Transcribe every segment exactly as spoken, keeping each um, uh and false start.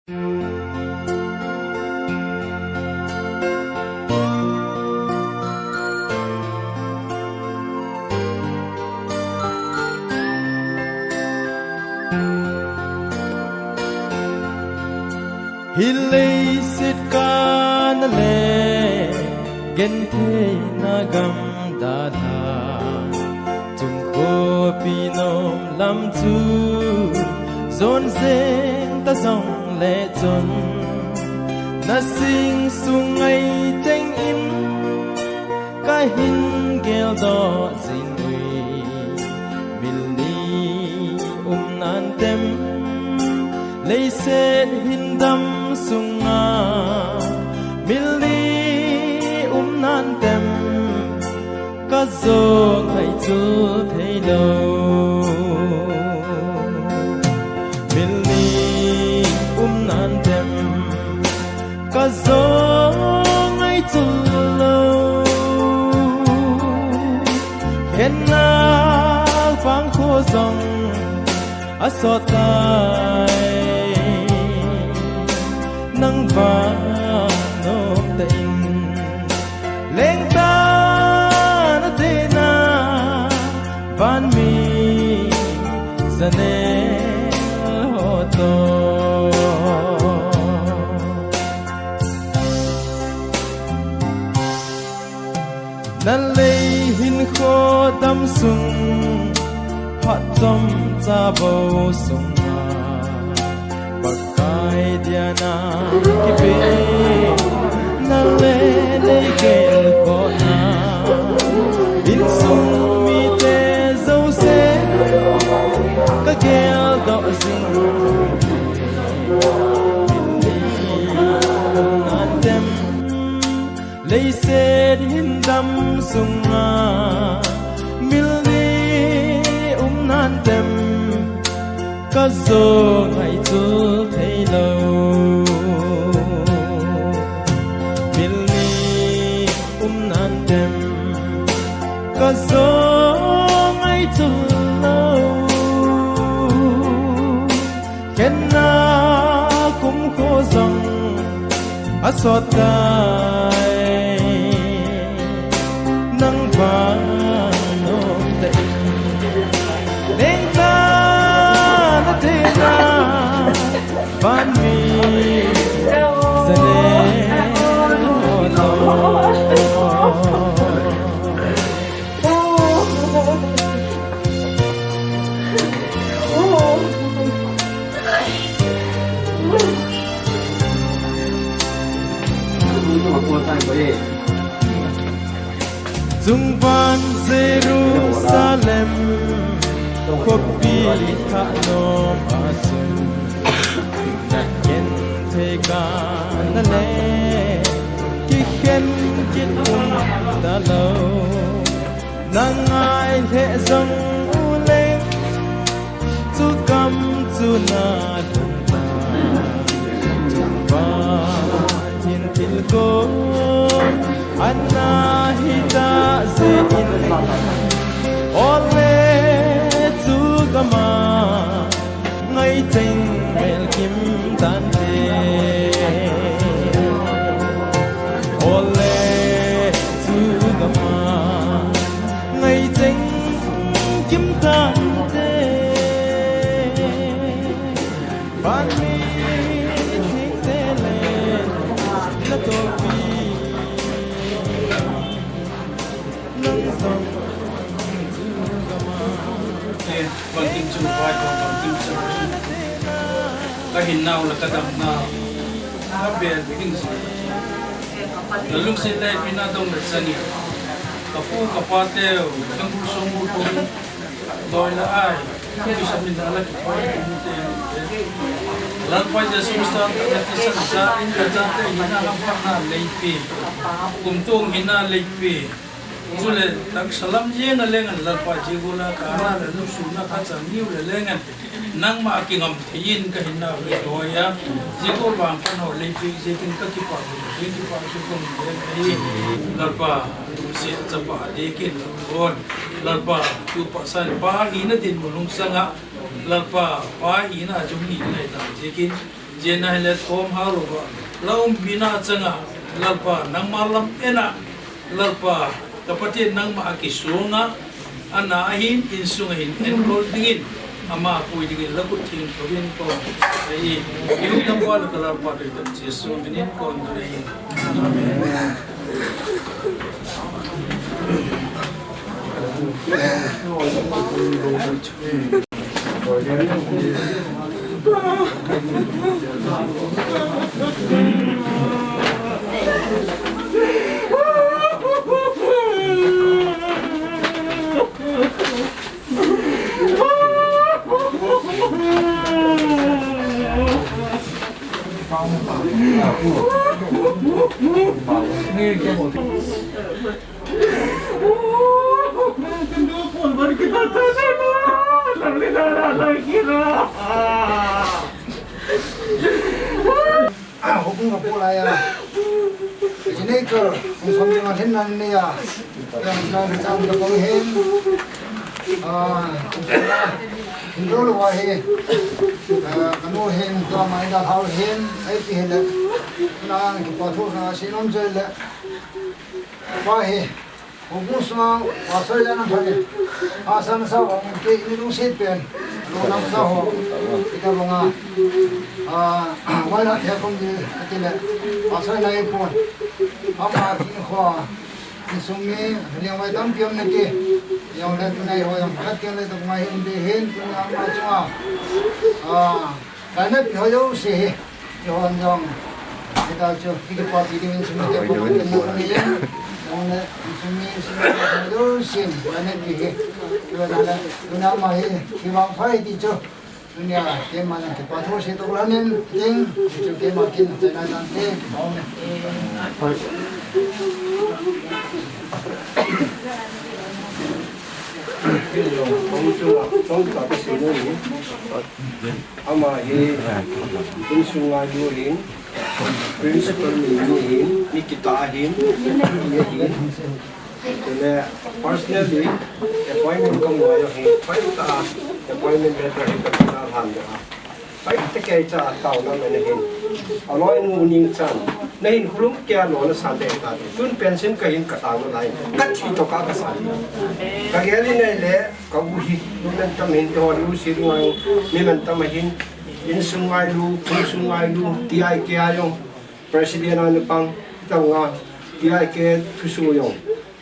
Hi leiset kana le gentheina gam dalha, chung khopi nom lam chu jon jeng ta jong le chun, na sing sung ngai cheng in ka hin geldoh jing ui. Mil ni um nan tem, leiset hin dam sunga, mil ni um nan tem, ka jo ngai chu thei lo. Mil ni um nan tem, ka jo ngai chu lo. Khenna pang kho jong a sot tai, nang vang nom ta in. Leng ta na te na, van mi janel ho to. Na lei hin kho dam sung, phat chom cha bo sunga, Pakai dia na kipe, na le lei gel ko na, insung mite jouse ka geldoh jing. Nan tem, leiset hin dam sunga, mil ni um nan tem, ka jo ngai chu thei lo. Mil ni um nan tem, ka jo ngai chu lo. Khenna kum kho jong a sot tai, nang vang nom ta in. Leng ta na te na, van mi janel ho to. Chungvan Jerusalem khopi thah nom a chun, na genthei kana le kikhen kit um ta lo. Na ngai lheh jong uleng, chu gam chu na lhung ta. Chungvan hin thil ko ana hi ta jeh in, ole chu gam a ngai cheng mel kim tante. Ole chu gam a ngai cheng kim tante. Van mi thengte le na topi, nang jong chu gam a. Bangkim chun vai ko, bangkim chun ka hinnau le ka damnau ka bel ding si. Na lungset le pina dong le chang in, ka pu ka pa teu, ka bu song bu ko doi la ai, ka kisamin na la kipai te. Lalpa Jesu Christa ka kisan sa in ka chate hinna lam pa na leipi, kumtung hinna leipi. Chule, taksa lam jeng a leng an Lalpa, jigula ka ana le lusuna ka chang niu le leng an, nangma a kingam thei in ka hinnau le toya, jigul vang kan ho leipi jeh in ka kipah u le, kipah u kong le hi. Lalpa, tu se chapa de kin kon. Lalpa, tu pa san pa hina dinmun hung sanga, Lalpa, pa hina jong ni le ta jeh in. Jena hile thom hal uva, la umpina changa, Lalpa, nangma lam ena, Lalpa, ka Pathen nangma a kisonga, ana ahin, insung ahin, enkol dingin, ama pui dingin, la kut theng thouvin kon, ei, i um na bol ka Lalpa, Jesu minin kon, amen. Hukung ka pu lai a. Jinei kar, kung som ding a hin nan nei a. Yang nan chang ka pang hin. Ah, hin do lo wa hi. Ah, ka nu hin, to mai da thau hin, ai ti hin le. Na ki pa thu na si nom je le. Pa hi. Hukung sunga pastor jana thane. Asa na sa hong ke ni lungset pen. Lo nam sa ho. Kita bonga. Ah, wai la thia kong di atile. Pastor na ipon. Ama ki ho. Insung mi, liang wai tam piom na ki. Yang le tu nai ho yang khat ke le tu mai hin de hin tu ama chunga. Ah, Ka na pi ho jouse hi, kihon jong. Hita chu, ki kipapi ding in sum te pang ken na ni yen. Jong le, sum ni sum te ho jousen, ka na pi hi. Tuna le, tuna ma hi, kivangphai ti chu. Tunia, keima jong kipa those tok lhanin, ding, chu keima kin, chena tante, kipau ne. Hoi. Ama hi insung ngailu ahin, principal mi, mi ahin, mi kitah ahin, mi ahin. Chule personally appointment kamu ahin, hoitah a appointment letter hi kamu a lhan doh a. Hoitah kei cha taona mena hin. Aloi nu ning chan. Nahin khulum kei a lona sa te ta. Tun pension kahin katao nalai. Kathi toh ka kasa. Kagel in ahile. Ka u hi, mi mantam hin, kihon u si ngai, mi mantam ahin, insung ngailu, insung ngailu, T I K a jong, President a na pang, tang a, T I K thusoh jong,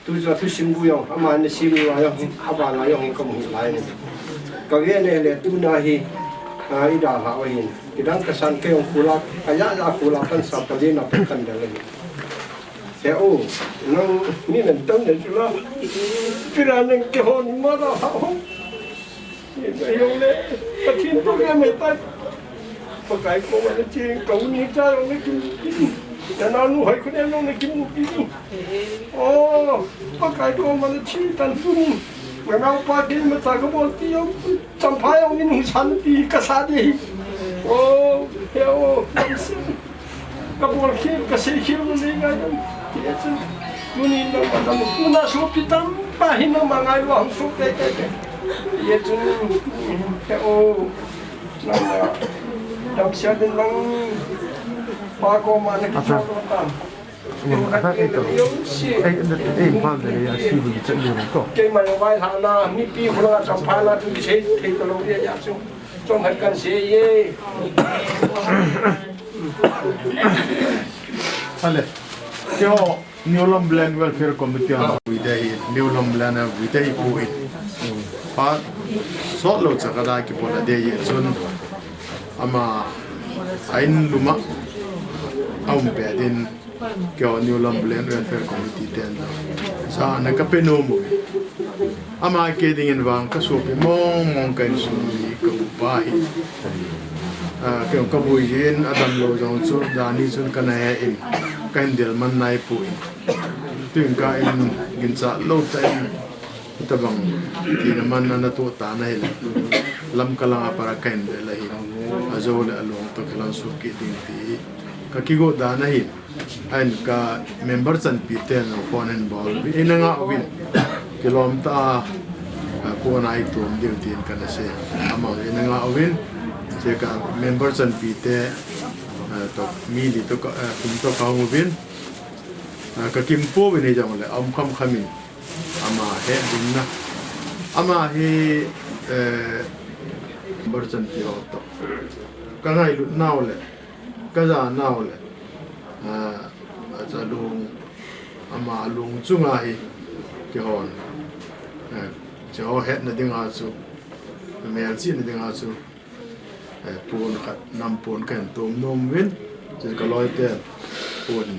tu jong thusim bu jong, ama na sim u a jong, abana jong, ka mu lai ni. Ka ve ne le, tuna hi, a, i dalha u ahin, kidang kasan kei jong khula, ka ja ja khula kan sa pali na kan dal ahi. He o, nang mi mantam ne chula. Pira nang kihon ma da ha ho. Ni ka jong le, Pathen toh le mai tai. Pakai koma na ching ka u ni cha jong le kim. Na na nu hai khu ne jong le kim u pi ni. O, Pakai koma na ching tan tu ni. Nga nga pa ki ma cha ka bol ti jong. Champhai jong in hung san ti kasa di. O, he o, nam sin. Ka bol khel, ka sei khel u le ngai dam. Ti a chu. Tuni nangma dam, tuna sopi tam pa hi nangma ngailu a hung soh tei tei tei. Ti a chu, he o, nangma damsel in lang pa koma na kichol tan. Ei, ei, ei, Imphal le, a si bu chat le ko. Keima le vai la na, mipi khu la champhai la tu kisei thei ka lo ya ya chu. Chom hai kan sei ye. Ale. Keiho New Lambulane Welfare Committee a vui te hi, New Lambulane a vui te hi pu in. Pa sot lo cha ka da kibol a de ye chun ama a in lum a a um pet in keiho New Lambulane Welfare Committee ten sa na ka pe nom u. Ama kei dingin vang ka sopi mong mong ka insung mi ka upa hi. A, kei ka vui jin a dam lo jong chu, dan hi chun ka na he in, ka hin del man nai pu in. Tuin ka in ginchat lo ta in, tabang tina man na tu ta na hi le. Lam ka lang a para ka hin del ahi. A jo le a long to ka lang su ki ding ti. Ka kigo dan ahi. Ahin ka member chanpi ten phone hin bol. Ina nga uvin. Kilom ta a, a, phone a i tuam diu tin ka na sei. Ama ina nga uvin. Che ka member chanpi te Eh, to, mi li to ka, eh, kum to ka hung uvin. Eh, ka kim pouvin hijongle, aum kham khamin. Ama he dinna. Ama hi, eh, Barchan ti ho to. Ka ngailut nau le, ka ja nau le. Eh, acha lung, ama lung chunga hi, kihon. Eh, che ho hetna dinga chu, melchihna dinga chu. Eh, pon khat, nam pon khat tum nom uvin, chu ka loi te pon.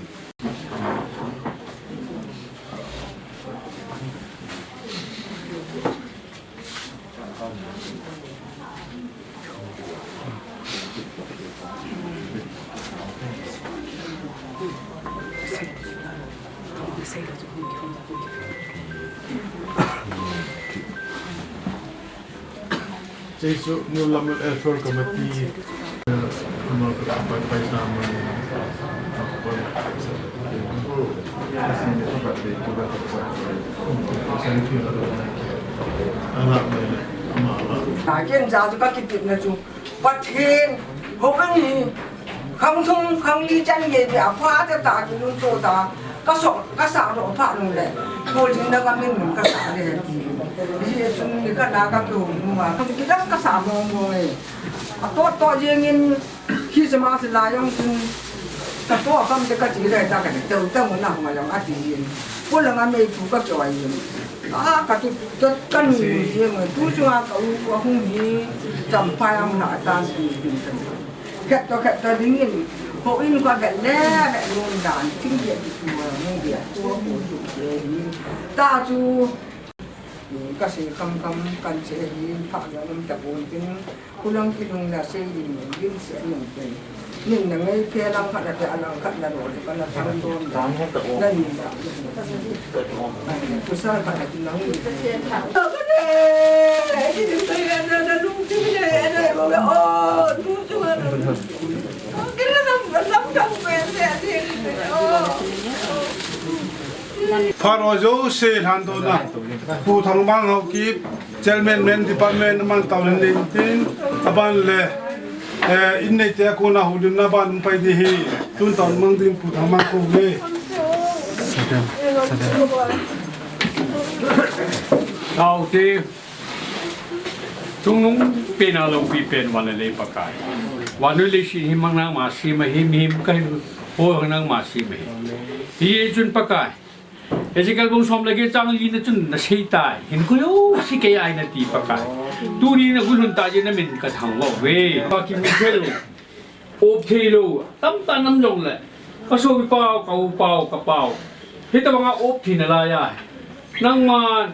Hiche chu New Lamel Welfare Committee, eh, paisa man, Takin ja chu ka kitipna chu Pathen, ho kan hi. Khang thum, khang li chan gei beh a pha te ta kilunto ta. Ka so, ka sa ro pha nung le. Ko jing na ka min mun ka sa le he ti. Ji e chun ni ka na ka kihou nu ma. Ka ki das ka sa mong mong e. A to to jeng in Christmas la jong chun. Ka to kam te ka ti le ta ka te te na ma jong a ti jin. Ko la nga me tu ka kyo a jin. A ka tu tu ka nu jeng tu chu a ka u a hung hi. Cham pa yang na ta ti jin ka. Khat to khat to dingin, houin kho khat le, khat lom dan, thing bia ti tu, hung bia tu, hung tu bia hi. Ta chu, ka sei kham kham, kan sei hi, pha ga um ta bon tin, kulang kilung na sei ding, din sei nung tin. Nin na ngai phe lang khat na phe lang khat na ro, ka na thang don. Nan ni na. Kusal khat na tin lang ni. Pharo jouse lhandona. Pu Thangmang Haokip, Chairman Men Department, aman taona nei tin, aban le, eh, in neite a kona houlimna ban um pai ding hi, tun taona mang ding Pu Thangmang kou nge. Taute. Chungnung pen a loupi pen van le lei Pakai. Van le leiset hi mang nangma sem ahi, mihem kahi ho nangma sem ahi. Hijeh chun Pakai, Ezekiel bung som le get chang li na chun na sei tai. Hinkho jouse kei a ahi nati Pakai. Tuni na golhun tah jeh in na min ka thangvah uve. Pakai mi thei lou. Op thei lou, tamtah nam jong le. Ka sopi pau, ka u pau, ka pau. Hitabang a op thei nalai a. Nangman,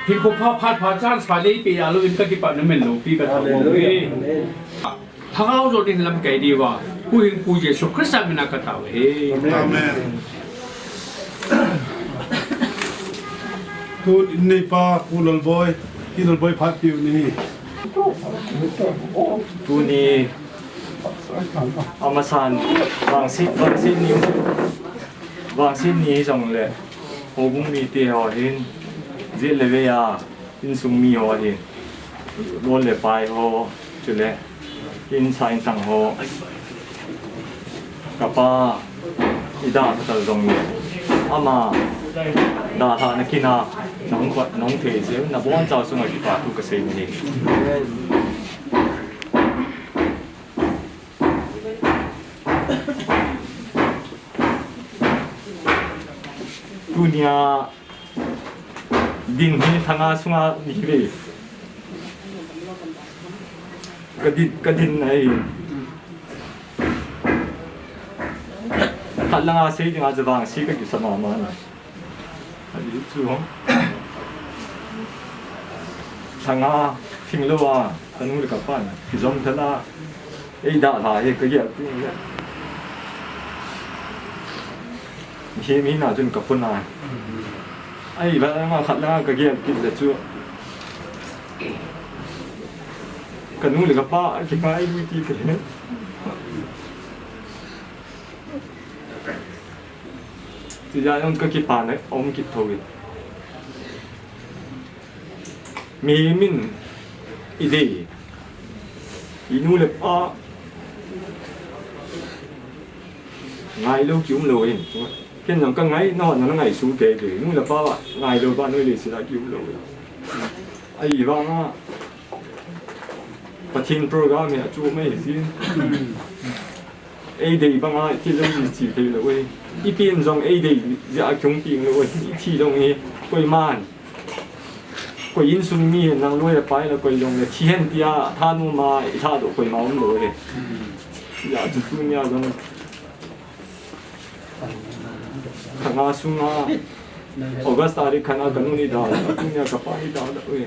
hinkho pha phat pha chance pha nei peh a lou in ka kipana min loupi ka thangvah uve. Amen. Lhagao jot in lamkai diuva. Huhhingpu Jesu Christa min a ka tao e. Amen. Amen. Tun in neipa, Pu Lalboi, Pi Lalboi phat piu ni hi. Tuni Amasan, vangset, vangset ni, vangset ni jongle, houbung mite ho hin, jet le vei a, insung mi ho hin, bol le pai ho, chule, insa intang ho, kapa, idalha tal jongle, ama, dalhah na kin a, nahung, nahung thei jeh, nabonchauva chunga kipa thu kasei ahi. Tunia din hi lhanga sunga ni ve. Ka din, ka din ahi. Khat langa sei dinga chu vangse ka kisa mama na. Ahi chu. Lhanga, thing lou a, ka nu le ka pa na, kijom tha la, ei dalha hi ka gel pi le. Hi mi na chun ka phun a. Ahi, va nga khat la ka gel pi le chu. Ka nu le ka pa, ki pa ai lui ti ke. Ti ja jong ka kipana, um kit tho e. Mihem in i dei, i nu le pa, Ngailou kium lou ahi. Ken jong ka ngai, nangho jong na ngaisang kei te. Nu le pa va ngailou ba noi le sila kium lou ahi. Ahivanga Pathen program hi achu mai hi. Eidei banga iti jong ichi thei lou ahi. Ipen jong eidei jeh a kium peng lou ahi. Ithi jong hi koiman, koi insung mi nang loi le pai le koi jong le thi hen tia thanom a ithadoh koima um lou ahi. Hijeh chun tunia jong kha nga sunga August tarik khat a kanu ni da, tunia kapa ni da, da, ui.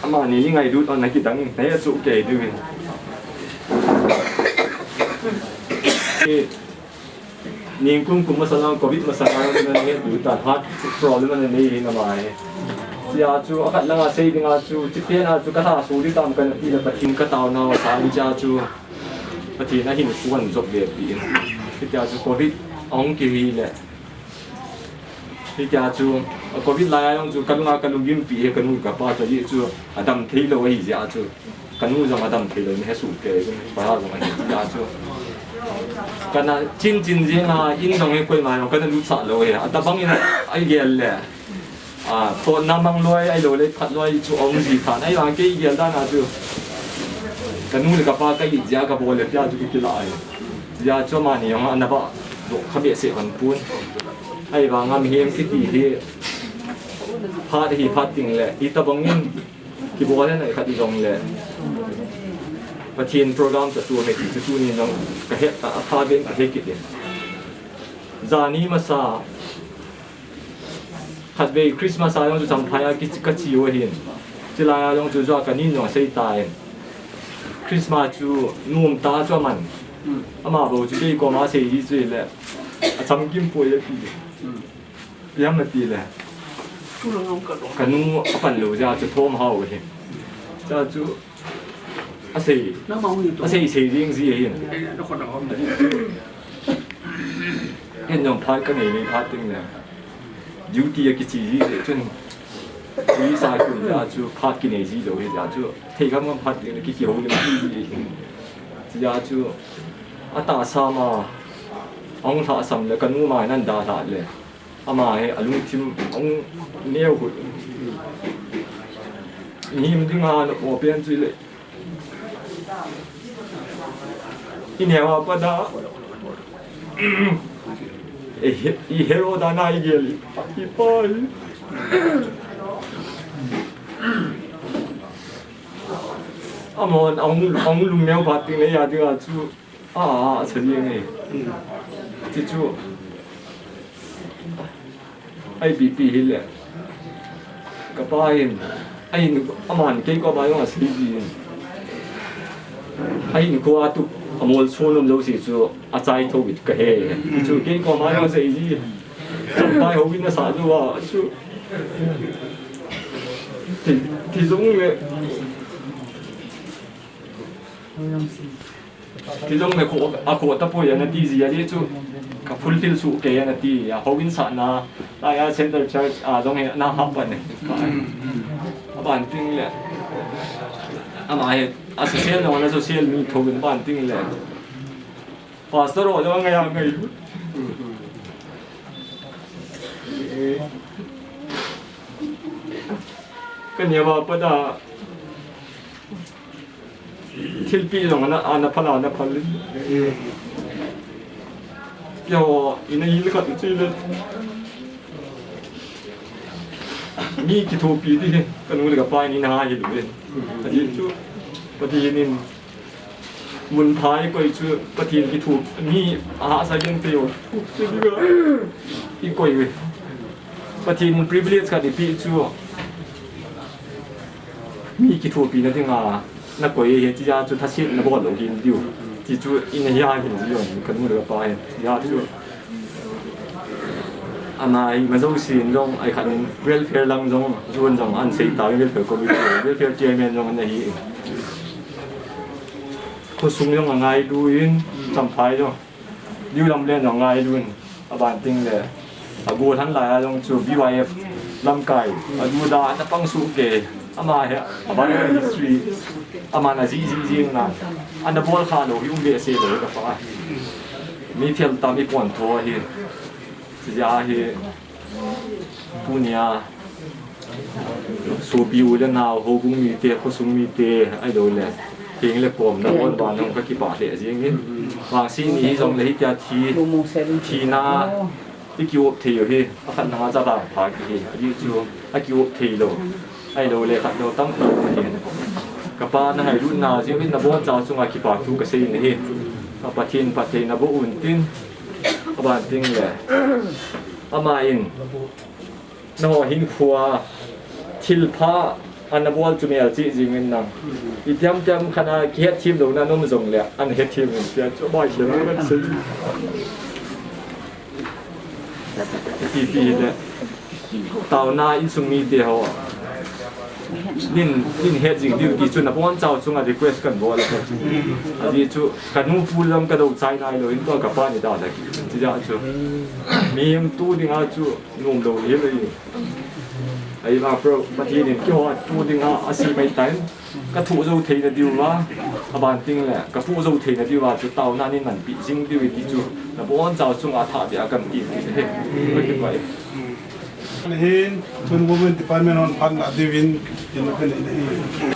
Amani ni ngailut on na kidang in, na ya chu kei diu in. Eh, ningkum kum masa lang, covid masa lang, na ngai lut ta, heart problem na nei hi na mai. Hijeh chu, akhat langa sei dinga chu, chipena chu, ka tha su di tam kan ti la, Pathen ka taona, sa hijeh chu, Pathen a hin kuan jop ve pi in. Hijeh chu, covid ahung kihi le. Hijeh chu, a covid lai a jong chu, ka lunga ka lunggimpi hi, ka nu ka pa chu, hijeh chu, adam thei lou ahi jeh chu. Ka nu jong adam thei lou, ni he su ke, ka pa jong ahi jeh chu. Kana chin chin jing a, in jong he koima jong kana lut sah lou he. Atabang in a igel le. A, to na mang loi, ahilou le phat loi chu aum ji than. Ahivang kei igel dan a chu. Ka nu le ka pa ka it jeh a ka bol le tia chu ki kila ai. Jeh chu amani jong ana ba doh kha behseh hon pon. Ahivang a mihem kiti hi. Phat hi phat ding le, itabang in. Kibol hen a khat jong le. Pathen program sa tu me ti chu tuni jong ka het ta a pha ben ka he kit e. Jani masa khatvei Christmas a jong chu Champhai a ki, ka che u ahin. Chulai a jong chu jua ka nin jong sei ta in. Christmas chu nom ta chu aman. Ama bou chu kei koma sei ji chu le. Achamkim poi ati. Ipi ham ati le. Ka nu apan lou jeh chu thom hao hi. Jeh chu asei. Asei sei ding ji ahin. Ken jong phat ka nei nei phat ding le. Duty a kiche ji jeh chun. Police a kun jeh chu phat kinei ji lou hi jeh chu. Thei gam gam phat ding le ki kihou lim ji ji ahin. Jeh chu atahsa ma. Ahung lhahsam le ka nu ma nan dalha le. Ama hi alungthim ahung neo hut. Him dinga na open chu le. I neo a pat a. I he-, i hero dan a i gel i pa, i pa hi. Amahon ahung, ahung lum neo phat ding le a dinga chu. A, a, a, sa jeng e. Chuchu. Ipi pi hile. Ka pa hin. Ahin, aman kei koma jong asei ji in. Ahin kho a tup, amol sun um jouse chu, achai tho bit ka he. Chu kei koma jong asei ji. Champhai houin asa jou a, chu. Ti, ti jong le. Ti jong le kho, akho tapoi ana ti ji a, ajeh chu ka fulfill soh kei ana ti a, houin sahna, lai a Central Church a jong hi ana hap pan e. Aban ting le, ama hi, asocial jong ana social mi tho in aban ting le. Pastor ho jong angai angai. Ka neo a pat a, thilpeh jong ana, ana phal, ana phal in. Keiho, ina hil khat chu le. Mi kithopi ding hi, ka nu le ka pa in ina hil uvin. Ajeh chu, Pathen in, mun pha ikoi chu, Pathen kitho, mi ahahsa ding teu. Ikoi uve. Pathen in privilege khat eipeh chu. Mi kithopina dinga nakoi ahi, tia chu thase nabol lou hin diu. Ti chu ina hi a hin diu, ka nu le ka pa hin. Tia chu. Ana ima jousen jong, ai khat in welfare lang jong, John jong, ana sei ta, welfare committee, welfare chairman jong ana hi. Khosung jong angailu in, Champhai jong. New Lamlen jong angailu in, aban ting le, ago than lai a jong chu B Y F lamkai, adu da, ana pang soh kei. Ama hi, a viral history, aman ajih jih jing na, ana bol kha lou hi um behseh lou ka pa hi. Mi fel tam i pon tho hi. Chijeh hi, tunia, sopi u le nao, houbung mite, khosung mite, ahilou le, heng le kom na bol ban hung ka kipah lheh jing in. Vangset ni hi jong le hitia thi, thina, i ki-op thei u hi, akhat na nga cha vang pha ki hi, ajeh chu, a ki-op thei lou. Ahilou le khat lou tam lou hi. Ka pa na ngailut na jeh in na boncha chunga kipa thu ka sei na hi. Ka Pathen phatthei na boh un tin, ka ban ting le. Ama in, na ho hin khua, thil pha, ana bol chu mel chi jing in nang. I tiam tiam khat a kihet thim lou na nom jong le, ana het thim in tia chu bai le na kan sei. Ipi ipi le. Taona insung mite ho. Nin, nin het jing diu ti chu na boncha chunga request kan bol a. Ajeh chu ka nu pu lam ka do chai nai lou in tua ka pa ni da da ki. Chijeh chu. Mi tu dinga chu nom lou hi lou. Ahivang pro Pathen in keiho tu dinga asei mai tan. Ka thoh jou theina diuva, a ban ting le, ka poh jou theina diuva chu taona nin manpi jing diu ti chu, na boncha chunga thah dia kan ti ti he. Ka ti pai. Hin, chun Women Department hon phan la diuvin, in ka nei hi.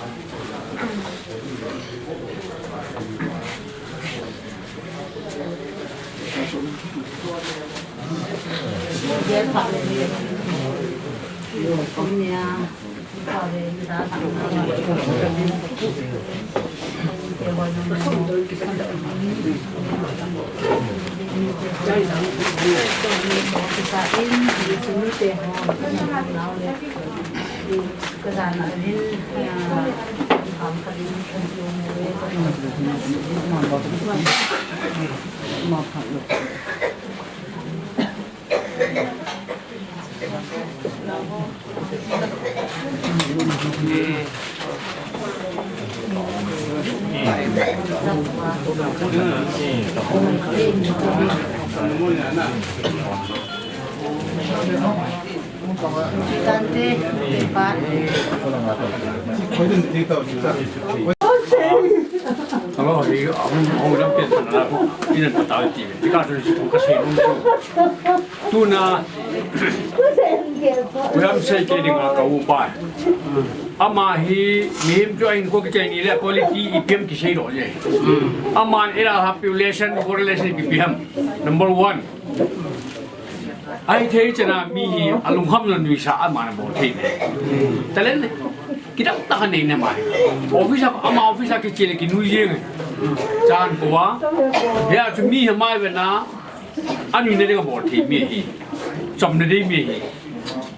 Tante, pa. Hello, hi, ahung, ahung lam pen pan la, ina patao ti, ti ka tu si tu ka sei nung tu. Tuna, u lam sei ke ding a ka upa. Ama hi, mihem chu ahin ko kichai ni le quality ipi ham kisei lou je. Aman era ha population, population ipi ham. Number one. Ahithei chana mi hi alungkham lou nuisat a aman abol thei ne. Talent kidang tah anei ne mai. Office a, ama office a kiche le kinui jeng. Chan ko va. Hia chu mi hi mai ve na. Anui ne ding abol thei mi hi. Chom ne ding mi hi.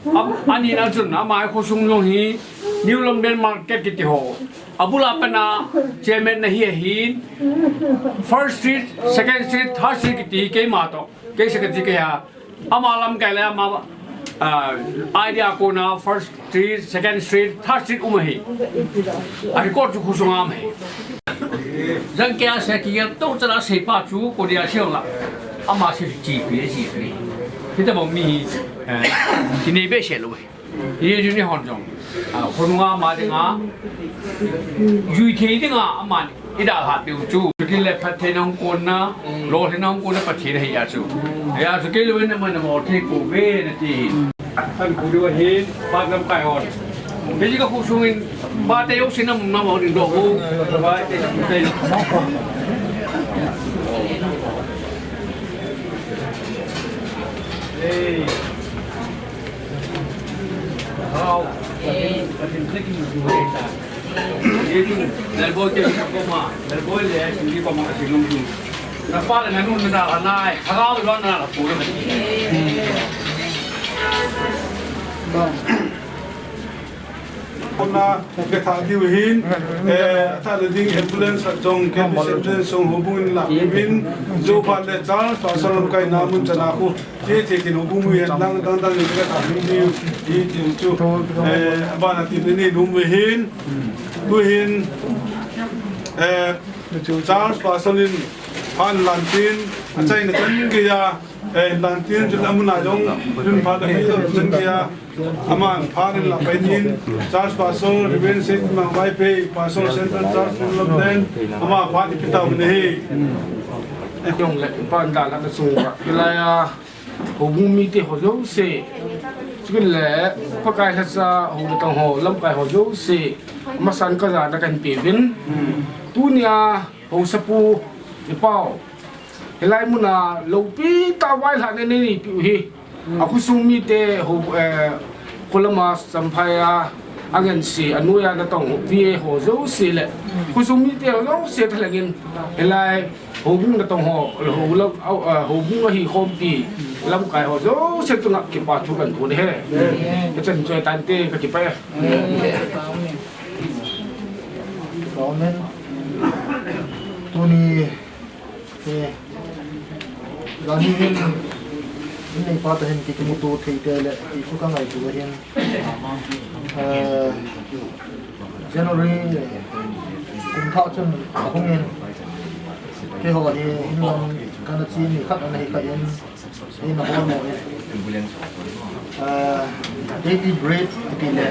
Am, ani na chun ama khosung jong hi New London Market kiti ho. Abul a pat na chairman na hi ahin. First Street, Second Street, Third Street kiti hi keima toh. Kei secretary kei a, ama lamkai le ama, ah, idea kona First Street, Second Street, Third Street um ahi. A record chu khosunga um ahi. Jang kei a sei kigel to chala sei pa chu ko dia sei la. Ama sei chi pi, chi pi. Hita bang mi, eh, kinei behseh lou. Ye ju ni hon jong. A, khonunga ama dinga. Jui thei dinga ama ni. I dalha piu chu. Kin le phatthei na hung konna, lolhinna hung konna Pathen ahi a chu. Hia chu kei lou in ama na mo thei ko ve na ti. Kan ku diu ahin, pat lamkai hon. Hiji ka khosung in, pa te yo sinam na mo ding doh ho. Ba te te. Hey. Hao. Lalboi ke koma, lalboi le, hindi koma kasi nung tu. Napa le nanun na nai, hao lo na na puro. Kona, ke tha diu hin, eh, tha le ding ambulance jong, ke ambulance jong houbung in la, bin, jo ba le char, pasal kai na mun chana khu. Ti, ti, tin, houbung u hin dang, dang, dang, ni ka ta hung diu, ti, tin chu, eh, abana tin ni lum u hin, tu hin, eh, Charles Pastor in phan lan tin, achaina chan geiya, Eh, nang tin chun amuna jong, chun pha da pha da chun kia, ama pha nin la pai nin, Charles Pastor, Reverend Saint Mang Vaiphei, Pastor Central Church, London, ama pha ni pita ni he. Jong le, pan da la ka sung ba. Ilaya, ho bung mi te ho jong se. Chun le, Pakai la sa, ho le tong ho, lamkai ho jong se. Masan ka ja na kan pe vin. Tunia, ho sapu, i pau. Hilai muna lopi ta vai lha ne ne ni piu hi. A khosung mite ho, eh, kholama Champhai a, a ngen si, a nuia na tong ho, V A ho jouse le. Khosung mite ho jouse thalengin. Hilai houbung na tong ho, ho lo, au, eh, houbung a hi khompi. Lamkai ho jouse chunga kipa thu kan thu ni he. Ka chan choi tante ka kipa e. Amen. Tuni He, jani hin, in nei pa ta hin ki kimuto thei te le, ti chu ka ngaito ahin. Eh, January, kum thah chun ahung in, keiho hi, in lam kana chi ni khat ana hi kha in, in ahol mo in. Eh, daily bread, ti le,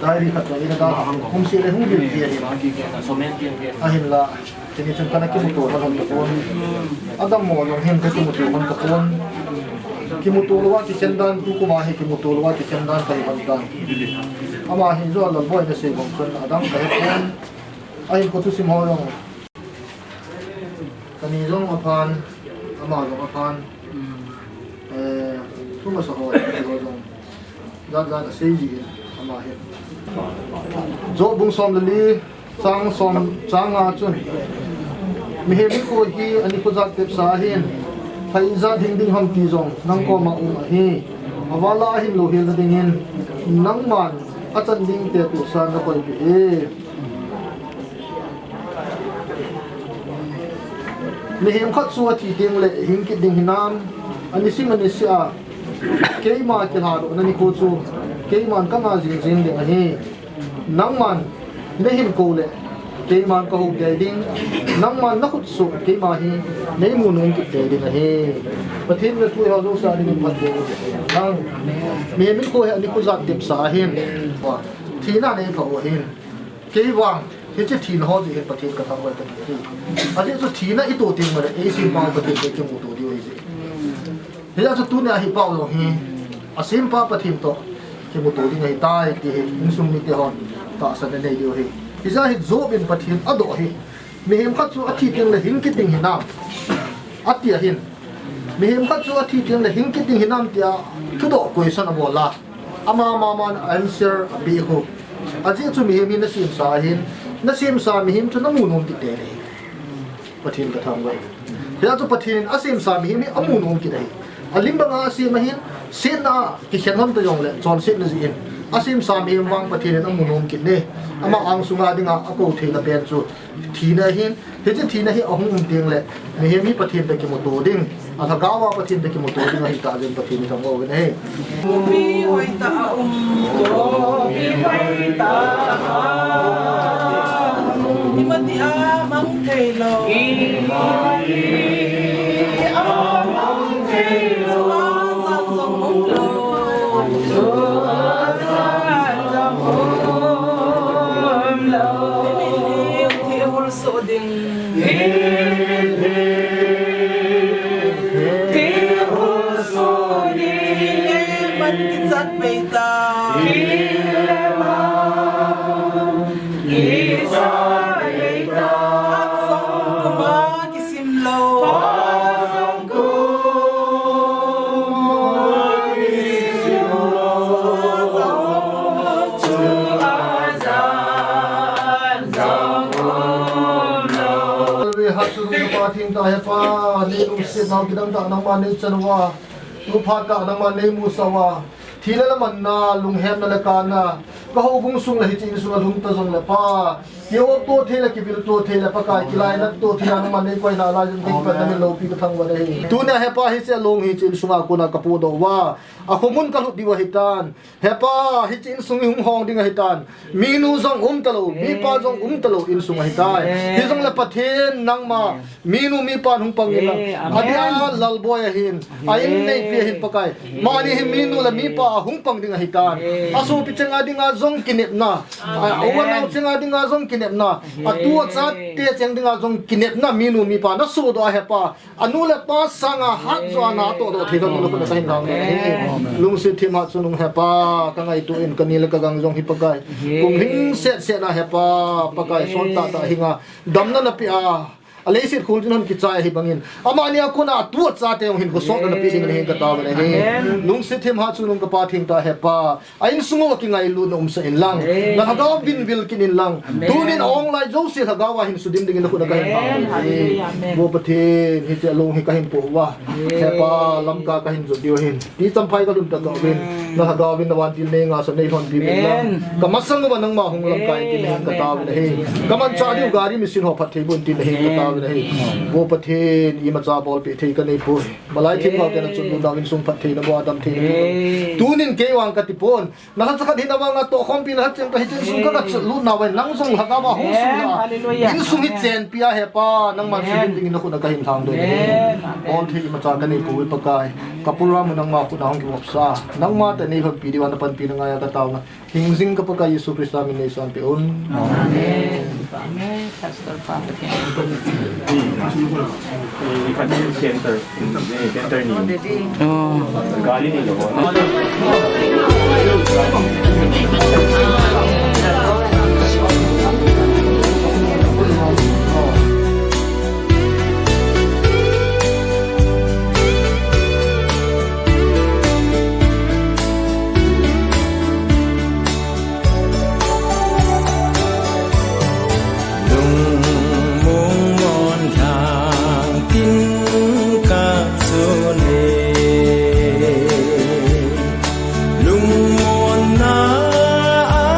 diary khat to in ada, kum si le hung bil ti ahin. Ahin la, Tuni chun kana kimuto lhon tapon. Adam mo jong hin ka kimuto lhon tapon. Kimuto louva kikhen dan, tukum a hi kimuto louva kikhen dan kahi lhon tan. Ama hin jo Lalboi na sei bang chun adam kahe pon. Ahin ko thusim ho jong. Kani jong aphan, ama jong aphan. Eh, thu masa ho, ho jong. Jat jat asei ji in, ama hin. Job bung som le li, chang som, chang nga chun. Mihem hinkho hi ani khojat tepsa ahin. Phat ijat hing ding ham ti jong, nang koma um ahi. Aval a ahin louhel na dingin, nangman achan ding te tohsa nakoipeh e. Mihem khat chu athi teng le hing kit ding hinam, anisim anise a, keima kilhadohna nikho chu, keiman kangah jing jing ding ahi. Nangman neihin kou le, keiman kahou tei ding, nangman nakhut soh keima hi neimu nom kit tei ding ahi. Pathen in athu ho jouse a dingin phatthei boh hen lang. Mihem hinkho hi ani khojat tepsa ahin. Thina neipha u ahin. Kei vang, hiche thina ho jeh hin Pathen kathangvah e kati hi. Ajeh chu thina itoh teng le, eisempa Pathen toh kimuto diu ahi jeh. Hijeh chun tunia hi pau jong hi, asempa Pathen toh kimuto ding ahitai ti hi, insung mite hon tahsan anei diu ahi. Hijeh hin Job in Pathen adoh ahi. Mihem khat chu athi teng le hing kit ding hinam, ati ahin. Mihem khat chu athi teng le hing kit ding hinam tia thudoh question abol a. Ama, ama, ama, answer apeh u. Ajeh chu mihem hi nasemsa ahin, nasemsa mihem chu namu nom kit tei ahi. Pathen kathangvah e. Hijeh chu Pathen in asemsa mihem hi amu nom kit ahi. Alim banga asem ahin, setna a kikhen lhon ta jongle, chonsetna jeh in. Asemsa mihem vang Pathen in amu nom kit e. Ama angsunga dinga akou theina pen chu thina ahin, hiche thina hi ahung um teng le, mihem hi Pathen toh kimuto ding, alhagao a Pathen toh kimuto ding ahitah jeh in Pathen ithangvah uvin ahi. Khopi hoitah a um, khopi hoitah a um, imati a mang thei lou, imati a mang thei lou, chua jat jong um lou, chua jat jong um lou. Thil hul soh ding. Thil hul soh ding. Thil le man kichat pei ta. Thil le man kichat pei ta. Phat jong kuma kisim lou. Phat jong kuma kisim lou. Chua jat jong um lou. Ve, hatchungnung Hepa thengtah Hepa, nei lungsetnau kidang tah nangman neichan uva, lungphat tah nangman neimusah uva, thina le manna, lunghemna le kana, Ka houbung sung le hiche insung a lhung ta jongle Pa, kiho to thei le kivil to thei le Pakai, kilainat to thei le nangman nei koina lai jong kei pan na min loupi ka thangvah e. Tunia he Pa hiche along hiche insung a kona ka podoh uva, akhomun ka lut diu ahitan. He Pa, hiche insung hi hung hong ding ahitan. Minu jong um talou, mipa jong um talou insung ahitai. Hijongle Pathen nangma, minu mipa hung pang in lang. Amen. Adia Lalboi ahin, a in neipi ahin Pakai. Mani hi minu le mipa a hung pang ding ahitan. Asopi chenga dinga jong kinepna. A, u le nao chenga dinga jong kinepna. Atu achate cheng dinga jong kinepna minu mipa na sodoh a He Pa. Anu le apa sanga hatjo a na tohdoh thei ding in na khut a ka hin thangdoh e. Lungset thim hatchungnung He Pa, ka ngaito in ka ni le ka gang jong hi Pakai. Kum hing set set na He Pa, Pakai sot tah tah hinga damna na pe a. A leiset khol tin hon kichai ahi bangin. Amani a kona atu achate jong hin kho sotna na pe ding in ka taovin ahi. Lungset thim hatchungnung ka Pa thengtah He Pa. A insung uva kingailutna umsah in lang. Na lhagao vin vil kit in lang. Tunin a ong lai jouse lhagao a hin sudim ding in na khut a ka hin thangdoh e. Vo Pathen, hiche along hi ka hin po uva. He Pa, Lamka ka hin jot diu ahin. Ti Champhai ka lhun ta tauvin. Na lhagao vin na vantil nei ngahsah nei lhonpi uvin lang. Ka masang uva nangma hung lamkai in tin na hin ka taovin ahi. Ka manchah diu gari machine ho phatthei boh in tin na hin ka taovin ahi. Vo Pathen, imacha bolpeh thei ka nei poi. Malai themgao te na chunlutna vin sung phatthei na boh a damthei na boh. Tunin kei vang ka ti pon. Na khat cha khat hina vanga tohkhompi na khat cheng ta hiche insung ka kachunlutna uva nang jong lhagao a hung sun a. Insung hi chenpi a He Pa, nangman sudim ding in na khut a ka hin thangdoh e. Bolthei imacha ka nei poi Pakai. Ka program u nangma khut a hung kivopsah. Nangma tah in nei lhonpi diu a na panpina ngai a ka taona. Hingjing ka Pakai Jesu Christa min nei sanpeh un. Amen. Amen. Pastor Pa Pathen. Center, center ni. Oh. Gali ni lo. Lungmong lhang tin ka chun e, lungmonna a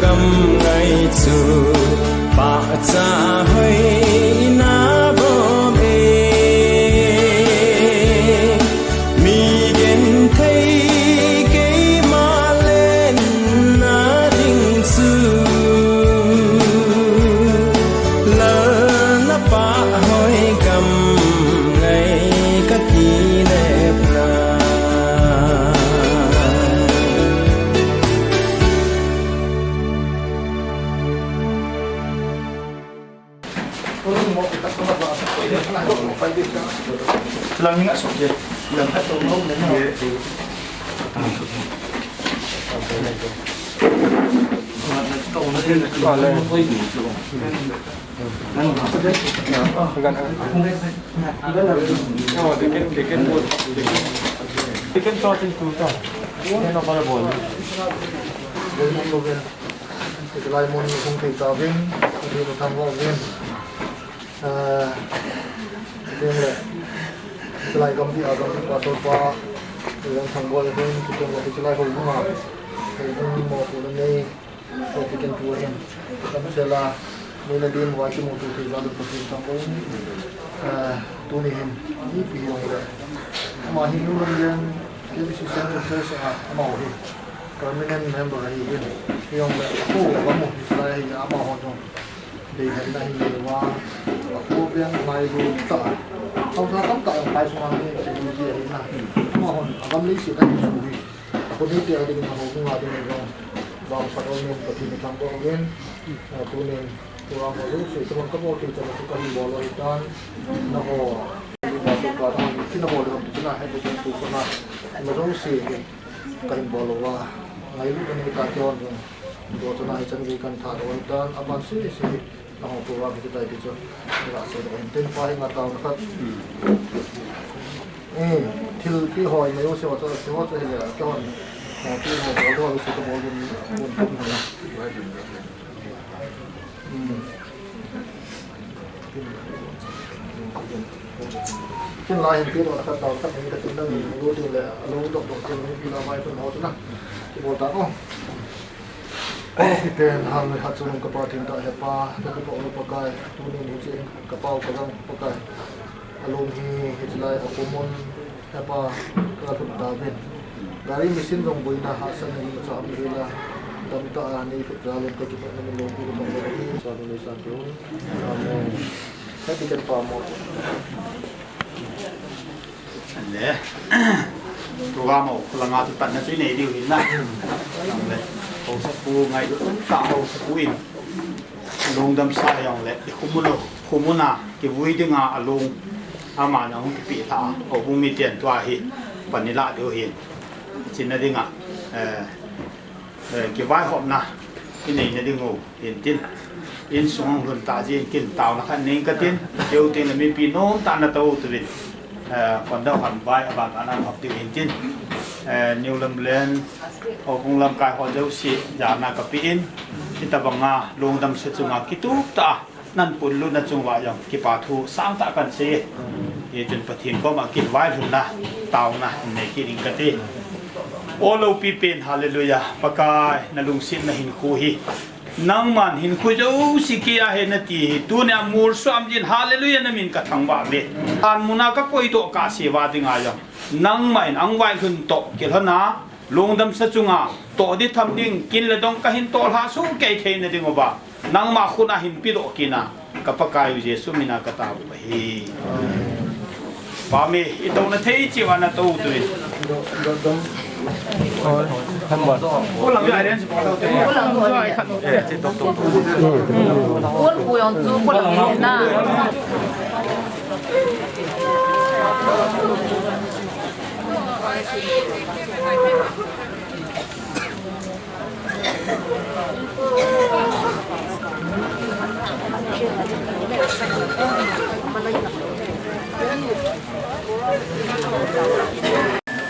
Gam ngai chu pahcha hoina bom e, mi genthei keima lenna ding chu, lalna pahhoi gam ngai ka kinepna. They can, they can, they can, they can sort in two. Hiche lai mun hung thei tauvin, Pathen thangvah uvin. Ah, hiche lai, hiche lai gamgi a gamgi pastor pa, Reverend Thangboi hin, hiche lai houbung a, houbung mopohna nei, Pathen thu ahin. Damsel a, neina dinga kimuto thei jal un Pathen thangvah in. Ah, tuni hin, ipi hijongle, ama hi New London K B C Central Church a, amaho hi permanent member ahin. Hijongle, akho agam u, hiche lai hi, amaho jong deilhenna ahin nei uva, akho veng ngailu tah a, haosa tamtah jong phai sunga mi kiti ahin na. Amahon agam leiset a kisu hi, akhonei te a dingin, ahoubung a dingin jong vangphat umin Pathen thangvah uvin. Ah, tunin program ho jouse, tobang kabol thei chan a chu kahin bol u ahitan, nangho, pastor pa, nangho, iti nabol u ham ti chun a, heti chun tu chun a, ima jouse hi kahin bol uva, ngailutna neitah keiho jong, tu chun a hichan gei kahin thah u ahitan, aban sese hi, nangho program hi kitai ti chu, la sei u ahin tin, pa hi nga taona khat. Eh, thilpeh ho ima jouse ho chu, chu ho chu hile, keihon, eh, peh ho bol ho jouse kabol ding, bol ding hi. Hmm. Kin lai hin peh ho khat taona khat hin katin, nang lu ding le, lu dong dong tin, pi la mai tun ho chu na. Kibol tan o. Kipen hang le hat chungnung ka Pathen tah Hepa, ka kipa u Pakai, tunin hiche in ka pao ka gang Pakai. Alung hi hiche lai a kumun Hepa ka lhut tauvin. Gari machine jong boina hahsatna imacha um hela, damtah a nei lhut jal un ka kipah na min lungpi ka pang le hi, cha min le san ke un. Amen. Happy Ken Pa mo. Le, program ho langa chu tatna chu inei diu hin na. Jong le, haosapu ngailut umtah haosapu in, lungdamsa jong le, i khumun u, khumun a kivui dinga alung, ama jong hung kipeh lha a, houbung miten tua hi pan ilah diu hin. China dinga, eh, Eh, kivaihopna inei na ding u, hintin. Insung hung lhun tah jeh in kin taona khat nei ing katin, keu teng le mipi nomtah na tou tuvin. Eh, kondau khat vai aban aban hop diu hintin. Eh, New Lamlen, houbung lamkai ho jouse, jana kapeh in, hitabanga lungdamsa chunga kitup tah a, nan ponlutna chung uva jong kipa thu sangtah kan sei. Hichun Pathen koma kin vailhunna, taona nei kit ding kati. O loupi pen, hallelujah, Pakai, na lungsetna hinkho hi. Nangman hinkho jouse kei a ahi nati hi. Tunia molso am jin, hallelujah, na min ka thangvah uve. Anmuna ka koidoh kahse uva dinga jong, nangman ahung vailhun toh kilhona, lungdamsa chunga toh ding tham ding, kin le dong kahin toh lhah soh kei theina ding uva, nangma khut a hin pedoh kit in, ka Pakai u Jesu mina ka tao u ahi. Pame, i touna thei cheh uva na tou tuvin. Oi, han bon. Ol pu jong chu, pu lang na.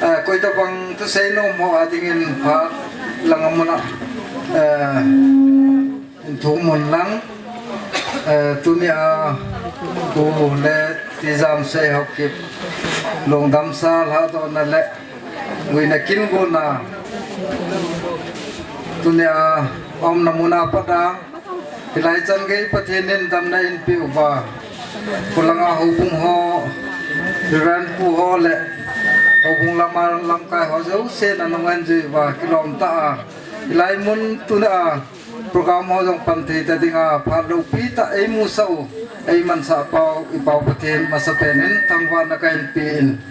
Eh, koitabang thusei nom ho a dingin phat lang amun a, eh, in thum un lang, eh, tunia Pu le Tijam Seihaokip lungdamsa lhadohna le guina kin gonna Tunia aumna muna pat a, hilai chan gei Pathen in damna eipeh uva, khulanga houbung ho, Reverend pu ho le houbung lama lamkai ho jouse nanung enjui uva kilom tah a, hilai mun tunia program ho jong pan thei ta dinga phat loupi tah eimusah u, eimansah pau, i Pau Pathen masapen in thangvahna kahin pe in.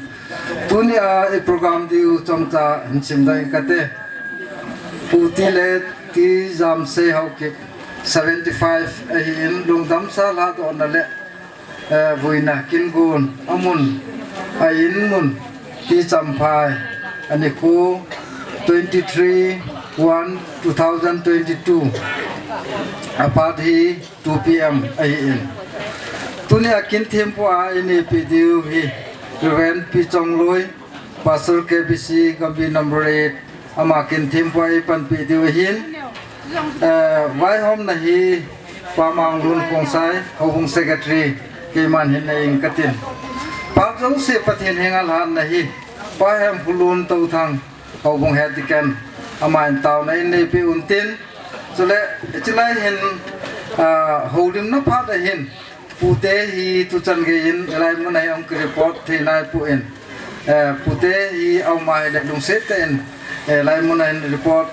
Tunia i program diu chomcha hin simdoh inge kati. Pu T le T Jamsei Haokip, seventy five ahin, lungdamsa lhadohna le, eh, vuina kin gon amun, a in mun, T Champhai, anikho twenty three one two thousand twenty two. Aphat hi two P M ahin. Tunia kin thempu a eipeh diu hi Reverend P Chongloi, Pastor K B C Gambih number eight, ama kin thempu a eipanpeh diu ahin. Eh, vaihomna hi Pa Manglun Khongsai, houbung secretary, keiman hin nei inge katin. Phat jouse Pathen henga lhanna hi Pa Hemkholun Touthang, houbung head deacon, aman taona eipeh untin. Chule, chulai hin, ah, houlimna phat ahin, pute hi tuchan gei in, hilai mun a hi hung ki report thei naipon. Eh, pute hi auma hile lungset tah in, eh, hilai mun a hin report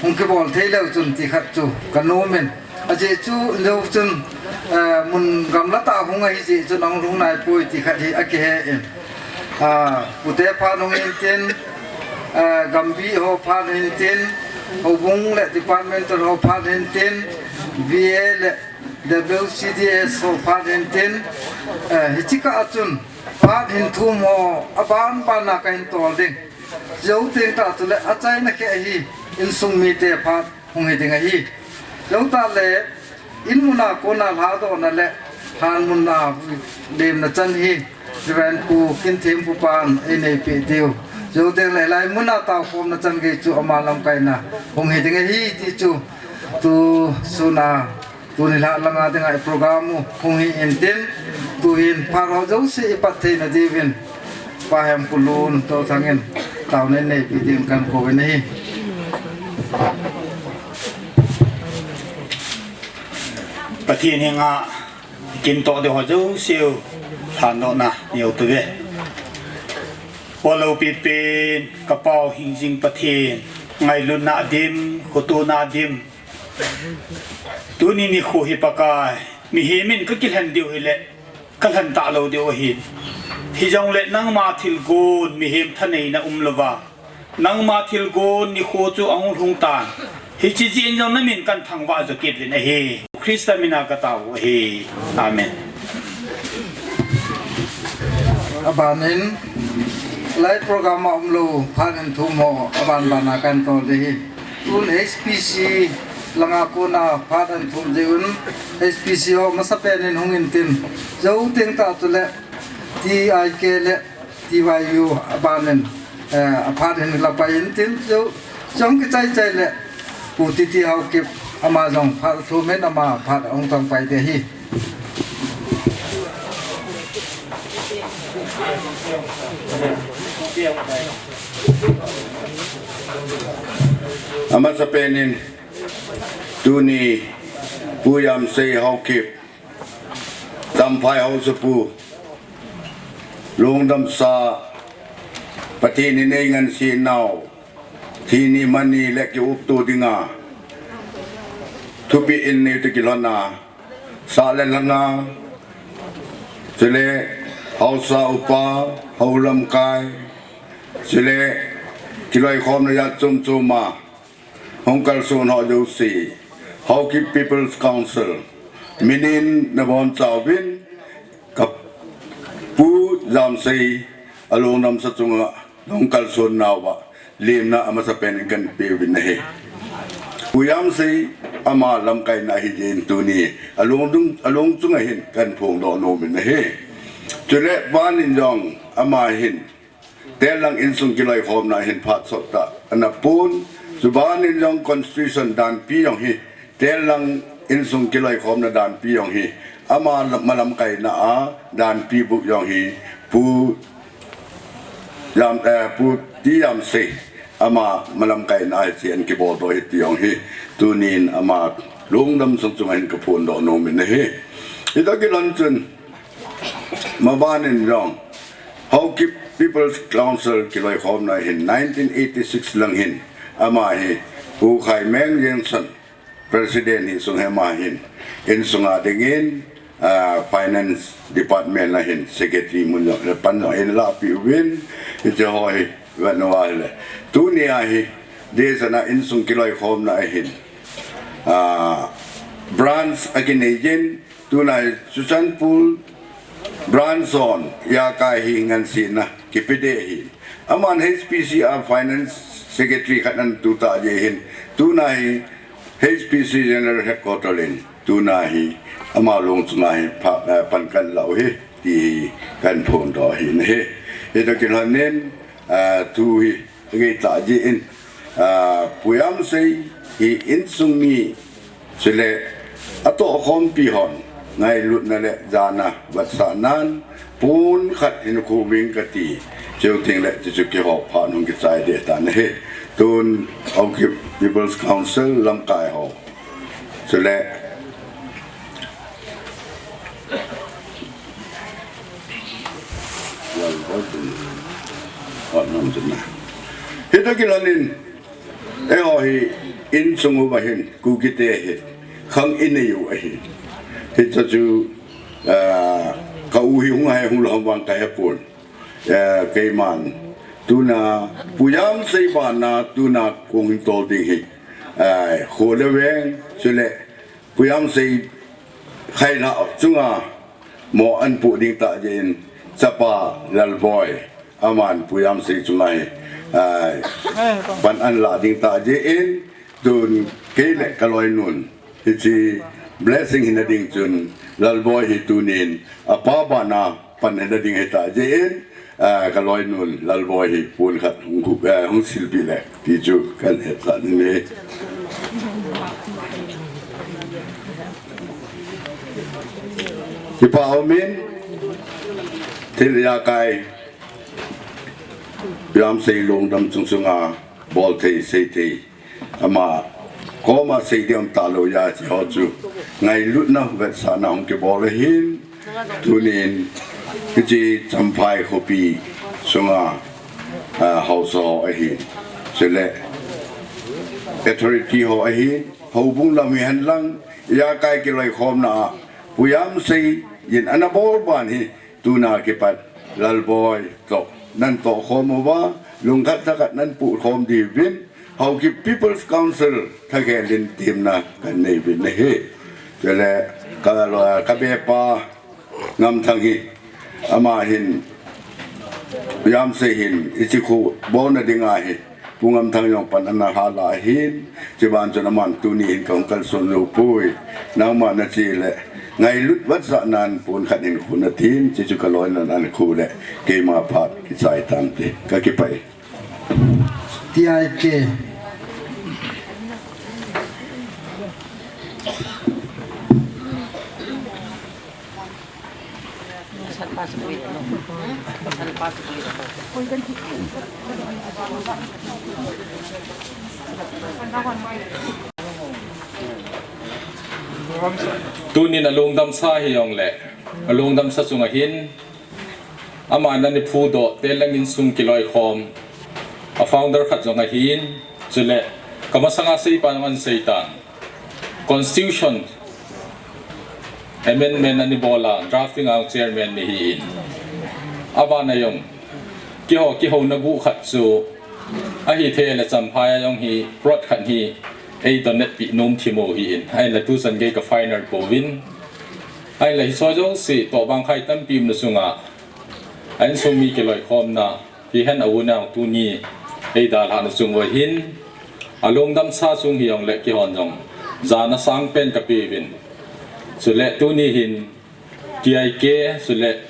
hung kibol thei leu chun ti khat chu kanom in. Ajeh chu, leu chun, eh, mun gamla tah hung ahi jeh chun ahung lhung naipoi ti khat hi akihen. Ah, pute phat hung hintin, ah, Gambih ho phat hintin, houbung le departmental ho phat hintin, V A le W C D S ho phat hintin, eh, hiche kah a chun phat hin thum ho aban ban a kahin tol ding. Jou teng tah chule achaina keh hi insung mite phat hung hi ding ahi. Jou tah le, in mun a kona lhadohna le lhan mun a lemna chan hi Reverend Pu Kinthempu pan einei peh diu. Jou teng le hilai mun a taokhomna chan gei chu ama lamkaina hung hi ding ahi ti chu tu sun a Tuni lha langa dinga i program u hung hi intin, tuhin phat ho jouse i pat theina diuvin, Pa Hemkholun Touthang in taona nei peh ding kan kou in ahi. Pathen henga kin toh ding ho jouse u thanopna neiu tuve. Polo pipen, ka Pau hingjing Pathen, ngailutna dim, khotona dim, tuni nikho hi Pakai, mihem in ka kilhen diu hile, ka lhen talou diu ahi. Hijongle nangma thilgon mihem thaneina umlouva, nangma thilgon nikho chu ahung lhung tan. Hiche jeh in jong namin kan thangvah jo kit uvin ahi. Christa mina ka tao u ahi. Amen. Abanin, lai program a umlou, phat in thum ho, aban bana kan tol ding ahi. Tun H P C langa kona phat in thum ding un, H P C ho masapen in hung intin. Jou teng tah chule, T I K le T Y U abanin, eh, aphat in la pai intin. Jou, jong kichai chai le, Pu T T Haokip ama jong phat thum in ama phat hung tong pai ding ahi. Amasapen in tuni Pu Jamsei Haokip, Champhai Haosapu, lungdamsa, Pathen in eingansei nau, thini mani le ki-ukto dinga thupeh in neitu kilhon a, sah le lhanga, chule haosa upa, hou lamkai, chule kiloikhomna jat chom chom a hung kalson ho jouse, Haokip People's Council minin nabonchauvin, ka Pu Jamsei alungdamsa chunga hung kalson nauva lemna amasapen in kan peuvin ahi. Pu Jamsei ama lamkaina ahi jeh in tuni alung chung, alung chunga hin kan phongdoh nom in ahi. Chule vanin jong ama hin Tenlang insung kiloikhomna hin phat sot tah ana pun, chubanin jong constitution danpi jong hi, Tenlang insung kiloikhomna danpi jong hi, ama malamkaina a danpi book jong hi, Pu Jam, eh, Pu T Jamsei ama malamkaina a hiche ahin kibol doh hi ti jong hi tunin ama lungdam sung chunga hin kaphondoh nom in ahi. Hitoh kilhon chun maban in jong Haokip People's Council kiloikhomna hin nineteen eighty-six lang hin ama hi Pu Khaimeng Jensen President hi sung hi ama hin insunga dingin, ah, Finance Department a hin Secretary mun jong le pan jong ahin lahpeh uvin, hiche ho hi vet uva ahile. Tunia hi, deisahna insung kiloikhomna a hin, ah, branch akinei jin, tuna hi Churachandpur branch hon, ijakai hi ngansena kipe ding ahi. Aman H P C a Finance Secretary khat ana tu tah jeh hin, tuna hi H P C General Headquarter in, tuna hi ama long chunga hi pha-, eh, pan kahin lah u ahi, ti hi kahin phondoh ahi nahi. Hitoh kilhon in, eh, thu hi agei tah jeh in, ah, Pu Jamsei hi insung mi, chule atohkhompi hon ngailutna le jana vetsahnan pon khat hin khu ving kati, chuteng le chuchu kihou phat hung kichai ding tan ahi. Tun Haokip People's Council lamkai ho, chule hitoh kilhon in, eiho hi insung uva hin, Kukite hi khang inei u ahi. Hiche chu, ah, ka u hi hung hai hung lou ham vang kahepon. Ah, keiman tuna Pu Jamsei bana tuna kong hin tol ding hi, ah, kho le veng, chule Pu Jamsei khailhah chunga mo ahin poh ding tah jeh in, chapa Lalboi, aman Pu Jamsei chunga hi, ah, pan ahin lah ding tah jeh in, tun kei le kaloinun hiche blessing hina ding chun Lalboi hi tunin apa bana pan hina ding ahitah jeh in, ah, kaloinun Lalboi hi pon khat hung khu, ah, hung silpeh le ti chu kahin hetsah in ahi. Kipah umin, thil ijakai Jamsei lungdam chung chunga bol thei, sei thei, ama koma sei ding um talou jeh a hiche ho chu ngailutna vetsahna hung kibol ahin, tunin hiche Champhai khopi sunga, ah, haosa ho ahin, chule authority ho ahin, houbung lam hihen lang, ijakai kiloikhomna a Pu Jamsei in ana bol ban hi, tuna kipat Lalboi toh nan tohkhom uva, lungkhat thakhat nan puhkhom diuvin, Haokip People's Council thakhel in temna kahin nei uvin ahi. Chule ka, ka bepa Ngamthang hi, ama hin, Jamsei hin hiche khu bolna dinga hi Pu Ngamthang jong pan ana hal ahin, chuban chun aman tuni hin kahung kalson jou poi. Nangma nache le ngailut vetsahnan pon khat hin khu natin, chuchu kaloinan ana khu le keima phat kichai tante. Kakipah e. T I K. Tunin alungdamsa hijongle, alungdamsa chunga hin, aman ana phudoh, Tenlang insung kiloikhom, a founder khat jong ahin, chule, kamasanga seipa jong ahin seitan. Constitution amendment ana bol a, drafting a chairman nahin. Abana jong, keiho, kihouna guh khat chu, ahithei le Champhai a jong hi, plot khat hi, ei donate peh nom thim u ahin. Ahinla tuchan gei ka final pouvin. Ahinla hiche jouse, tohbang khai tampi umna chunga, a insung mi kiloikhomna, hihen a unau tuni, ei dalhahna chung uva hin, alungdamsa chung hijongle keihon jong, jana sangpen kapeuvin. Chule tuni hin, T I K, chule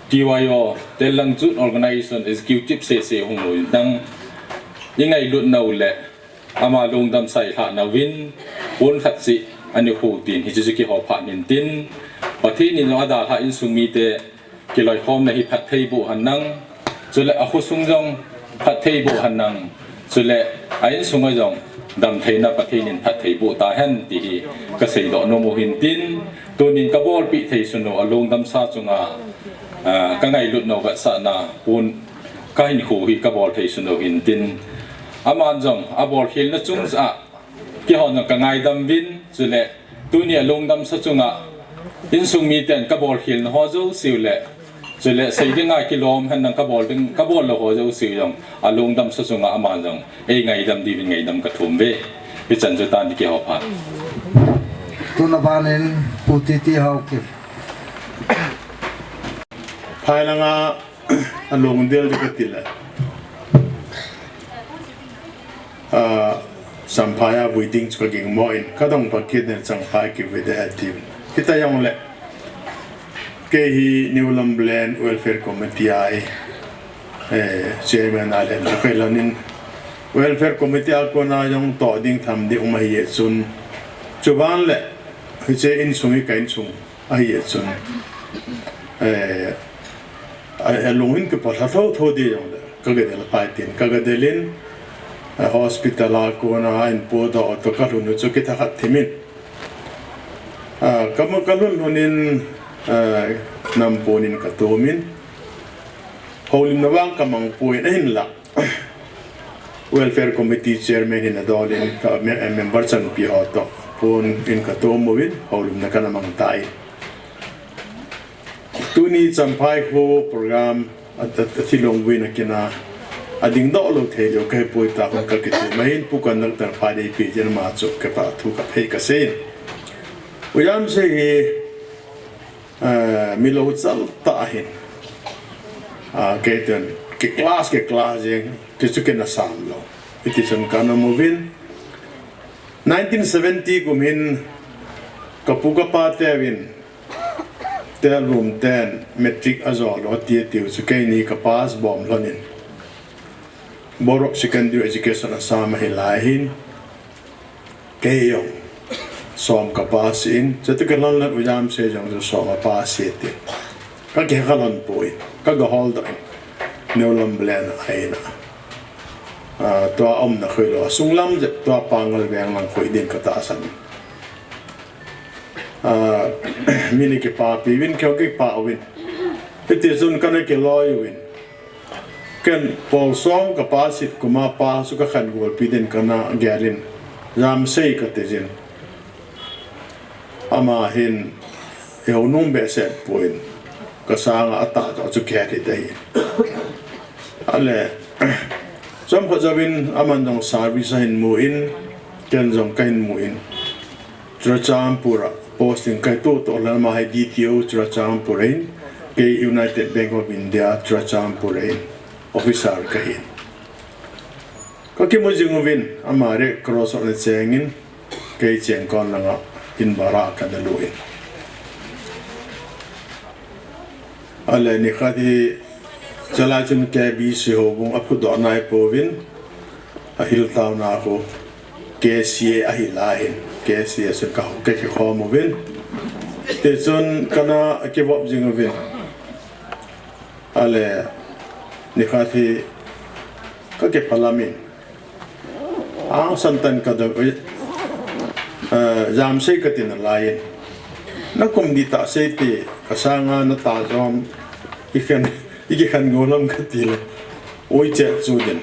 T Y O, Tenlang Youth Organization Executive sese hung lou in tang, i ngailutnau le, ama lungdamsa i lhahnauvin, pon khat cheh ana khu tin, hiche chu kihou phat in tin, Pathen in jong adalhah insung mite, kiloikhomna hi phatthei boh hen lang, chule akhosung jong phatthei boh hen lang, Chule a insung a jong damtheina Pathen in phatthei boh tahen ti hi kasei doh nom u hin tin, tunin kabolpeh thei sunu alungdamsa chunga, ah, kangailut nau vetsahna pon kahinkho hi kabol thei sunu hin tin, aman jong abolkhelna chunga keihon jong kangaidam uvin, chule tuni alungdamsa chunga insung miten kabolkhelna ho jouse u le, chule seidinga kilom henlang kabol ding, kabol lou ho jouse u jong alungdamsa chunga aman jong eingaidam diuvin ngaidam kathum uve. Hichan chu tan ti kihou pha. Tuna banin Pu T T Haokip. Phailanga alungdel ding kati le, ah, Champhai a vui ding chu kaging mo in, kadong pha kit nen Champhai kivui ding ahi tin. Hita jongle, kei hi New Lambulane Welfare Committee a, eh, Chairman a len chu kei lhonin, Welfare Committee a kona jong toh ding tham ding um ahi chun, chuban le hiche insung hi ka insung ahi chun, eh, a, alung in kipah lha thotho ding jongle kagadel phai tin, kagadel in, eh, hospital a kona in podoh toh kalhun u chu kithakhat thimin, ah, kamu kalhun lhun in, eh, nam pon in katomin, houlimna vang kamang poi, ahinla Welfare Committee Chairman hin adol in ka me-, member chanpi ho toh pon in katom uvin, houlimna kana mang tai. Tuni Champhai ho program a, a, athilong vuina kina adingdoh lou thei lou kahi poi ta hon kakiti mahin, Pu Conductor pha dei pi jin ma chu kipathu kaphei kasei in. U Jamsei hi, ah, mi lou chal tah ahin. Ah, kei ten, ki class, ki class jeng, ki chu kina sam lou. Hiti chun kana um uvin. Nineteen seventy kum hin, kapu kapa teuvin, tel room ten, matric ajou lou tia tiu chu keini ka pass bom lhonin, Board of Secondary Education asam ahi lai hin, kei jong som ka pass in, chuti ka lhon lhon U Jamsei jong chu som a pass e ti. Ka kikha lhon poi, ka ga holdoh in, New Lambulane a ahin a. Ah, tua umna khoi lou, sunglam jep tua Pangal veng lang khoi din ka tahsan. Ah, mi ni kipapi uvin, kei kipa uvin. Hiti chun kana kiloi uvin. Ken pol som ka pass it kum a pa chu ka khan golpi din kana gelin, Jamsei kati jin. Ama hin eihou nom behseh poi, ka sanga atah toh chu kihei thei ahi. Ale, chomkhat jouvin aman jong service ahin mu in, ken jong kahin mu in, Churachandpur a posting kahi toh toh le, ama hi D T O Churachandpur ahin, kei United Bank of India Churachandpur ahin officer kahin. Ka kimu jing uvin, ama Red Cross ana chengin, kei cheng kon langa in bara kana lut in. Ale nikhat hi, chalai chun K B C houbung aphudoh nai pouvin, ahil tauna ho, K C A ahi lai hin, K C A chun ka, ka kikhom uvin. Tichun kana kivop jing uvin. Ale nikhat hi ka kiphalam in. Angsang tah in ka dong, eh, Jamsei kati nalai in. Na kum dih tah sei te, ka sanga na tah jom, i khen, i kikhen ngol lou kati le. Oi, chet chu din.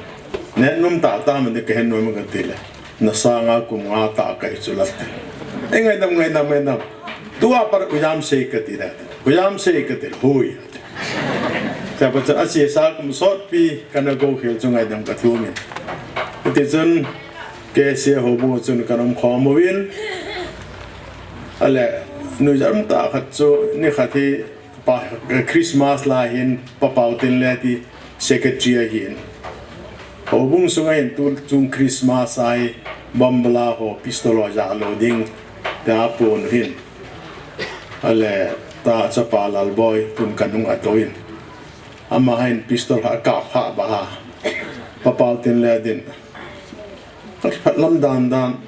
Neh nom tah tah man de, ka he nom kati le. Na sanga kum nga tah kahi chu la te. E, ngaidam, ngaidam, ngaidam. Tua pat U Jamsei kati da. U Jamsei kati le. Hoi. Tia pa chun a chesa kum sotpi kana go khel chu ngaidam ka thum in. Tichun K C A houbung chun kana um khom uvin. Ale, nuijat um tah khat chu nikhat hi pa, Christmas lai hin Pa Paotinle ti secretary ahin. Houbung sunga hin tuchung Christmas a hi bomb bala ho pistol ho jah lou ding tia pon u hin. Ale ta chapa Lalboi tun ka nung a tou in. Ama hin pistol ha kap ha ba ha. Pa Paotinle din. Ka kiphat lam dan dan.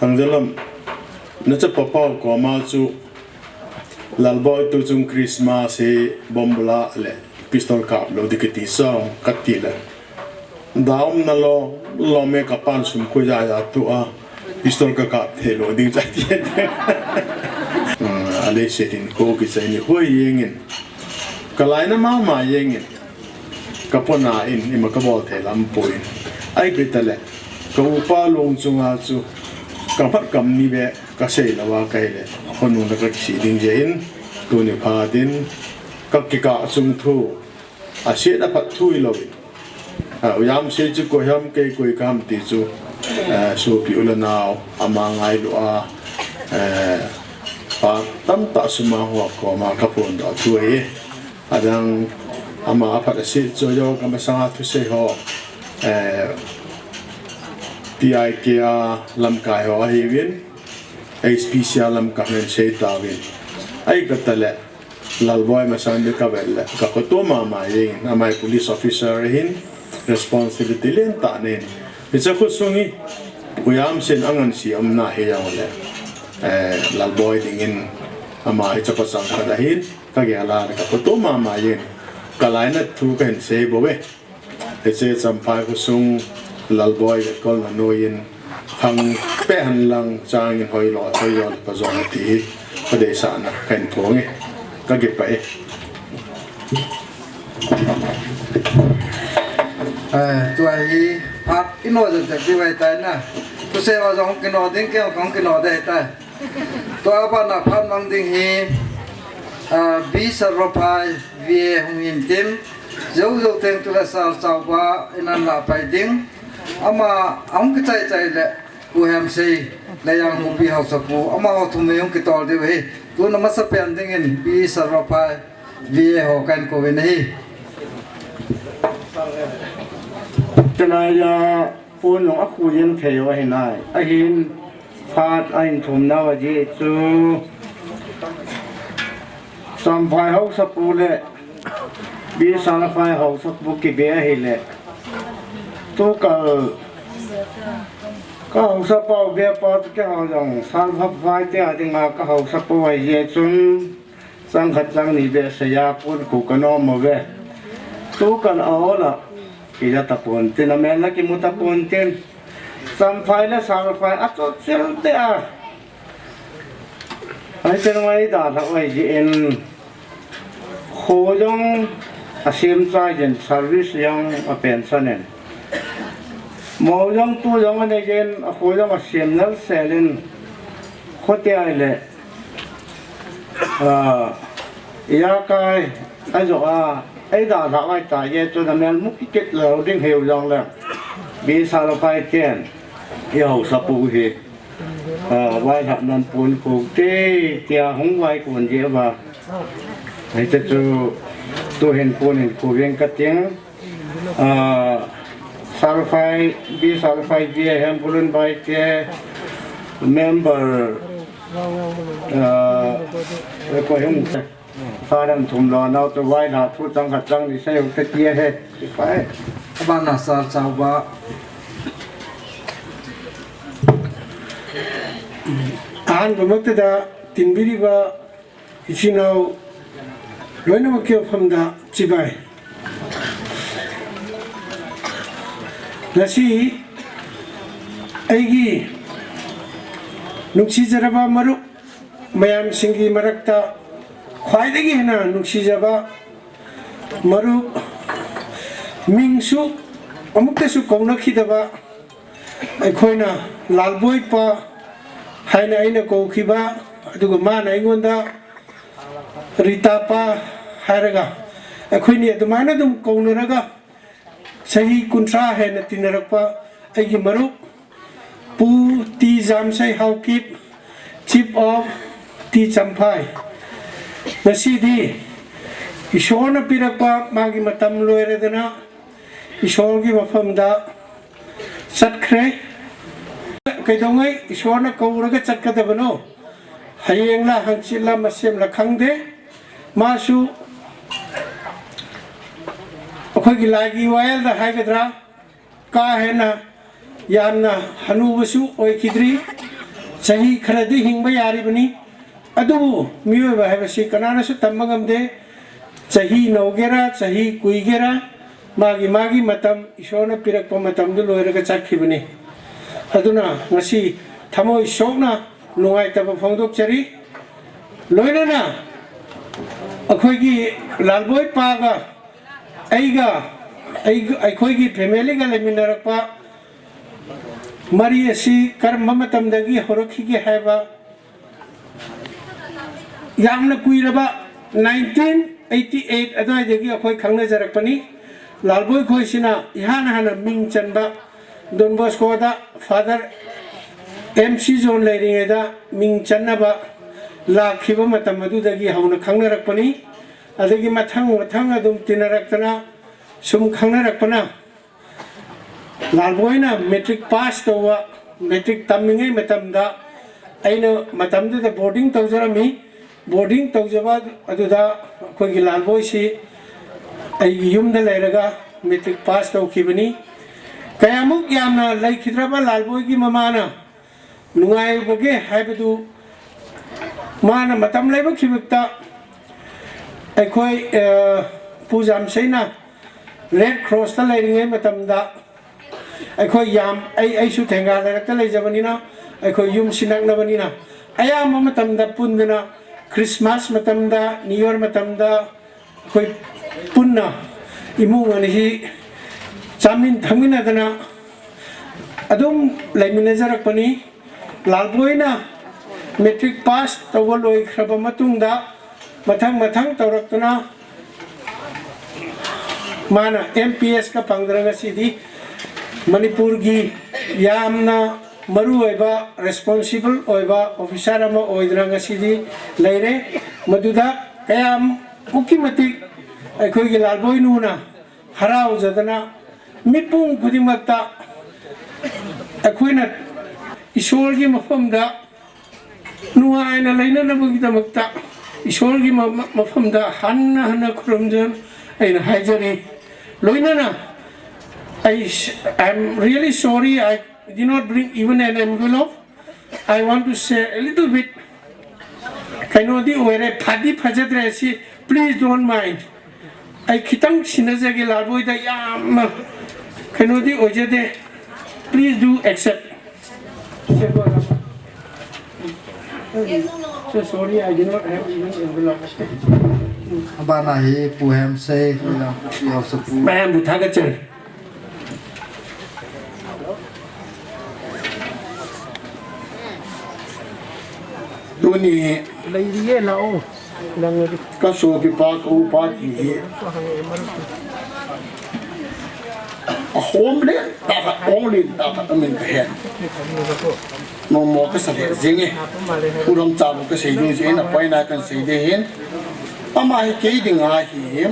Hangjalam, na chapa Pao koma chu Lalboi tuchung Christmas hi bomb bala le pistol kap lou ding kiti song kati le. Daum na lo, lo me ka pan sum ko ja ja tu a. Pistol ka kap thei lo ding cha ti. Hmm, a le se din ko ki chai ni hoi yeng in. Ka lai na ma ma yeng in. Ka pona in, ima ka bol thei lam poi. Ai pe ta le. Ka upa long chunga chu. Ka phat kam ni be, ka sei lo wa ka hi le. Hon nung na ka si ding je in. Tu ni pha din. Ka ki ka chung thu. A siet a phat thu hi lo in. A, u Yamsei chu koi ham kei koi ka ham ti chu, a, sopi u le nau, ama ngailu a, a, pa tamtah sum a hua koma ka phondoh thu ahi. Adang ama a phat a siet chu jo ka masanga thusei ho, a, T I K a lamkai ho ahi uvin, H P C a lamkai ho in sei ta uvin. Ai ka ta le, Lalboi masang di ka vet le, ka khoto mama jeng in, amai police officer ahin, responsibility lentah nei in. Hiche khosung hi, u Yamsei in angansi umna hi jong le, eh, Lalboi dingin, ama hiche pa chang khat ahin, ka gel a le ka khoto mama jeng in, ka lainat thu ka hin sei bou ve. Hiche Champhai khosung Lalboi vetkol na noiyin khang pe hen lang changin hoilo, hoilo le pa jong ti hi ka deisahna ka hin phong e, ka kipah e. Eh, tua hi phat i no jen jen ti vai tai na. Tu se wa jong kino ding, kei jong kino ding tai. Tua bana phat mang ding hi, ah, B Sarvaphai V A hung hin tin, jou jou teng tu le Sar Chauba in an la pai ding. Ama hung kichai chai le, Pu Hemsei le Janghupi Haosapu, amaho thum nei hung kitol diu ahi. Tuna masa pen dingin B Sarvaphai V A ho kan kou ve ahi. Tena ya Pu nung a khu yin thei u ahi nai. Ahin phat a hin thum nau a ji chu Champhai Haosapu le B Sarvaphai Haosapu kibe ahi le. Tu kal ka Haosapu be pa tu ke hao jong Sarvaphai te a dinga ka Haosapu ahi je chun. Chang khat chang ni be seija pon khu ka nom mo ve. Tu kan a ola. Kija ta pon tin, a mel na kimu ta pon tin. Champhai le Sarvaphai a chot chil te a. Ai chen ngai da la oi ji in. Kho jong a sem chai jin service jong a pension in. Mo jong tu jong a nei jin a kho jong a sem nal sel in. Kho te ai le. Ah, iya kai, ai jo a, ai da la ai ta ye chu na mel mu ki ket lo ding heu jong le. B Sarvaphai ten, i Haosapu hi. Ah, vai hap nan pun khu te, tia hung vai kun je va. Ai te chu, tu hin pun hin khu veng ka ting. Ah, Sarvaphai, B Sarvaphai V A Hempulun Baite, member, ah, ko hung sa dan thum lo nau tu vai la thu chang khat chang ni sa yung te tia he. Pai. Abana Sar Chauba. Ahan ba mak te da tin biri ba Ichin nao loinamaki a phamda chibai. Ngasi eigi nungsijaraba marup mayam singgi marakta khwaidagi hena nungsijaraba marup mingsu amuktasu kauna khidaba ꯑꯩꯈꯣꯏꯅ ꯂꯥꯜꯕꯣꯏ ꯄꯥ ꯍꯥꯏꯅ ꯑꯩꯅ ꯀꯧꯈꯤꯕ, ꯑꯗꯨꯒ ꯃꯥꯅ ꯑꯩꯉꯣꯟꯗ ꯔꯤꯇꯥ ꯄꯥ ꯍꯥꯏꯔꯒ ꯑꯩꯈꯣꯏꯅꯤ ꯑꯗꯨꯃꯥꯏꯅ ꯑꯗꯨꯝ ꯀꯧꯅꯔꯒ ꯆꯍꯤ ꯀꯨꯟꯊ꯭ꯔꯥ ꯍꯦꯟꯅ ꯇꯤꯟꯅꯔꯛꯄ ꯑꯩꯒꯤ ꯃꯔꯨꯞ ꯄꯨ ꯇꯤ ꯖꯥꯝꯁꯩ Haokip, Chief of T Champhai, ꯉꯁꯤꯗꯤ ꯏꯁꯣꯔꯅ ꯄꯤꯔꯛꯄ ꯃꯥꯒꯤ ꯃꯇꯝ ꯂꯣꯏꯔꯗꯅ ꯏꯁꯣꯔꯒꯤ ꯃꯐꯝꯗ ꯆꯠꯈ꯭ꯔꯦ꯫ ꯀꯩꯗꯧꯉꯩ ꯏꯁꯣꯔꯅ ꯀꯧꯔꯒ ꯆꯠꯀꯗꯕꯅꯣ? ꯍꯌꯦꯡꯂ ꯍꯪꯆꯤꯠꯂ ꯃꯁꯦꯝꯂ ꯈꯪꯗꯦ꯫ ꯃꯥꯁꯨ ꯑꯩꯈꯣꯏꯒꯤ ꯂꯥꯏꯒꯤ ꯋꯥꯌꯦꯜꯗ ꯍꯥꯏꯒꯗ꯭ꯔꯥ, ꯀꯥ ꯍꯦꯟꯅ ꯌꯥꯝꯅ ꯍꯅꯨꯕꯁꯨ ꯑꯣꯏꯈꯤꯗ꯭ꯔꯤ꯫ ꯆꯍꯤ ꯈꯔꯗꯤ ꯍꯤꯡꯕ ꯌꯥꯔꯤꯕꯅꯤ꯫ ꯑꯗꯨꯕꯨ ꯃꯤꯑꯣꯏꯕ ꯍꯥꯏꯕꯁꯤ ꯀꯅꯥꯅꯁꯨ ꯇꯝꯕ ꯉꯝꯗꯦ꯫ ꯆꯍꯤ ꯅꯧꯒꯦꯔꯥ, ꯆꯍꯤ ꯀꯨꯏꯒꯦꯔꯥ, ꯃꯥꯒꯤ ꯃꯥꯒꯤ ꯃꯇꯝ, ꯏꯁꯣꯔꯅ ꯄꯤꯔꯛꯄ ꯃꯇꯝꯗꯨ ꯂꯣꯏꯔꯒ ꯆꯠꯈꯤꯕꯅꯤ꯫ ꯑꯗꯨꯅ ꯉꯁꯤ ꯊꯃꯣꯏ ꯁꯣꯛꯅ ꯅꯨꯡꯉꯥꯏꯇꯕ ꯐꯣꯡꯗꯣꯛꯆꯔꯤ꯫ ꯂꯣꯏꯅꯅ ꯑꯩꯈꯣꯏꯒꯤ ꯂꯥꯜꯕꯣꯏ ꯄꯥꯒ ꯑꯩꯒ, ꯑꯩ-, ꯑꯩꯈꯣꯏꯒꯤ ꯐꯦꯃꯤꯂꯤꯒ ꯂꯩꯃꯤꯟꯅꯔꯛꯄ ꯃꯔꯤ ꯑꯁꯤ ꯀꯔꯝꯕ ꯃꯇꯝꯗꯒꯤ ꯍꯧꯔꯛꯈꯤꯒꯦ ꯍꯥꯏꯕ ꯌꯥꯝꯅ ꯀꯨꯏꯔꯕ nineteen eighty eight ꯑꯗꯨꯋꯥꯏꯗꯒꯤ ꯑꯩꯈꯣꯏ ꯈꯪꯅꯖꯔꯛꯄꯅꯤ꯫ ꯂꯥꯜꯕꯣꯏ ꯈꯣꯏꯁꯤꯅ ꯏꯍꯥꯟ ꯍꯥꯟꯅ ꯃꯤꯡ ꯆꯟꯕ ꯗꯣꯟ ꯕꯣꯁꯀꯣꯗ ꯐꯥꯗꯔ ꯑꯦꯝ ꯁꯤ ꯖꯣꯟ ꯂꯩꯔꯤꯉꯩꯗ ꯃꯤꯡ ꯆꯟꯅꯕ ꯂꯥꯛꯈꯤꯕ ꯃꯇꯝ ꯑꯗꯨꯗꯒꯤ ꯍꯧꯅ ꯈꯪꯅꯔꯛꯄꯅꯤ꯫ ꯑꯗꯒꯤ ꯃꯊꯪ ꯃꯊꯪ ꯑꯗꯨꯝ ꯇꯤꯟꯅꯔꯛꯇꯅ ꯁꯨꯝ ꯈꯪꯅꯔꯛꯄꯅ ꯂꯥꯜꯕꯣꯏꯅ ꯃꯦꯇ꯭ꯔꯤꯛ ꯄꯥꯁ ꯇꯧꯕ, ꯃꯦꯇ꯭ꯔꯤꯛ ꯇꯝꯃꯤꯉꯩ ꯃꯇꯝꯗ ꯑꯩꯅ ꯃꯇꯝꯗꯨꯗ ꯕꯣꯔꯗꯤꯡ ꯇꯧꯖꯔꯝꯃꯤ꯫ ꯕꯣꯔꯗꯤꯡ ꯇꯧꯖꯕ ꯑꯗꯨꯗ ꯑꯩꯈꯣꯏꯒꯤ ꯂꯥꯜꯕꯣꯏꯁꯤ ꯑꯩꯒꯤ ꯌꯨꯝꯗ ꯂꯩꯔꯒ ꯃꯦꯇ꯭ꯔꯤꯛ ꯄꯥꯁ ꯇꯧꯈꯤꯕꯅꯤ꯫ ꯀꯌꯥꯃꯨꯛ ꯌꯥꯝꯅ ꯂꯩꯈꯤꯗ꯭ꯔꯕ ꯂꯥꯜꯕꯣꯏꯒꯤ ꯃꯃꯥꯅ ꯅꯨꯡꯉꯥꯏꯕꯒꯦ ꯍꯥꯏꯕꯗꯨ ꯃꯥꯅ ꯃꯇꯝ ꯂꯩꯕ ꯈꯤꯕꯛꯇ ꯑꯩꯈꯣꯏ, ꯑ, ꯄꯨ ꯖꯥꯝꯁꯩꯅ ꯔꯦꯗ ꯀ꯭ꯔꯣꯁꯇ ꯂꯩꯔꯤꯉꯩ ꯃꯇꯝꯗ ꯑꯩꯈꯣꯏ ꯌꯥꯝ, ꯑꯩ, ꯑꯩꯁꯨ ꯊꯦꯡꯒꯥ ꯂꯩꯔꯛꯇ ꯂꯩꯖꯕꯅꯤꯅ, ꯑꯩꯈꯣꯏ ꯌꯨꯝꯁꯤ ꯅꯛꯅꯕꯅꯤꯅ, ꯑꯌꯥꯝꯕ ꯃꯇꯝꯗ ꯄꯨꯟꯗꯨꯅ ꯈ꯭ꯔꯤꯁꯃꯥꯁ ꯃꯇꯝꯗ, ꯅ꯭ꯌꯨ ꯌꯔ ꯃꯇꯝꯗ ꯑꯩꯈꯣꯏ ꯄꯨꯟꯅ ꯏꯃꯨꯡ ꯑꯅꯤ ꯆꯥꯃꯤꯟ ꯊꯛꯃꯤꯟꯅꯗꯅ ꯑꯗꯨꯝ ꯂꯩꯃꯤꯟꯅꯖꯔꯛꯄꯅꯤ꯫ ꯂꯥꯜꯕꯣꯏꯅ ꯃꯦꯇ꯭ꯔꯤꯛ ꯄꯥꯁ ꯇꯧꯕ ꯂꯣꯏꯈ꯭ꯔꯕ ꯃꯇꯨꯡꯗ ꯃꯊꯪ ꯃꯊꯪ ꯇꯧꯔꯛꯇꯨꯅ ꯃꯥꯅ ꯑꯦꯝ ꯄꯤ ꯑꯦꯁꯀ ꯐꯪꯗꯅ ꯉꯁꯤꯗꯤ ꯃꯅꯤꯄꯨꯔꯒꯤ ꯌꯥꯝꯅ ꯃꯔꯨꯑꯣꯏꯕ, ꯔꯦꯁꯄꯣꯟꯁꯤꯕꯜ ꯑꯣꯏꯕ ꯑꯣꯐꯤꯁꯥꯔ ꯑꯃ ꯑꯣꯏꯗꯨꯅ ꯉꯁꯤꯗꯤ ꯂꯩꯔꯦ꯫ ꯃꯗꯨꯗ ꯀꯌꯥꯃꯨꯛꯀꯤ ꯃꯇꯤꯛ ꯑꯩꯈꯣꯏꯒꯤ ꯂꯥꯜꯕꯣꯏ ꯅꯨꯅ ꯍꯔꯥꯎꯖꯗꯅ ꯃꯤꯄꯨꯝ ꯈꯨꯗꯤꯡꯃꯛꯇ ꯑꯩꯈꯣꯏꯅ ꯏꯁꯣꯔꯒꯤ ꯃꯐꯝꯗ ꯅꯨꯡꯉꯥꯏꯅ ꯂꯩꯅꯅꯕꯒꯤꯗꯃꯛꯇ ꯏꯁꯣꯔꯒꯤ ꯃ-, ꯃ-, ꯃꯐꯝꯗ ꯍꯟꯅ ꯍꯟꯅ ꯈꯨꯔꯨꯝꯖ-, ꯑꯩꯅ ꯍꯥꯏꯖꯔꯤ꯫ ꯂꯣꯏꯅꯅ ꯑꯩ ꯁ-, I am really sorry, I did not bring even an envelope. I want to say a little bit. ꯀꯩꯅꯣꯗꯤ ꯑꯣꯏꯔꯦ, ꯐꯗꯤ ꯐꯖꯗ꯭ꯔꯦ ꯁꯤ, please don't mind. ꯑꯩ ꯈꯤꯇꯪ ꯁꯤꯟꯅꯖꯒꯦ ꯂꯥꯜꯕꯣꯏꯗ, ꯌꯥꯝꯅ ꯀꯩꯅꯣꯗꯤ ꯑꯣꯏꯖꯗꯦ. Please do accept. So sorry, I did not have even envelope. Abana hi Pu Hemsei, Pu Hemsei, Pu. ꯃꯌꯥꯝꯕꯨ ꯊꯥꯒꯠꯆꯔꯤ꯫ ꯇꯨꯅꯤ ꯂꯩꯔꯤꯌꯦ, ꯂꯥꯛꯑꯣ꯫ ꯅꯪꯅꯗꯤ ꯀꯁꯣ ꯄꯤꯄꯥ ꯀꯧ ꯄꯥ ꯀꯤ ꯍꯤ꯫ ꯍꯪꯉꯛꯑꯦ ꯃꯔꯨꯞꯀꯤ꯫ ꯑꯍꯣꯝꯂꯦ ꯇꯥꯈꯠ, ꯑꯣꯡꯂꯦ ꯇꯥꯈꯠ ꯑꯃꯤꯟ ꯀꯍꯦꯟ꯫ ꯅꯣꯡꯃ ꯀꯁꯥ ꯂꯦ ꯖꯤꯡꯉꯦ꯫ ꯄꯨꯔꯝ ꯆꯥꯕ ꯀꯁꯩ ꯂꯨ ꯖꯤꯡꯉꯦ, ꯅ ꯄꯥꯏꯅ ꯀꯟ ꯁꯩꯗꯦ ꯍꯦꯟ꯫ ꯑꯃ ꯍꯤ ꯀꯦ ꯗꯤꯡ ꯍꯤ꯫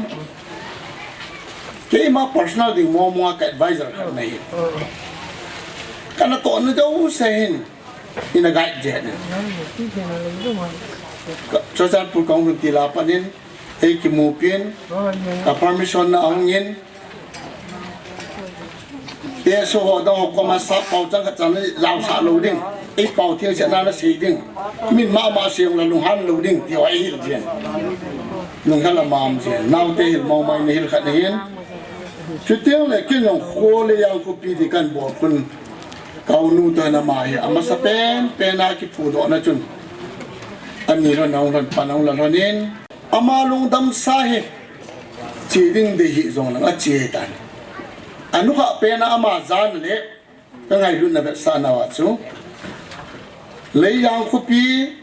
ꯀꯦ ꯃꯥ personal ꯗꯤꯡ ꯃꯣ ꯃꯣ ꯀ advisor ꯈꯛ ꯅ ꯍꯤ꯫ ꯀꯅ ꯇꯣ ꯅ ꯖꯧ ꯁꯦ ꯍꯤꯟ꯫ Ina guide jeh nin. Ka, Churachandpur Kaung Hung ti la panin, ei kimu pin, ka permission na ahung in. Te so ho dong ho koma sa pau chang khat chang lau sa lo ding. Ei pau thiang se na na sei ding. Min ma ma se la lunghan lo ding ti ho ei hil jeh. Lunghan la mam jeh. Nau te hil mau mai ni hil khat ni hin. Chutiang le kin jong kho le yang ko pi di kan bol kun. Kaunu toh na ama hi, amasa pen, pen a kiphudoh na chun. Ani lhon, ahung lhon, pan ahung la lhon in. Ama lungdam sa hi. Che ding dei hi jong lang a che tan. Anukha pen a ama jan le, ka ngailutna vetsahna uva chu. Leijang khopi,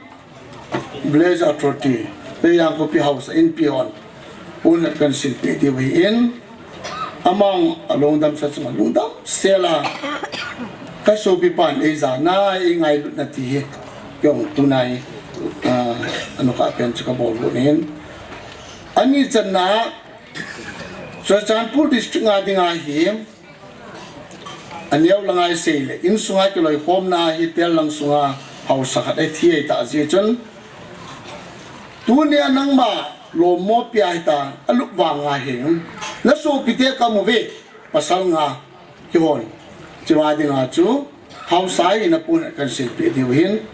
Village Authority, Leijang khopi Haosa in peon, un kan silpeh diu ahin, amang alungdam sa chunga lungdam sela, ka sopi pan eija na, eingailutna ti hi, kei jong tunai, ah, anukha pen chu kabol got in. Ani channa, Churachandpur District a dinga hi, Aneo langa isei le, insunga kiloikhomna hi tel lang sunga haosa khat athi ahi tah jeh chun. Tunia nangma lommo pia hita, alup vanga hi. Na sopite kamu ve, pasal nga kihon. Chua dinga chu, haosa hi na pun kan silpeh diu hin.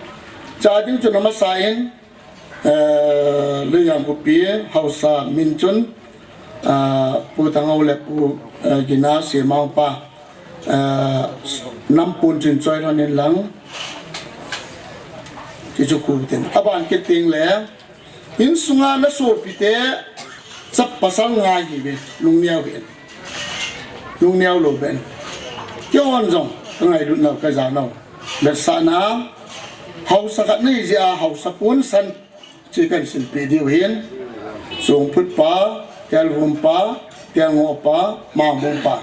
Cha ding chu na masa in, Eh, Leijang khopi, haosa min chun, Ah, Pu Thangho le Pu, ah, Gina Semang pa, ah, nampun chin choi lhon in lang. Chuchu khu tin. Aban kit teng le, insunga na sopite, chapa pasal nga hiuve, lungneo hih in. Lungneo lou ben. Keihon jong, ka ngailut nau, ka ja nau. Vetsahna, haosa khat nahi jeh a, haosa pon san, Chu kahin silpeh diu ahin, Songphut pa, Kelvum pa, Kelngoh pa, Mangbung pa.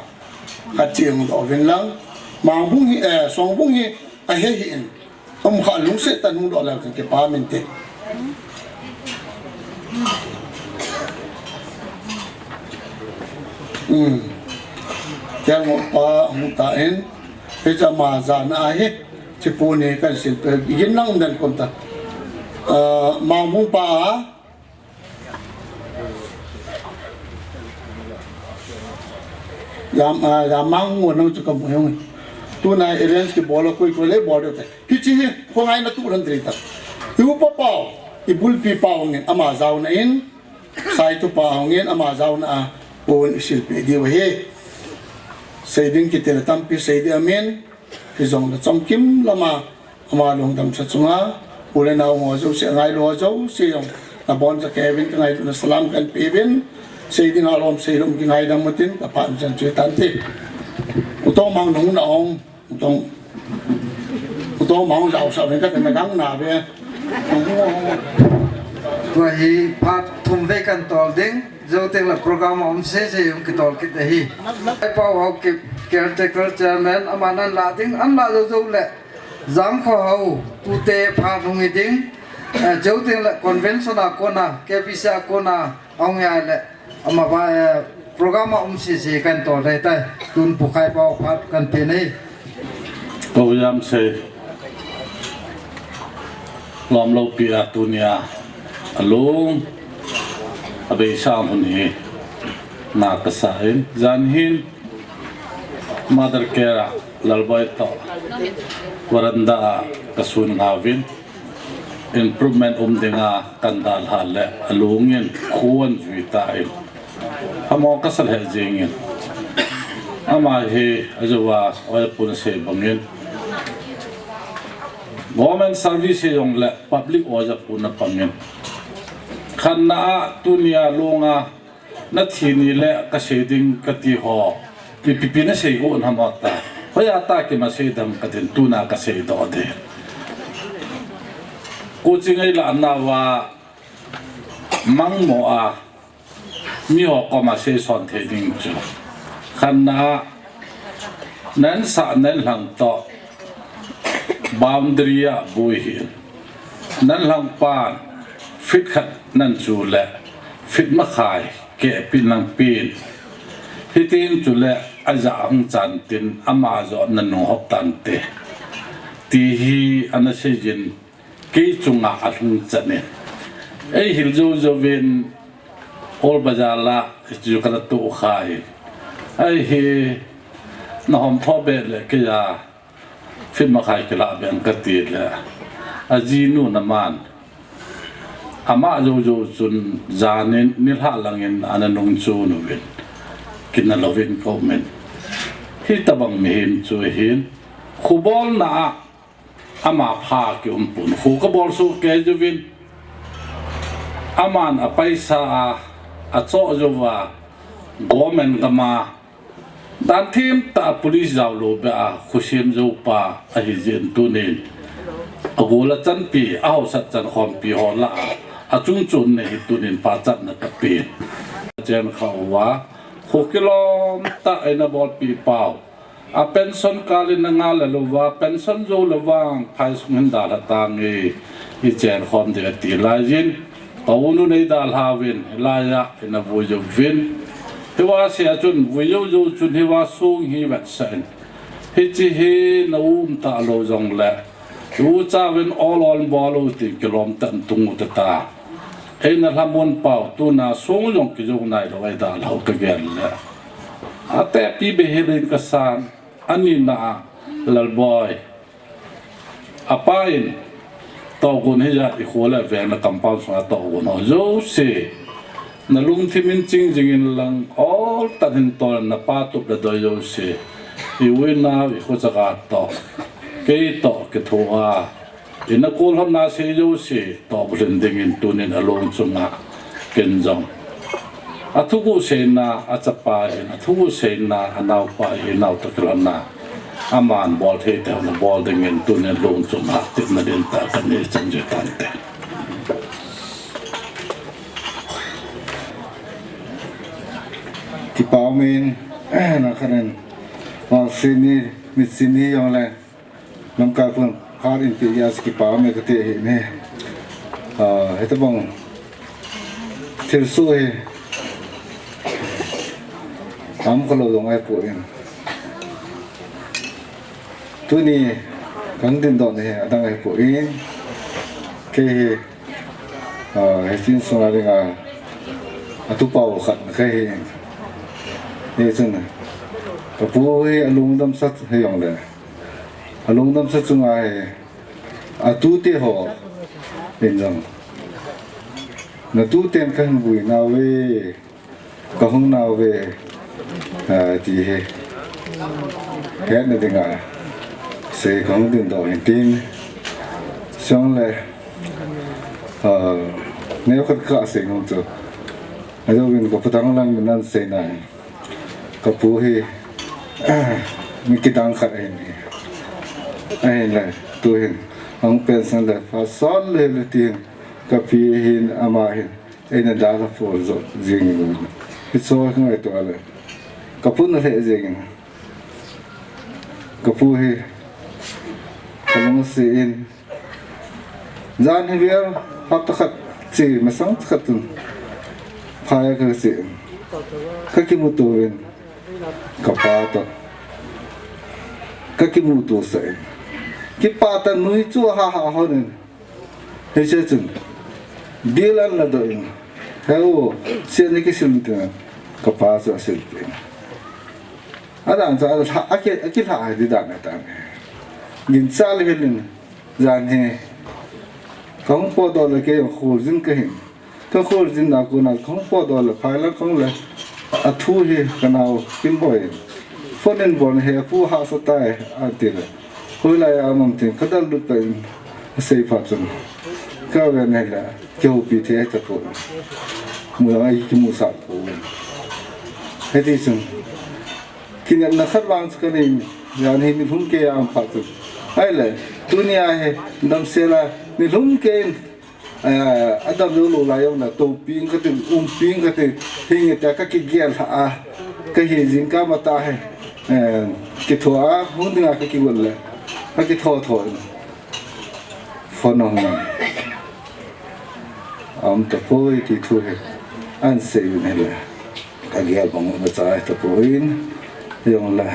Khat chu hung doh uvin lang. Mangbung hi, eh, Songbung hi, ahe hih in. Um kha lungset tah in hung doh leu chun kipah inte. Hmm. Kelngoh pa, hung tan. Hiche ama jana ahi. Chipuni kahin silpeh, igin lang den kom ta. Ah, Mangbung pa a. Jam, ah, jam Mangbung nang chu kamu jong. Tuna arrange kibol a koi koi le bol de te. Hiche hi, khongai na tu ran tri ta. Iupa pau, ibulpi pau ngin ama jaona in. Saitu pa hung in ama jaona a pon isilpeh diu ahi. Seiding kiti le tampi seiding amin. Hijongle chomkim lama ama lungdam sa chunga u le nao ho jouse, ngailu ho jouse jong nabonchauvin kangailutna salam kahin pe uvin. Seiding alom seilou kingaidam utin kapachat chu tante. U Tongmang nung na ong. Tong, tong mang jao sa ven ka tena gang na ve. Tua hi phat thum vei kahin tol ding, jou teng le program a um sese jong kitol kit ahi. Pau Haokip, caretaker chairman, aman alah ding, alah jou jou le, Jamkhao ho, tute phat hung hi ding, eh, jou teng le convention a kona, K B C a kona, ahung hi le, Ama va, eh, program a um sese kahin tol ding tai. Tun Pu Khaipau phat kahin pe e. Kou jamsei. Lom loupi a tunia alung abeisa mun hi na kasa in. Jan hin Mother Care a Lalboi toh veranda a kasun ngauvin. Improvement um dinga kahin dalha le alungin kho ahin jui tan. Amo kasa lheh jingin. Ama hi ajouva oja pun sei bangin. Government service hijongle public oja pun apangin. Khatna a tunia lunga Nathi ni le kasei ding kati ho. Ipi ipi nasei got ham ta. Hoiya tah a kimasei dem katin tuna kasei doh ding. Coaching eilahna uva mangmo a miho koma seison thei ding chu. Khatna a Nansah, nanlhang toh boundary a bui hih in. Nanlhang pan feet khat nanchu le feet makhai keh pi nangpin. Hitin chule ajah hung chan tin ama joh nanung hop tante. Ti hi ana seijin. Kei chunga alhung chan in. Eihil jou jouvin Old Bazar la chu kana toh kha in. Ahi nahom tho be le keiya feet makhai kilah beng kati le. Ajinu naman. Ama jou jou chun janin nilhah langin ana nung chun uvin. Kina louvin komin. Hitabang mihem chu hin. Khubolna a Ama pha kium pon. Kho kabol soh kei jouvin. Aman apaisa a, achoh jouva, government gam a, dan thim tah a police jaolou beh a, kho sem jou pa ahi jeh in tunin. Agol a chanpi, ahaosat chan khompi ho lah a, achung chon nei hi tunin pachatna kapen. Chen kha uva, kho kilom tah a eina bolpi pau. A pension kal in na ngal le louva, pension jou le vang, phai sung hin dalha tange, i chen khom ding ati laiyin, ka u nu nei dalha uvin, hilaiya, ina vui jou uvin. Hiva sia chun, vui jou jou chun, hiva sung hi vetsah in. Hiche hi na um talou jongle, ucha uvin ol ol bol u tin kilom tah in tung u tata. Eina lhamon pau, tuna sung jong kijou nailou, ei dalha u kagel le. Atepi behel in kasan, anina a Lalboi. Apa in, tohgon hijat i kho le veng le compound sunga tohgon ho jouse. Na lungthim in ching jing in lang, ol tan hin tol na pa tup le doi jouse, i u i nau, i khochaka toh, kei toh kithoa, i na kol hon na sei jouse toh bulhin ding in tunin a lung chunga ken jong a thuguh seina a chapa hin, a thuguh seina a naupa hin, nau toh kilhonna aman bol thei te hon bol ding in tunin lung chunga tipna din ta kan nei chan je tante. Kipa um in, na khanin, ma sini, mit sini jong le, lamkai pun, har in pi ya kipa um in kati hi ne. Ah, heta bang, thil su hi, am kalo dong ai pu in. Tuni, kang din don hi, adang ai pu in. Kei hi, Ah, hiche insunga dinga, a tupau khat kahi. Hichun, ka pu hi a lungdamsa hijongle, a lungdamsa chunga hi, a tute ho, in jong, na tuten ka hin vui nauve, ka hung nauve, ah, ti hi hetna dinga sei ka hung dingdoh hin tin, chule, ah, neokhat ka sei nom chu, ajouvin ka pu Thanglang min nan sei nai, ka pu hi mi kidang khat ahin, ahinla tuhin ahung pension le pha sol le le tin, ka pi hin ama hin eina dalha pol jo jing in. Hiche hi ngaito le, ka pun le jing in, ka pu hi ka lung ase in, jan hi vel hapta khat che masang khat chun phai a ka che in, ka kimuto uvin, ka pa toh ka kimuto sah in, kipah tah nui chu ha ha hon in, hiche chun, bil an ladoh in, heu, sia ni kisil tin, ka pa chu asil peh in. Adan chu, a, a ki, a kilha hi di dan atan. Ginchat le hel in, jan hi, ka hung potdoh le kei jong kholjin kahin. Ka kholjin na kona, ka hung potdoh le, phai lang kong le, a thu hi ka nao Kimboi in phone in bol in, he pu hahsa tai, ati le. Hoilai a um am tin, ka dallut peh in, asei phat chun, ka ven hile, kihoupi thei tapon. Mu jong a kimusah pon. Hiti chun, kinepna khat vang chu kanei, jan hi nilhum kei a um phat chun. Ahile, tunia hi, damsel a, nilhum kei in, eh, adam lou lou lai jong na, toupi in katin, umpi in katin, hinge tia ka kigel lha a, ka hi jingkah matah hi, eh, kitho a, hung dinga ka kigot le, ka kitho tho in. Phone a hung in. Aum tapoi ti thu hi, ahin sei uvin hile. Ka gel bang u na chai tapoi in, jong le.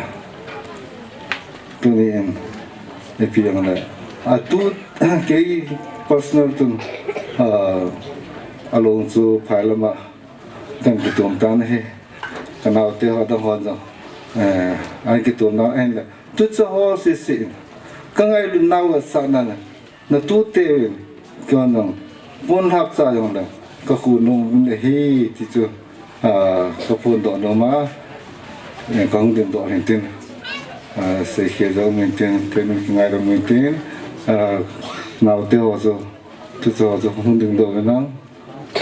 Tuni in, ipi jong le. A tu, kei personal tun, ah, along chu phai lama, kan kitom tan ahi. Ka naote ho dang ho jong, eh, an kitom na ahin le. Tu chu ho sisi in. Ka ngailut nau a sa na na. Na tute uvin, kei jong, pon hapcha jong le, ka khu nom uvin ahi, ti chu, ah, ka phondoh nom a, eh, ka hung dingdoh hin tin, ah, seikhel jong min tin, training kingai jong min tin, ah, naote ho chu, tu chu ho chu hung dingdoh uvin lang.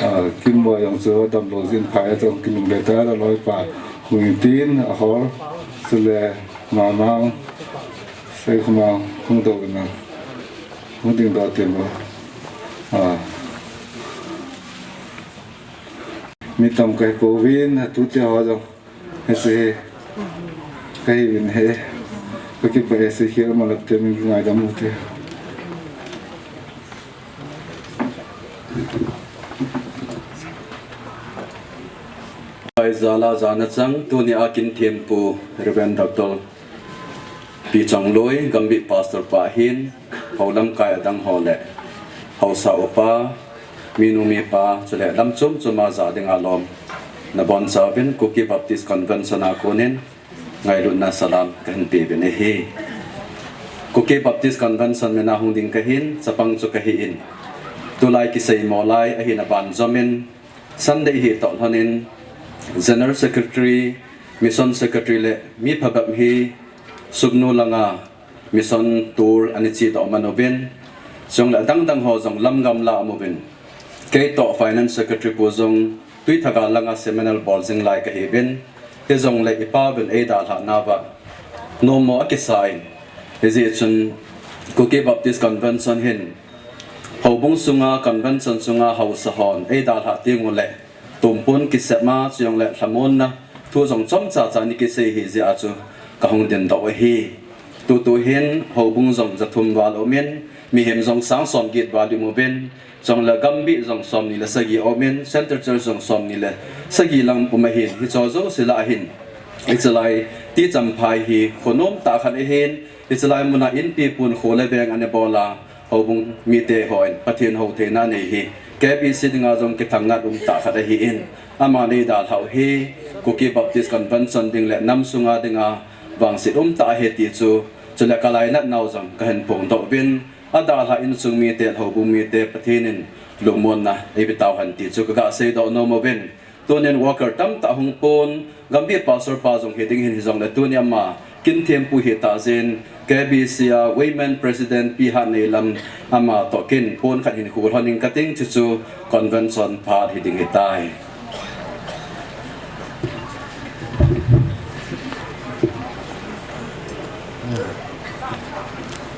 Ah, Kimboi jong chu damlou jin phai a chu kinungle ta, a loipa hung in tin, ahol, chule Mamang, Seikhomang, hung doh in a, hung dingdoh tin bo. Ah, mi tam kahi pouvin, a tute ho jong. Hiche hi, kahi uvin ahi, ka kipah e, seikhel malap te min kingaidam u te. Pai jala jana chang, tunia kin thempu Reverend Doctor Pi Chongloi, Gambih Pastor pa hin, hou lamkai adang ho le, haosa upa, minu mipa, chule lam chom chom a ja dinga lom nabonchauvin Kuki Baptist Convention a konin ngailutna salam kahin peuvin ahi. Kuki Baptist Convention min a hung ding kahin, chapang chu kahi in, tulai kiseimo lai ahina banjomin, Sunday hi toh lhonin General Secretary, Mission Secretary le mi phabep hi Sugnu langa mission tour ana chedoh man uvin, chule adangdang ho jong lamgam la um uvin, kei toh Finance Secretary pu jong Tuithagal langa seminar bol jing lai kahiuvin, hijongle ipa uvin eidalhah nauva nommo akisa in, hijeh chun Kuki Baptist Convention hin houbung sunga, convention sunga haosa hon eidalhah tengule tumpun kisep ma, chujongle lhamonna thu jong chomcha cha ana kisei ahi jeh a chu kahung dingdoh ahi. Tutu hin houbung jong jathum val umin, mihem jong sang somget val um uvin, chule gambih jong somni le sagi umin, Central Church jong somni le sagi lang um ahin, hicho jouse lah ahin, hichelai Tichamphai hi kho nomtah khat ahin, hichelai muna inpi pun kho le veng ana bol a, houbung mite hon Pathen hou theina nei hi K B C dinga jong kithang ngat umtah khat ahin, aman eidalhah u hi Kuki Baptist Convention ding le nam sunga dinga vangset umtah ahi ti chu, chule kalainat nau jong kahin phongdoh uvin, adalhah insung mite, houbung mite Pathen in lungmonna eipe tauhen ti chu kaga seidoh nom uvin. Tunin worker tamtah hung pon, gambih pastor pa jong hiding hin, hijongle tuni ama kin thempu hita jeh in K B C a Women President Pi Hatneilam ama toh kin pon khat hin kho lhonin kating, chuchu convention phat hiding ahitai.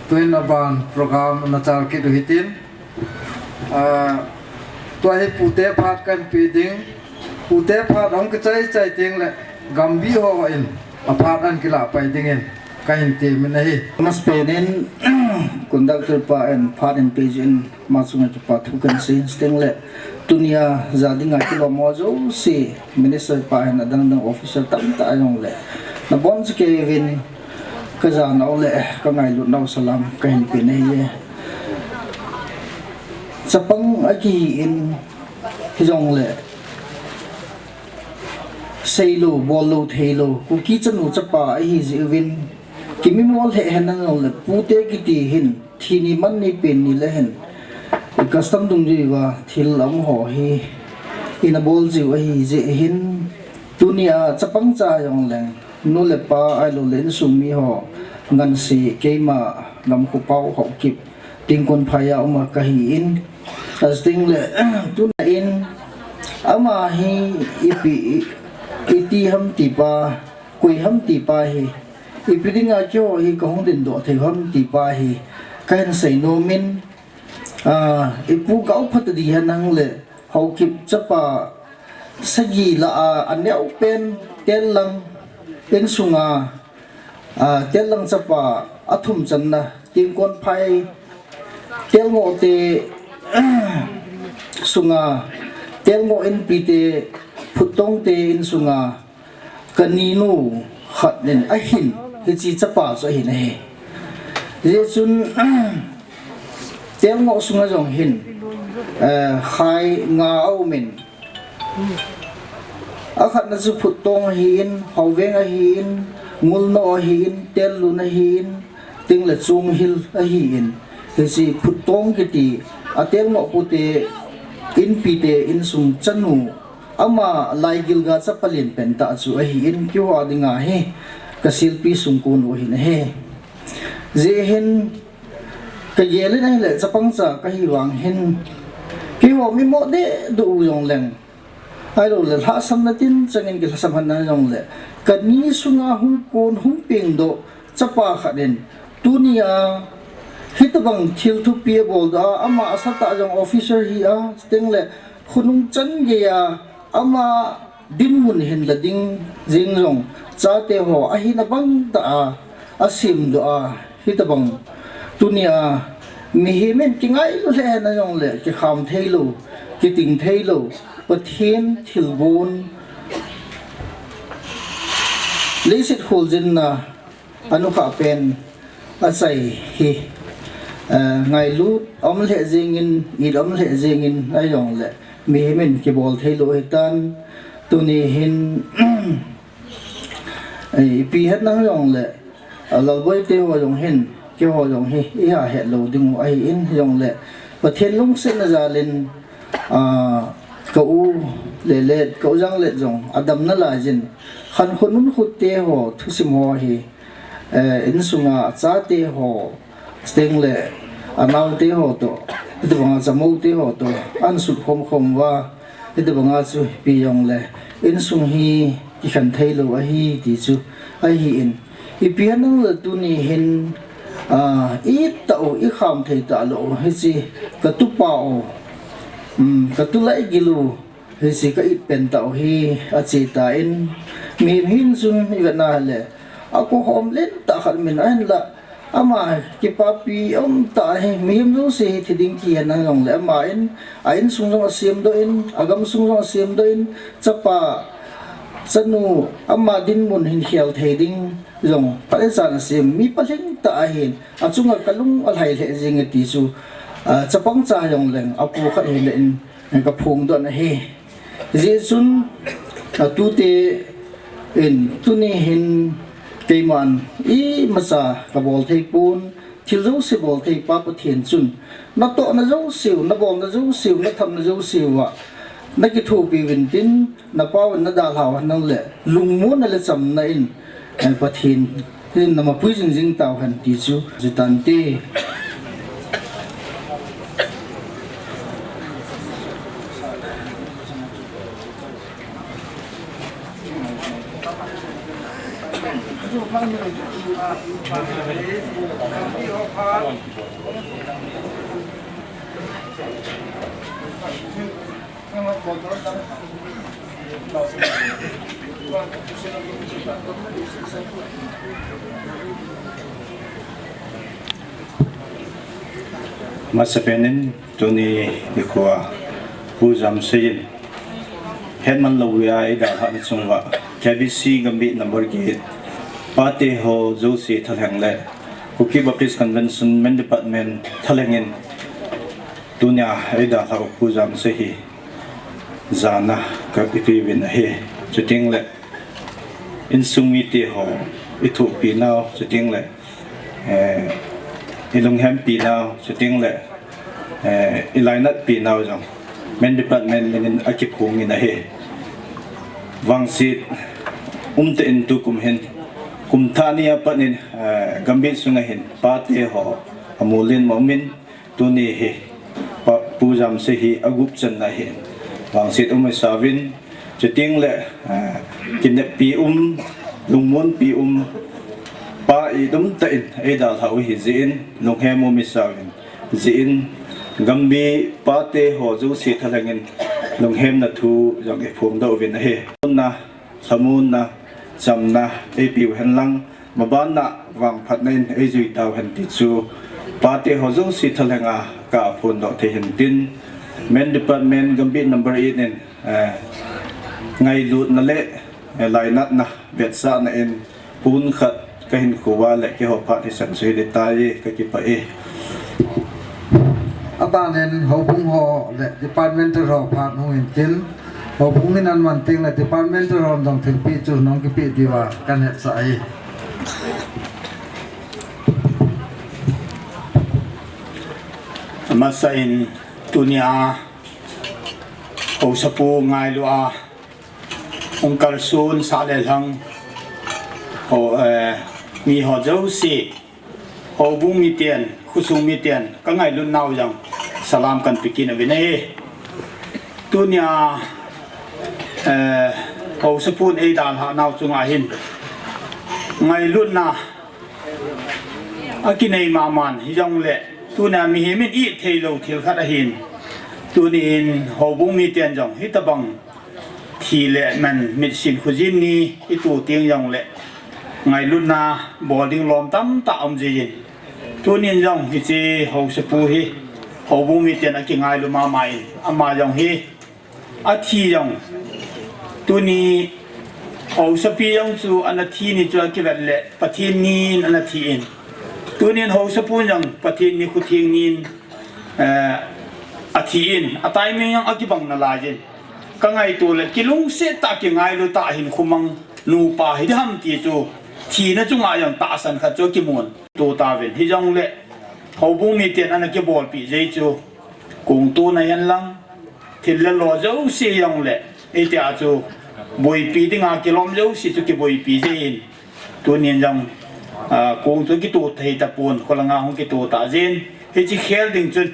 Tuin aban program ana chal kit u hitin. Ah, tua hi pute phat kahin pe ding. Pute phat ahung kichai chai tengle gambih hon aphat ahin kilah pai dingin kahin temin ahi. Masapen in conductor pa in phat ahin pe jeh in ama chunga kipa thu kahin sei in, chutengle tunia ja dinga kilom ho jouse, minister pa hin adangdang officer tamtah ahijongle nabonchauvin kajanau le kangailut nau salam kahin pe ahi. Chapang akihi in, hijongle seilou bollou theilou Kuki chanu chapa ahi jeh uvin, kimimo lheh henlang jongle pute kiti hin thi ni man ni pen ni le hin i custom dungjuiva thil aum ho hi ina bol jiu ahi jeh hin, tunia chapang cha jongleng nu le pa ahiloule insung mi ho ngansi keima Gamkhopao Haokip Tingkonphai a uma kahin, chutengle tuna in ama hi ipi, iti ham tipa, koi ham tipa hi, ipi dinga keiho hi kahung dingdoh thei ham tipa hi kahin sei nomin, ah, ipu Gaophat adi henlang le Haokip chapa sagi lah a aneopen Tellang insunga, ah, Tellang chapa athum channa Tingkonphai Telngoh te sunga, Telngoh inpi te, Phuttong te insunga kaninu khat in ahin, hiche chapa chu ahin ahi. Hijeh chun Telngoh sunga jong hin, eh, khai nga aumin, akhatna chu Phuttong ahin, Haoveng ahin, Ngulnoh ahin, Tellun ahin, chutengle Chonghil ahin, hiche Phuttong kiti a Telngoh pute inpi te insung chanu, ama Laigilga chapa lenpen tah chu ahin, keiho dinga hi kaselpi sungkon u ahin ahi. Hijeh hin kagel in ahile chapang cha kahi vang hin, keiho mimo dehduh u jongleng, ahiloule lhahsamna tin changin kilhahsam henlang jongle, kani sunga hung kon hung pengdoh chapa khat in, tunia hitobang thil thupi aboldoh a, ama asatah jong officer hi a, chutengle khonung chan geiya ama dinmun hin la ding jeng jong, chate ho ahina bangtah a asemdoh a, hitobang tunia mihem in kingailu lheh henlang jongle kikham theilou, kiting theilou Pathen thilgon, leiset kholjinna anukhah pen achai hi, eh, ngailut aum lheh jengin, it aum lheh jengin ahijongle mihem in kibol theilou ahitan, tuni hin, eh, ipi hetlang jongle, ah, Lalboi teho jong hin, keiho jong hi iha hetlou dingu ahin, hijongle Pathen lungsetna jalin, ah, ka u Lelet, Kaujang Let jong adam nalai jin. Khankho nunkho te ho thusim ho hi, eh, insunga achate ho, chuteng le anaote ho toh, hitobanga chamou te ho toh, ahin sut khomkhom uva, hitobanga chu ipi jongle insung hi kikhen thei lou ahi ti chu ahin. Ipi ham jongle tuni hin, ah, itah u, ikham thei talou u, hiche katupa u, um, katulai gil u, hiche ka-it pen tah u hi ache tan, mihem hin chun ivet na le, akhohom lentah khat min ahinlah, ama kipapi umtah ahi. Mihem jouse hi thi ding kihen ahi jongle, aman a insung jong asemdoh in, agamsung jong asemdoh in, chapa, chanu, ama dinmun hin khel thei ding jong phat le chan asem, mi palhing tah ahin, achunga kalung alhai lheh jenge ti chu, ah, chapang cha jongleng apu khat hile in, eh, kaphongdoh na ahi. Hijeh chun, ah, tute in tuni hin keiman imacha kabol thei pon, thil jouse bol thei pa Pathen chun, natohna jouseu, nabolna jouseu, nathamna jouseu a nakithopi uvin tin, napauvin nadalhau hen lang le, lungmonna le chamna in, eh, Pathen in namapui jingjing tauhen ti chu, jitante. Masapen in tuni nikho a Pu Jamsei in hetman lou a eidalhah na chunga K B C Gambih number get pate ho jouse thalheng le Kuki Baptist Convention Men Department thalheng in tunia eidalhah u Pu Jamsei hi jana kaipeh uvin ahi. Chuteng le insung mite ho ithopi nau, chuteng le, eh, ilunghempi nau, chuteng le, eh, ilainatpi nau jong Men Department in akiphong in ahi. Vangset umtah in tukum hin, kum thah ni apat in, eh, Gambih sunga hin pate ho amu len ma um in, tuni hi pa, Pu Jamsei hi agup channa ahin, vangset um isah uvin, chuteng le, ah, kineppi um, lungmonpi um, pa idum tah in eidalhah u ahi jeh in, lunghem um isah uvin, jeh in, Gambih pate ho jouse thalheng in lunghemna thu jong iphongdoh uvin ahi. Lhamonna, chamna eipeh u hen lang, mabanna vangphatna in eijui tauhen ti chu pate ho jouse thalheng a kaphondoh thei hen tin, Men Department Gambih number eight in, eh, ngailutna le, eh, lainatna vetsahna in pon khat kahin khuva le keiho phat hisan chu hile tai, kakipah e. Abanin houbung ho le departmental ho phat hung in tin, houbung hin aman teng le departmental hon jong thilpeh chu nong kipeh diuva kahin hetsah e. Amasa in tunia Haosapu ngailu a hung kalson sah le lhang, ho, eh, mi ho jouse, houbung miten, khosung miten, kangailut nau jong salam kahin pe kit uvin ahi. Tunia, eh, Haosapun eidalhah nau chunga hin ngailutna akinei maman hijongle, tunia mihem in ithei lou thil khat ahin. Tunin houbung miten jong hitobang thi le man, mitsin khojin ni ito teng jongle ngailutna bol ding lom tamtah um jin. Tunin jong hiche Haosapu hi houbung miten akingailu mama in, ama jong hi athi jong, tuni Haosapi jong chu ana thi ni chu akivet le Pathen nin ana thi in. Tunin Haosapu jong Pathen nikho theng nin, eh, athi in, a timing jong akibang nalai jin. Kangaito le kilungset tah, kingailu tah hin khomang nupa hiding ham ti chu thina chunga jong tahsan khat chu kimun to tauvin. Hijongle houbung miten ana kibolpeh jeh chu kongtona hen lang, thil le lo jouse jongle Hitia chu boipi dinga kilom jouse chu kiboipi jin. Tunin jong, ah, kong chu kito thei tapon, kholanga hung kito ta jin. Hiche khel ding chun,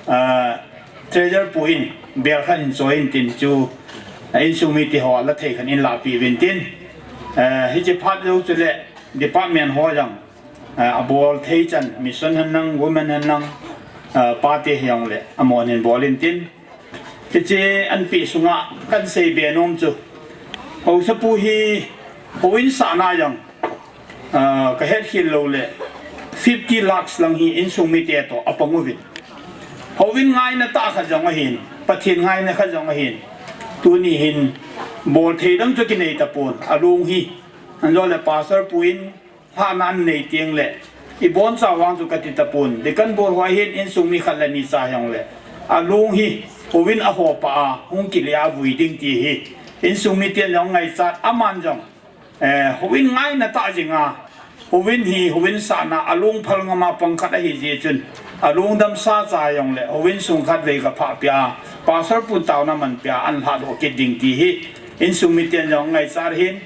ah, treasurer pu in bel khat in choi in tin chu, ah, insung mite ho la thei khat in lapi uvin tin. Ah, hiche phat jou chule department ho jong, ah, abol thei chan, mission hen lang, women hen lang, ah, pate hijongle amahon hin bol in tin. Hiche anpi sunga kahin seibe nom chu, haosapu hi houin sahna jong, ah, kahet khel loule fifty lakhs lang hi insung mite toh apang uvin. Houin ngaina tah khat jong ahin, Pathen ngaina khat jong ahin. Tuni hin bol thei dang chu kinei tapon, along hi. Anjoule pastor pu in lhahna anei tengle, iboncha vang chu kati tapon, deacon board ho ahin insung mi khat le ni cha hijongle, along hi houin ahopa a hung kile a vui ding ti hi insung miten jong ngaichat, aman jong, eh, houin ngaina tah jinga, houin hi houin sahna along phal ngama pang khat ahi jeh chun, along damsa cha jongle houin sung khatvei kaphah pia, pastor pun taona man pia, ahin lhahdoh kit ding ti hi insung miten jong ngaichat ahin.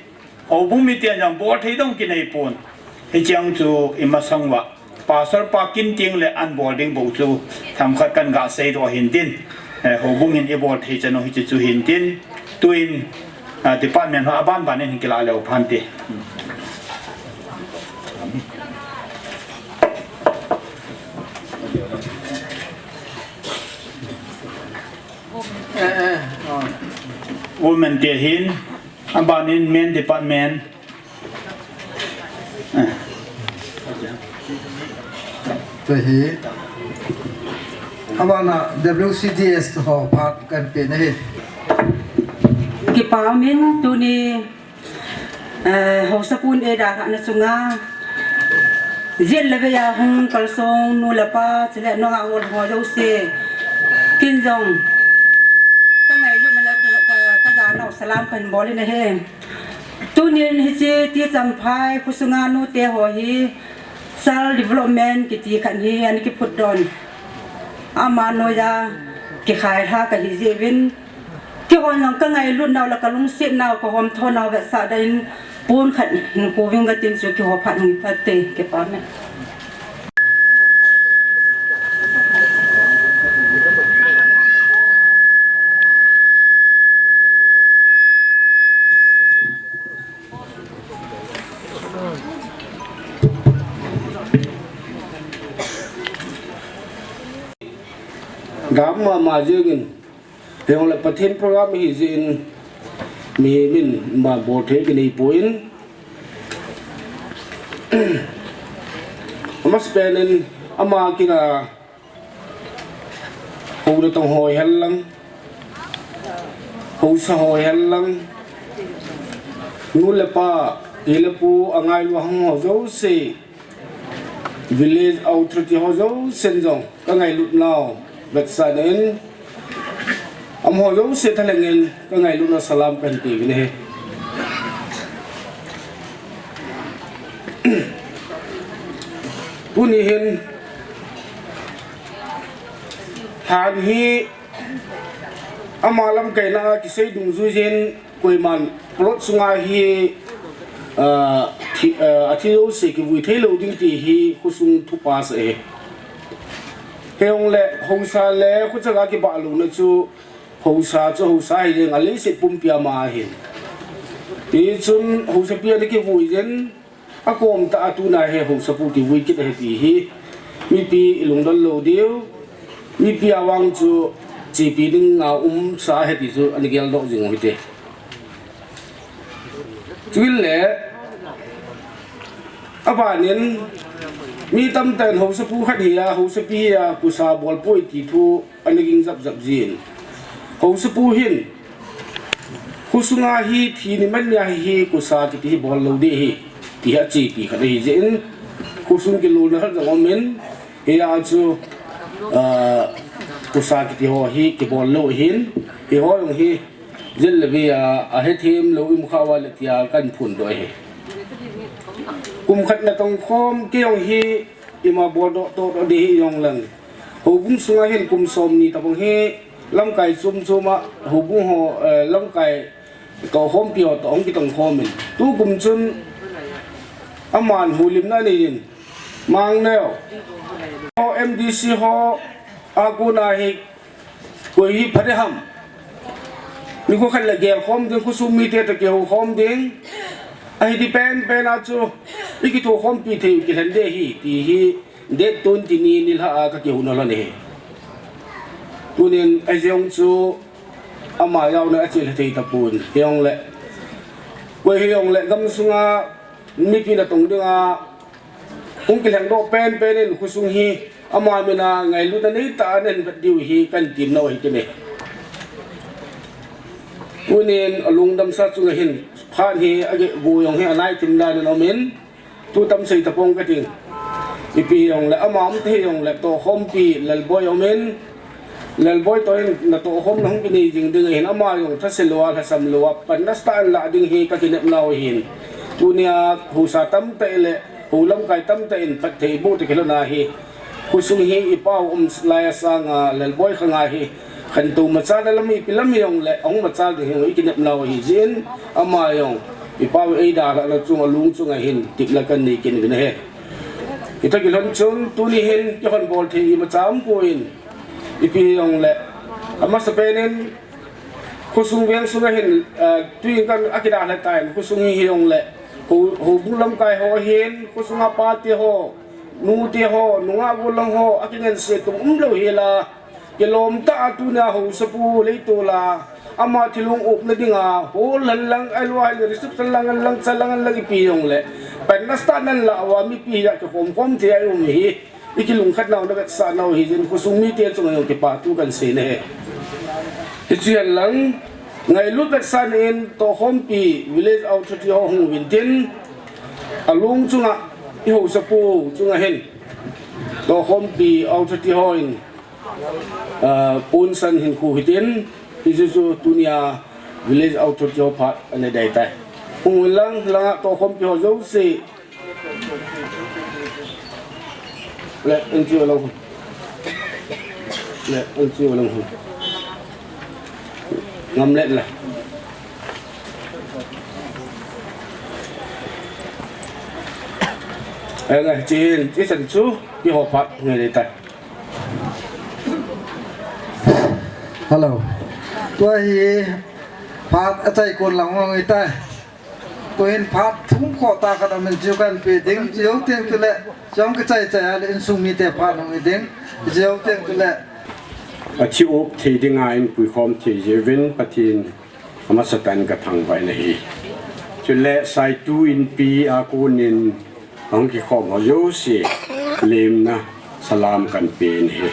Houbung miten jong bol thei dong kinei pon. Hicheng chu imasang uva pastor pa kin tengle ahin bol ding bou chu themkhat kahin ga seidoh ahin tin. Eh, houbung in ibol thei chan u hiche chu hin tin. Tuin, ah, department ho abanban in kilah leu phante. Eh, eh, oh. Women te hin, abanin men department. Eh. Tua hi, abana W C D S ho phat kahin pe ahi. Kipa umin tuni, eh, haosapun eidalhahna chunga, jet le veiya hung kalsong nu le pa, chule nungah u ho jouse, kin jong kangailutna le ka, ka, kajanau salam kahin bol in ahi. Tunin hiche T. Champhai khosunga nute ho hi child development kiti khat hi ana kiphutdoh in, ama noiya kikhailha kahi jeh uvin, keihon jong kangailutnau le kalungsetnau, kahomthonau vetsahna in pon khat hin khoving katin chu keiho phat hung phat te, kipa ume. Gam mama jengin, hijongle Pathen program ahi jeh in, mihem in ima bol thei kinei pon, amasapen in ama kin a hou natong ho hihen lang, haosa ho hihen lang, nu le pa, pi le pu, angailu ahung ho jouse, village authority ho jousen jong kangailutnau vetsahna in, amaho jouse thalheng in kangailutna salam kahin pe uvin ahi. Tuni hin, lhan hi ama lamkaina kisei dungjui jeh in, koiman plot sunga hi, ah, thi, ah, athi jouse kivui thei lou ding ti hi khosung thu pass ahi. Hijongle haosa le khochaga kibah louna chu, haosa chu haosa hijeng a, leiset pumpi ama ahin. Hichun haosapi ana kivui jeh in, akom tah a tuna hi haosapu kivui kit ahi ti hi mipi ilungdon lou diu, mipi a vang chu chepi dinga umsa ahi ti chu ana geldoh jing u hite. Chuin le, abanin, mi tamtah in haosapu khat hi a, haosapi hi a, kusa bolpoi ti thu ana ging japjap jin. Haosapu hin, khosunga hi thi ni man nia hi, kusa kiti hi bol lou ding ahi, ti hi achepi khat ahi jeh in, khosung kilolna khat jong umin, hia chu, ah, kusa kiti ho hi kibol lou ahin, hiho jong hi, jet le veiya, ahethem lou imu kha uva le tia kahin phondoh ahi. Kum khat natong khom kei jong hi ima boldoh tohdoh ding hijongleng, houbung sunga hin kum somni tabang hi, Lamkai chom chom a, houbung ho, eh, lamkai tohkhompi ho toh hung kitong khom in. Tukum chun aman houlimna anei in. Mangneo. Ho M D C ho a kona hi koi hi pha ding ham. Nikho khat le gel khom ding, khosung mite toh kihou khom ding. Ahi ti pen pen a chu, i kithokhompi thei u kilhen ding ahi, ti hi date twenty ni nilhah a ka kihouna lhon ahi. Tunin ajong chu ama jaona a chil thei tapon. Hijongle, koi hijongle gam sunga mipi natong dinga hung kilhengdoh pen pen in khosung hi ama mina ngailutna neitah a nahin vet diu hi kahin temnau ahi kei. Tunin alungdamsa chunga hin phat hi age gu jong hi anai thim dan in um in, tu tam sei tapong kating. Ipi jongle ama um thei jongle tohkhompi Lalboi um in, Lalboi toh hin natohkhomna hung kinei jing ding ahin, ama jong thase lou a, lhasam lou a, panna start lah ding hi ka kinepnau ahin. Tunia haosa tamtah le hou lamkai tamtah in phattheiboh toh kilhon ahi. Khosung hi ipau um lai a sanga Lalboi khanga hi khantou machal a lam ipi lam hijongle ahung machal ding hi i kinepnau ahi jeh in, ama jong ipau eidalhahna chunga lung chunga hin tepna kahin nei kit uvin ahi. Hita kilhon chun tuni hin kihon bol thei imacha umpon, ipi jongle amasapen in khosung veng sunga hin, ah, tuin kan akidalha tan, khosung hi hijongle hou, houbung lamkai ho ahin, khosunga pate ho, nute ho, nungah gollhang ho akingansei tum umlou hela, kilom tah a tunia haosapu leitol a ama thilong upna dinga hall henlang, ahilouleh reception lang henlang, cha lang henlang, ipi jongle panna start nalah uva mipi hia kikhom khom thei a i um hi i kilungkhatnau, navetsah nau ahi jeh in khosung mite chunga jong kipathu kahin sei ahi. Hiche henlang ngailut vetsahna in tohkhompi Village Authority ho hung uvin tin, along chunga i haosapu chunga hin tohkhompi Authority hon, ah, ponsan hinkho hitin, hiche chu tunia Village Authority ho phat ana dei tai. Hung uvin lang, langa tohkhompi ho jouse. Le, N G O lang. Le, N G O lang. Ngam le la. Eng a, chin, chin chu, kihou phat ngai le tai. Hello. Tua hi phat achai kon lang ngai tai. Tuhin phat thum khoh tah khat amin, chu kahin pe ding, chu teng chule, chong kichai chai a le insung mite phat hung hi ding, chu teng chule. Athi up thei dinga inpuikhom thei jeh uvin Pathen amasatah in kathangvah in ahi. Chule Saitu Inpi a konin ahung kikhom ho jouse lemna salam kahin pe in ahi.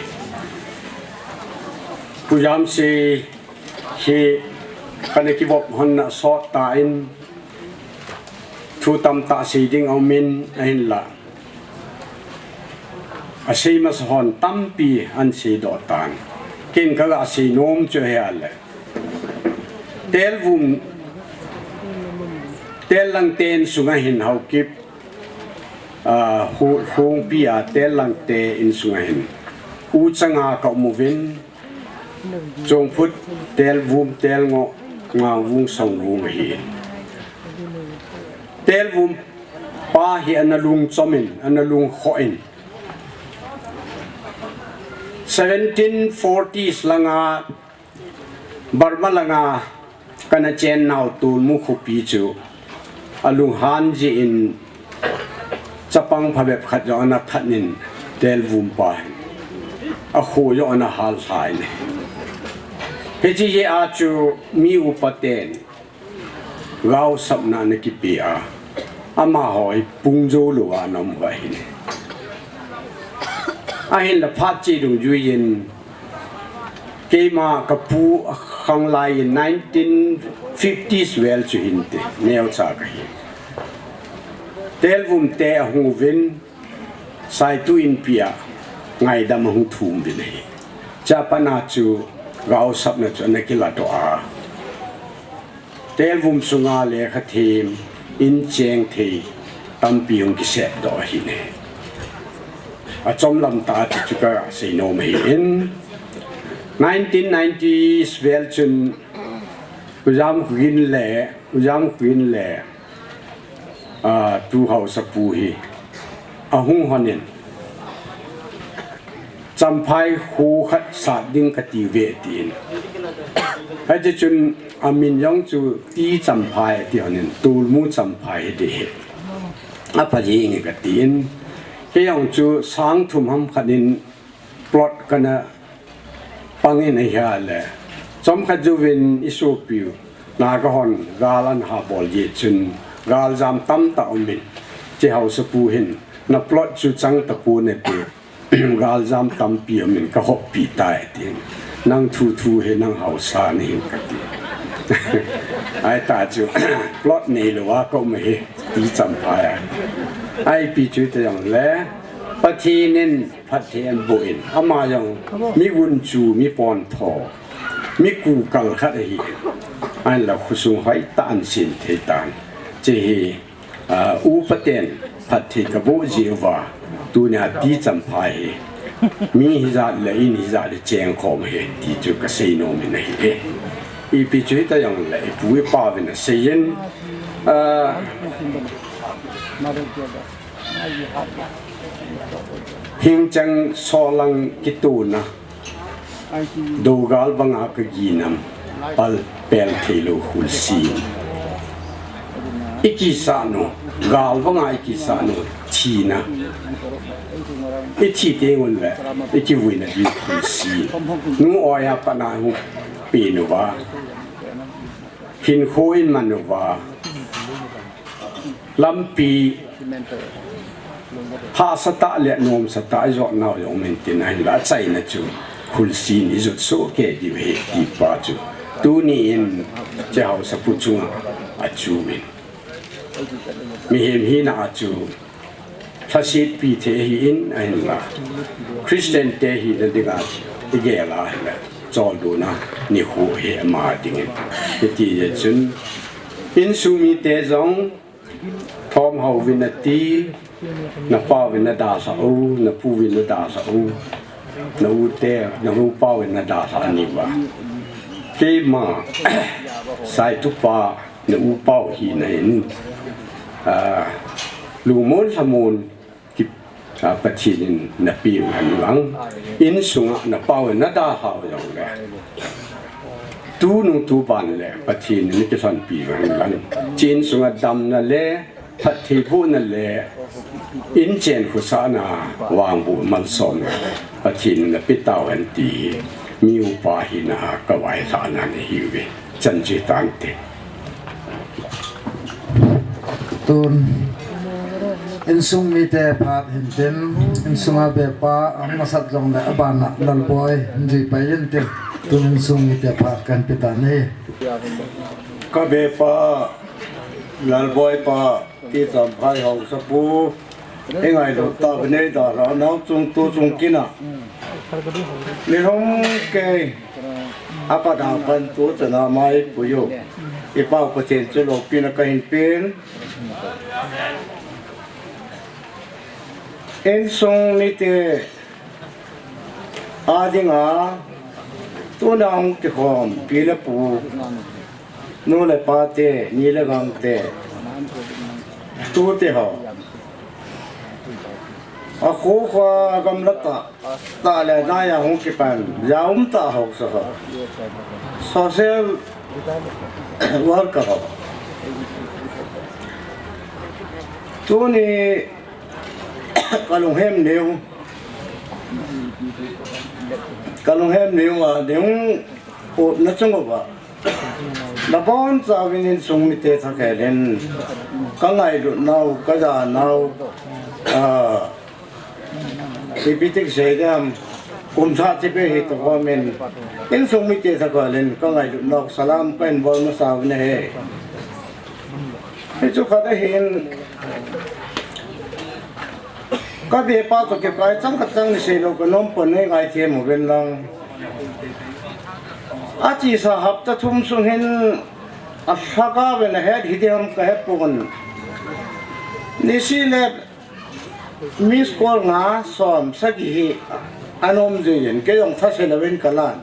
Pu Jamse hi kana kivop hon na sot tah in thu tamtah sei ding aum in ahinla, asei masa hon tampi ahin seidoh tan. Ken kaga sei nom chu ahile, Telvum, Tel Langte insunga hin Haokip, ah, Hu-, Hungpi a Tel Langte insunga hin u changa ka um uvin, Chongphut, Telvum, Telngoh, Ngangvung, Songvung ahi. Telvum pa hi ana lungchom in, ana lungkhoh in, seventeen forties langa Burma langa kana chennau Tulmu khopi chu alunghan jeh in chapang phabep khat jong ana that in, Telvum pa hin akho jong ana hallha in. Hiche jeh a chu mi upa ten gaosapna ana kipe a, amaho hi pung jou lou a ana um u ahin. Ahinla phat cheh dungjui in, keima kapu akhang lai in nineteen fifties vel chu hinte, neocha kahi. Telvum te ahung uvin, Saitu Inpi a ngaidam ahung thum uvin ahi. Chapang a chu gaosapna chu ana kiladoh a, Telvum sunga lekha them, in cheng thei tampi hung kisepdoh ahin. Achomlam tah a chu kaga sei nom ahin. Nineteen nineties vel chun U Jamkhogin le, U Jamkhogin le, ah, tu Haosapu hi ahung hon in, Champhai kho khat sat ding kati uve tin. Hiti chun amin jong chu T. Champhai ati hon in, Tulmu Champhai hiti hi apha jeng e kati in. Kei jong chu sang thum ham khat in plot kana pang in ahile, chomkhat jouvin isopiu Naga hon gal ana ha bol jeh chun galjam tamtah um in, hiche Haosapu hin na plot chu chang tapon ati, galjam tampi um in ka hoppi tai tin. Nang thuthu hi nang Haosa nahi in kati. Ahitah chu plot neilouva ka um ahi, T. Champhai a. Ipi chu hita jongle, Pathen in phatthei eiboh in, ama jong mi gunchu, mi pontho, mi kukal khat ahi. Ahinla khosung hoitah in asem thei tan. Hiche hi, ah, upa ten phatthei kaboh jeh uva, tunia T. Champhai hi mi hijat le in hijat le chengkhom ahi ti chu kasei nom in ahi e. Ipi chu hita jongle ipu ipa uvin asei in, ah, hingchang solang kitona, dougal banga kagin am, pal pel theilou hulsin. Ikisah nu, gal banga ikisah nu, thina. Ithi teng uleh ikivuina ding hulsin. Nung oiya pat a hung pen uva, hinkho iman uva, lampi hahsatah le nomsatah ijot nau jong um in tin, ahinla achaina chu hulsin ijot soh kei diu ahi ti pa chu tuni in hiche Haosapu chunga achu in, mihem hina a chu lhasetpi thei ahi in, ahinla Christian te hina dinga igel a ahile choldona nikho ahi ama dingin. Hiti jeh chun insung mite jong thom houvin nati, napauvin nadalhah u, napuuvin nadalhah u, na ute, na upauvin nadalhah aniuva. Keima Saitupa na upau hina in, ah, lungmon lhamon ki, ah, Pathen in napeu hen lang, insunga napauvin nadalhah u jongle, tunung tuban le Pathen in nakilhonpiu hen lang, hiche insunga damna le phattheibohna le inchen khosahna, vangboh malsomna Pathen in napetau hen ti hi mi upa hina a kavailhahna ahiuve. Chan chu hitante. Tun insung mite phat hintin, insunga bepa ahung masat jongle abana Lalboi hin jui pai intin, tun insung mite phat kahin petan ahi. Kabepa Lalboi pa, T. Champhai Haosapu, ingailut tah uva neidalhah nau chung tu chung kina, nilhum kei apat a pat tu chana mai puiyu, ipau Pathen chu loupina kahin pen. Insung mite adinga tuna hung kikhom pi le pu, nu le pa te, ni le gang te, tute ho, akho kho, agamla tah, tah le naiya hung kipan, jaum tah ho, so ho, social worker ho, tuni kalunghem neu, kalunghem neu a neu, o, nachung uva nabonchauvin insung mite thakhel in kangailut nau, kajanau, ah, ipi ti kisei ding ham, kum thah chipe hi toh khomin insung mite thakhel in kangailut nau salam kahin bol masau ahi. Hichu khat ahin, kabepa toh kikai chang khat chang ni seilou kanom pon, neingaithem uvin lang. Achesa hapta thum sung hin alhagao in ahet hiding ham kahepon. Niseh le miss call nga som sagi hi anom jin, kei jong thase louvin kalan.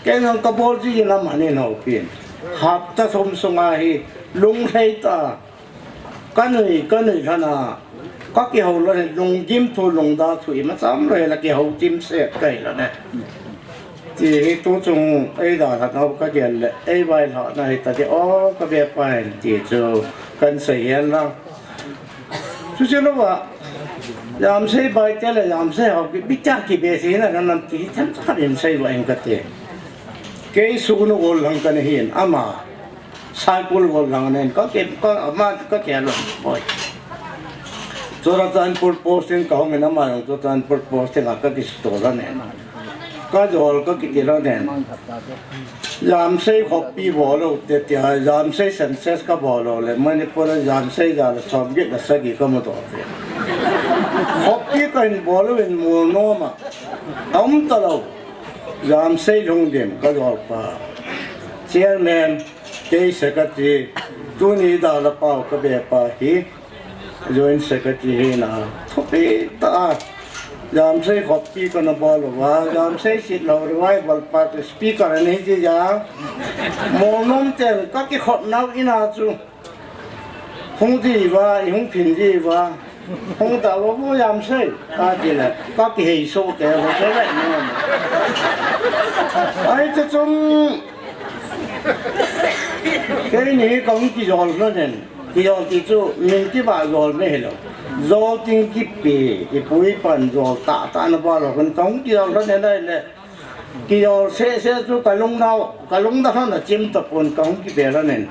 Kei jong kabol ji in amanin houpin. Hapta thum sunga hi lunglhai ta. Kanui, kanui lhana. Kakihou lhon in lunggim thu lungdal thu imacha umlou hela kihou timset kahi lhon e. Ti hi tuchung eidalhah nau kagel le, eivailhahna hita ti o kabepa in ti chu kahin sei hen lang. Chuche louva, Jamsei Baite le Jamsei Haokip, itia kibe thei nahim ti hi themcha khat in sei uvin kati. Kei Sugnu gollhang kana hin, ama Saikul gollhang ahin, ka ke, ka, ama, ka ke lo, boy. Churachandpur posting kahung in ama jong Churachandpur posting a kakisuto lhon in. Kajol kakiti lhon in. Jamsei khoppi bol lou te tia, Jamsei census kabol lou le, Manipur a Jamsei ja le somget le sagi kamudoh te. Khoppi kahin bol uvin Molnom a. Aum talou. Jamsei Lhungdim kajolpa. Chairman, kei secretary, tuni dalha pau kabepa hi. Joint Secretary hina, thupi tah a. Jamsei khoppi kana bol uva, Jamsei Setlou Revival Party Speaker ana hi jeh a. Molnom ten kakikhop nau in a chu. Hung ji uva, ihung phin ji uva. Hung ta uva, vo Jamsei. Kati le, kakihei soh te, vo se le, no. Ahi chu chung. Keini kahung kijol lhon in. Kijol ti chu min kibah jol na hilou. Jol ding kipe, ipu ipan jol tahtah na bol lou hin kahung kijol lhon in ahile. Kijol seh seh chu kalungdal, kalungdal lhon a chim tapon kahung kipe lhon in.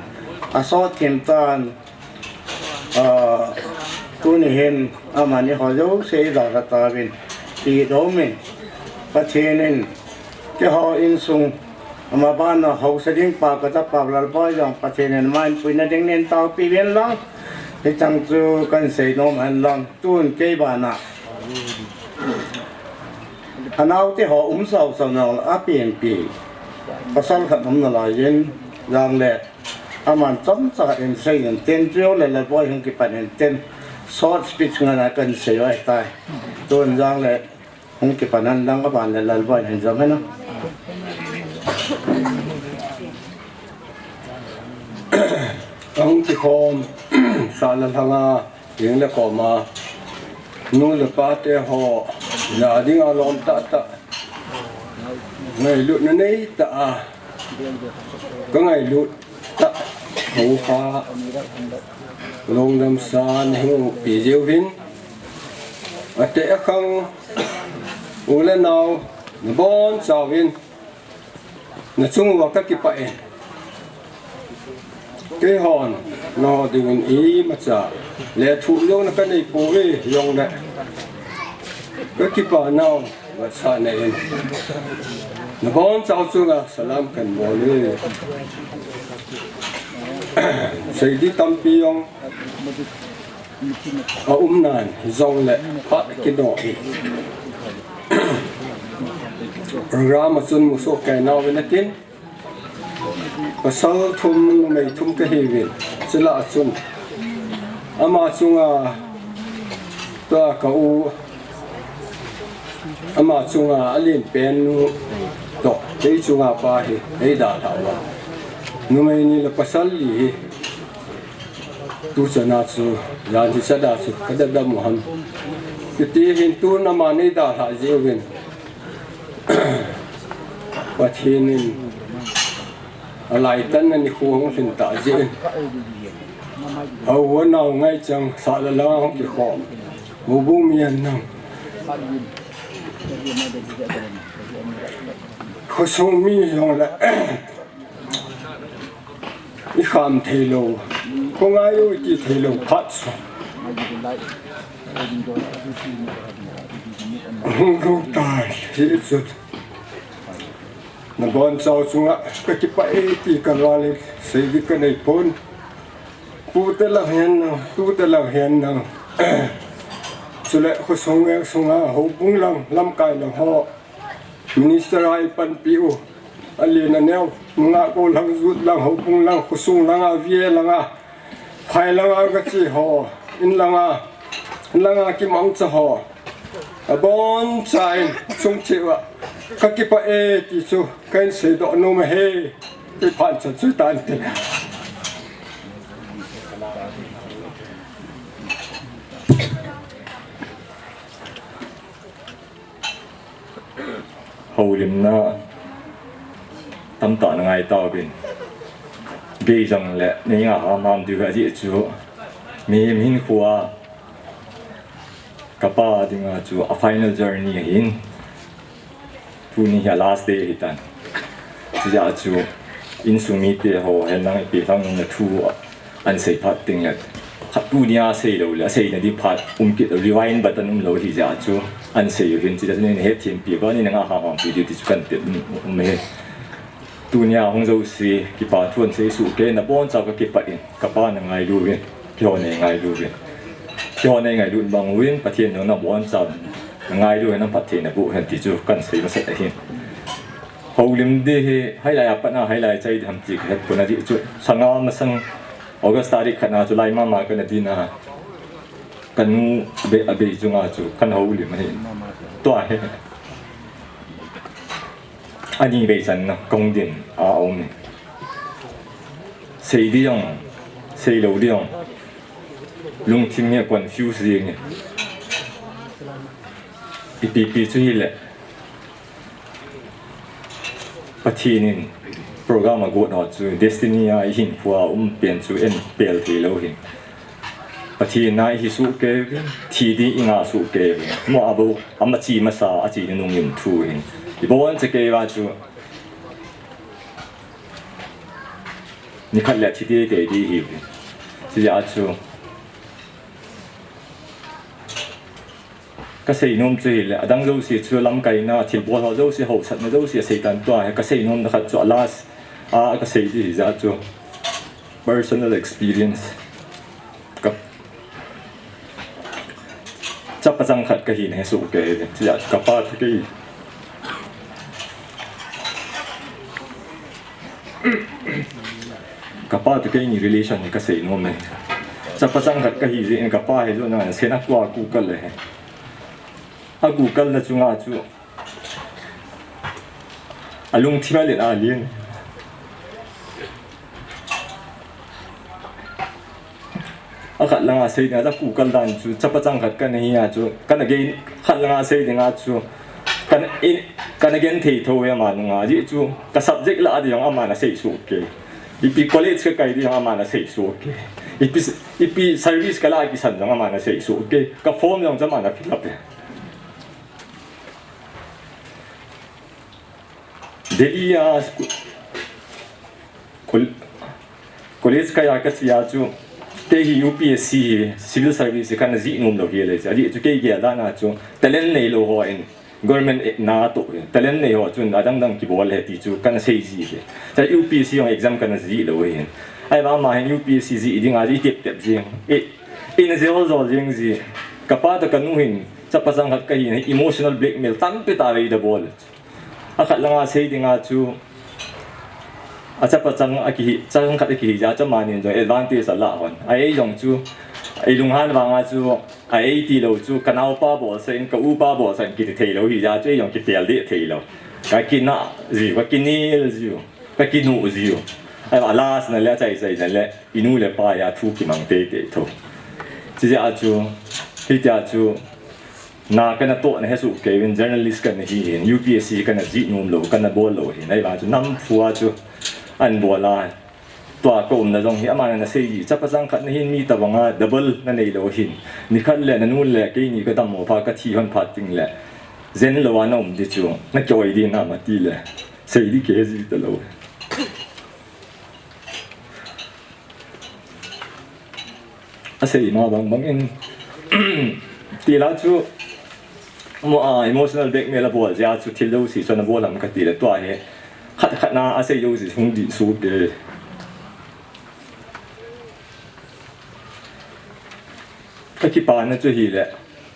Asot thim tan, ah, tuni hin amani ho jouse idalha tauvin. Idom in. Pathen in keiho insung Ama bana haosa ding pa kachapa Lalboi jong Pathen in ama in puina ding nin taopi uvin lang. Hicheng chu kahin seinom hen lang. Tun kei bana anaote ho um sausau nau a pienpi. Pasal khat um nalai in jong le. Aman chomcha in seiyin tin chu le Lalboi hung kipan in tin. Short speech ngan a kahin sei u ahitai. Tun jong le. Hung kipan hen lang, aban le Lalboi in hin jom hen. Ahung kikhom, sahla lhanga, ing le koma, nu le pate ho, ja dinga lom tahtah, ngailutna neitah a, ka ngailut tah, ho kha, lungdam sa nahin pe jiuvin, ateh akhang, u le nao, nabonchauvin, nachung uva kakipah e. Keihon, nangho dingin imacha lethuh jouna kanei pouve, jongle kakipah nau, vetsahna in. Nabonchau chunga salam kahin bol e. Seidi tampi jong aum nan, hijongle phat kidoh in. Program a chun musoh kei nauvin atin. Pasal thum, numei thum kahiuvin. Chule achun. Ama chunga, tua ka u, ama chunga alen pen nu toh, kei chunga pa hi, eidalhah uva. Numei ni le pasal li hi. Tuchana chu, jan hichat a chu, kadadam u ham. Hiti hin tun aman eidalhah jiuvin. Pathen in alaitanna nikho hung lhin tah jeh in. Au, anao ngaichang sahla langa hung kikhom. Houbung mi an nang. Khosung mi jongle. Ikham theilou. Khongai u iti theilou phat chu. Hung lhung tai, hichu. Nabonchau chunga kakipah e ti kaval in seidi kanei pon. Tute lang hin nang, tute lang hin nang. Chule khosung veng sunga, houbung lang, lamkai lang ho. Minister a ipanpi u, alen aneo, nungah gollhang, youth lang, houbung lang, khosung langa, V A langa, phai langa gache ho, in langa, in langa kimangcha ho. Abonchauvin, chung cheh uva. Ka kipah e ti chu kahin seidoh nom ahi. Kipah chan chu tante. Houlimna tamtah na ngai tauvin. Bei jongle nei ngah hamham diu ahi chu. Mihem hinkhoa kapa dinga chu a final journey ahin. Tuni hi a last day ahitan. Chujeh a chu insung mite ho henlang ipi lhang na thu ahin sei phat teng le, khat tunia sei lou le, asei na di phat um kit lou, rewind button um lou hijeh a chu ahin sei u ahin, chujeh a chu nei na hetthempi uva, nei na ngah hamham pi diu ti chu kahin tep nom ahi. Tunia hung jouse, kipa thu ahin sei soh kei, nabonchauva ka kipah in, kapa na ngailu uvin, keiho nei ngailu uvin. Keiho nei ngailu bang uvin, Pathen jong nabonchauva na ngailu hen, na phatthei naboh hen ti chu kahin sei masat ahi. Houlim di hi, hoilai a pat na, hoilai chai di ham ti ka het pon ahi chu, sanga masang August tarik khat na chu lai mama kana ding a, kanu bei, abei chunga chu kana houlim ahi. Tua hi. Ani bei chan na kahung ding a um e. Sei di jong, sei lou di jong. Lungthim hi confuse jeng e. Ipi pi chu hile. Pathen in program agot ho chu destiny a ihinkhoa um pen chu eipel thei lou ahi. Pathen a ihi soh kei uvin, thi di ingah soh kei uvin. Mo abou, ama chi masa, achi nunung in thu ahin. Iboncha kei uva chu. Nikhat le thi teitei di ihi uvin. Chujeh a chu. Ka seinom chu hile, adang jouse chu lamkaina, thilbol ho jouse, haosatna jouse asei tan tua hi, ka seinomna khat chu a last a ka sei di hijeh a chu personal experience. Ka chapachang khat kahi na he soh kei, chujeh a chu kapa toh kei. Kapa toh keini relation hi ka seinom e. Chapachang khat kahi jeh in kapa hi jong na sen a kua kukal le he. Akukal na chunga chu alungthim a len a len. Akhat langa sei dinga, akukal dan chu, chapachang khat kana hi a chu, kana gen, khat langa sei dinga chu, kana, in, kana genthei tho e ama nunga, ajeh chu, ka subject lah a ding jong aman asei soh kei. Ipi college kakai ding jong aman asei soh kei. Ipi, ipi service kalah kisan jong aman asei soh kei. Ka form jong chu aman a fill up e. Delhi a sku-, col-, college kaiya kache a chu, kei hi U P S C hi, civil service hi kana jih nom lou hi le, ajeh chu kei gel dan a chu, talent neilou hon government na toh hi, talent nei ho chun adang dang kibol e ti chu kana sei ji hi. Chule U P S C jong exam kana jih lou hi. Ahivang ama hin U P S C jih dinga chu itep tep jing. I, ina jol jol jing ji. Kapa toh kanu hin, chapachang khat kahi na hi emotional blackmail tampi tah vei da bol. Akhat langa sei dinga chu, achapachang akihi, chang khat akihi jeh a chu amanin jong advantage alah hon. A ei jong chu, ei lunghan vanga chu, a ei tilou chu, ka naopa bolsah in, ka upa bolsah in kiti thei lou hijeh a chu, ei jong kipel deh thei lou. Ka kinah jiu, ka kinel jiu, ka kinu jiu. Ahivang a last na le, achai chai na le, inu le pa a thu kimang teitei tho. Chujeh a chu, hitia chu, na kana toh na he soh kei uvin, journalist kana hi hin, U P S C kana jih nom lou, kana bol lou hin, ahivang chu nam phu a chu ahin bol a, tua ka umna jong hi, aman ana sei ji, chapachang khat na hin mi tabang a double na neilou hin, nikhat le nanu le keini ka dammo pha, ka thi hon phat teng le, jen lou a na um di chu, na kihoi di nam ati le, sei di kei ji talou. Asei ma bang bang in, tila chu, mo a emotional blackmail abol jeh a chu thil jouse chu ana bol ham kati le tua hi, khat khat na asei jouse hung dih soh e. Ka kipana chu hile,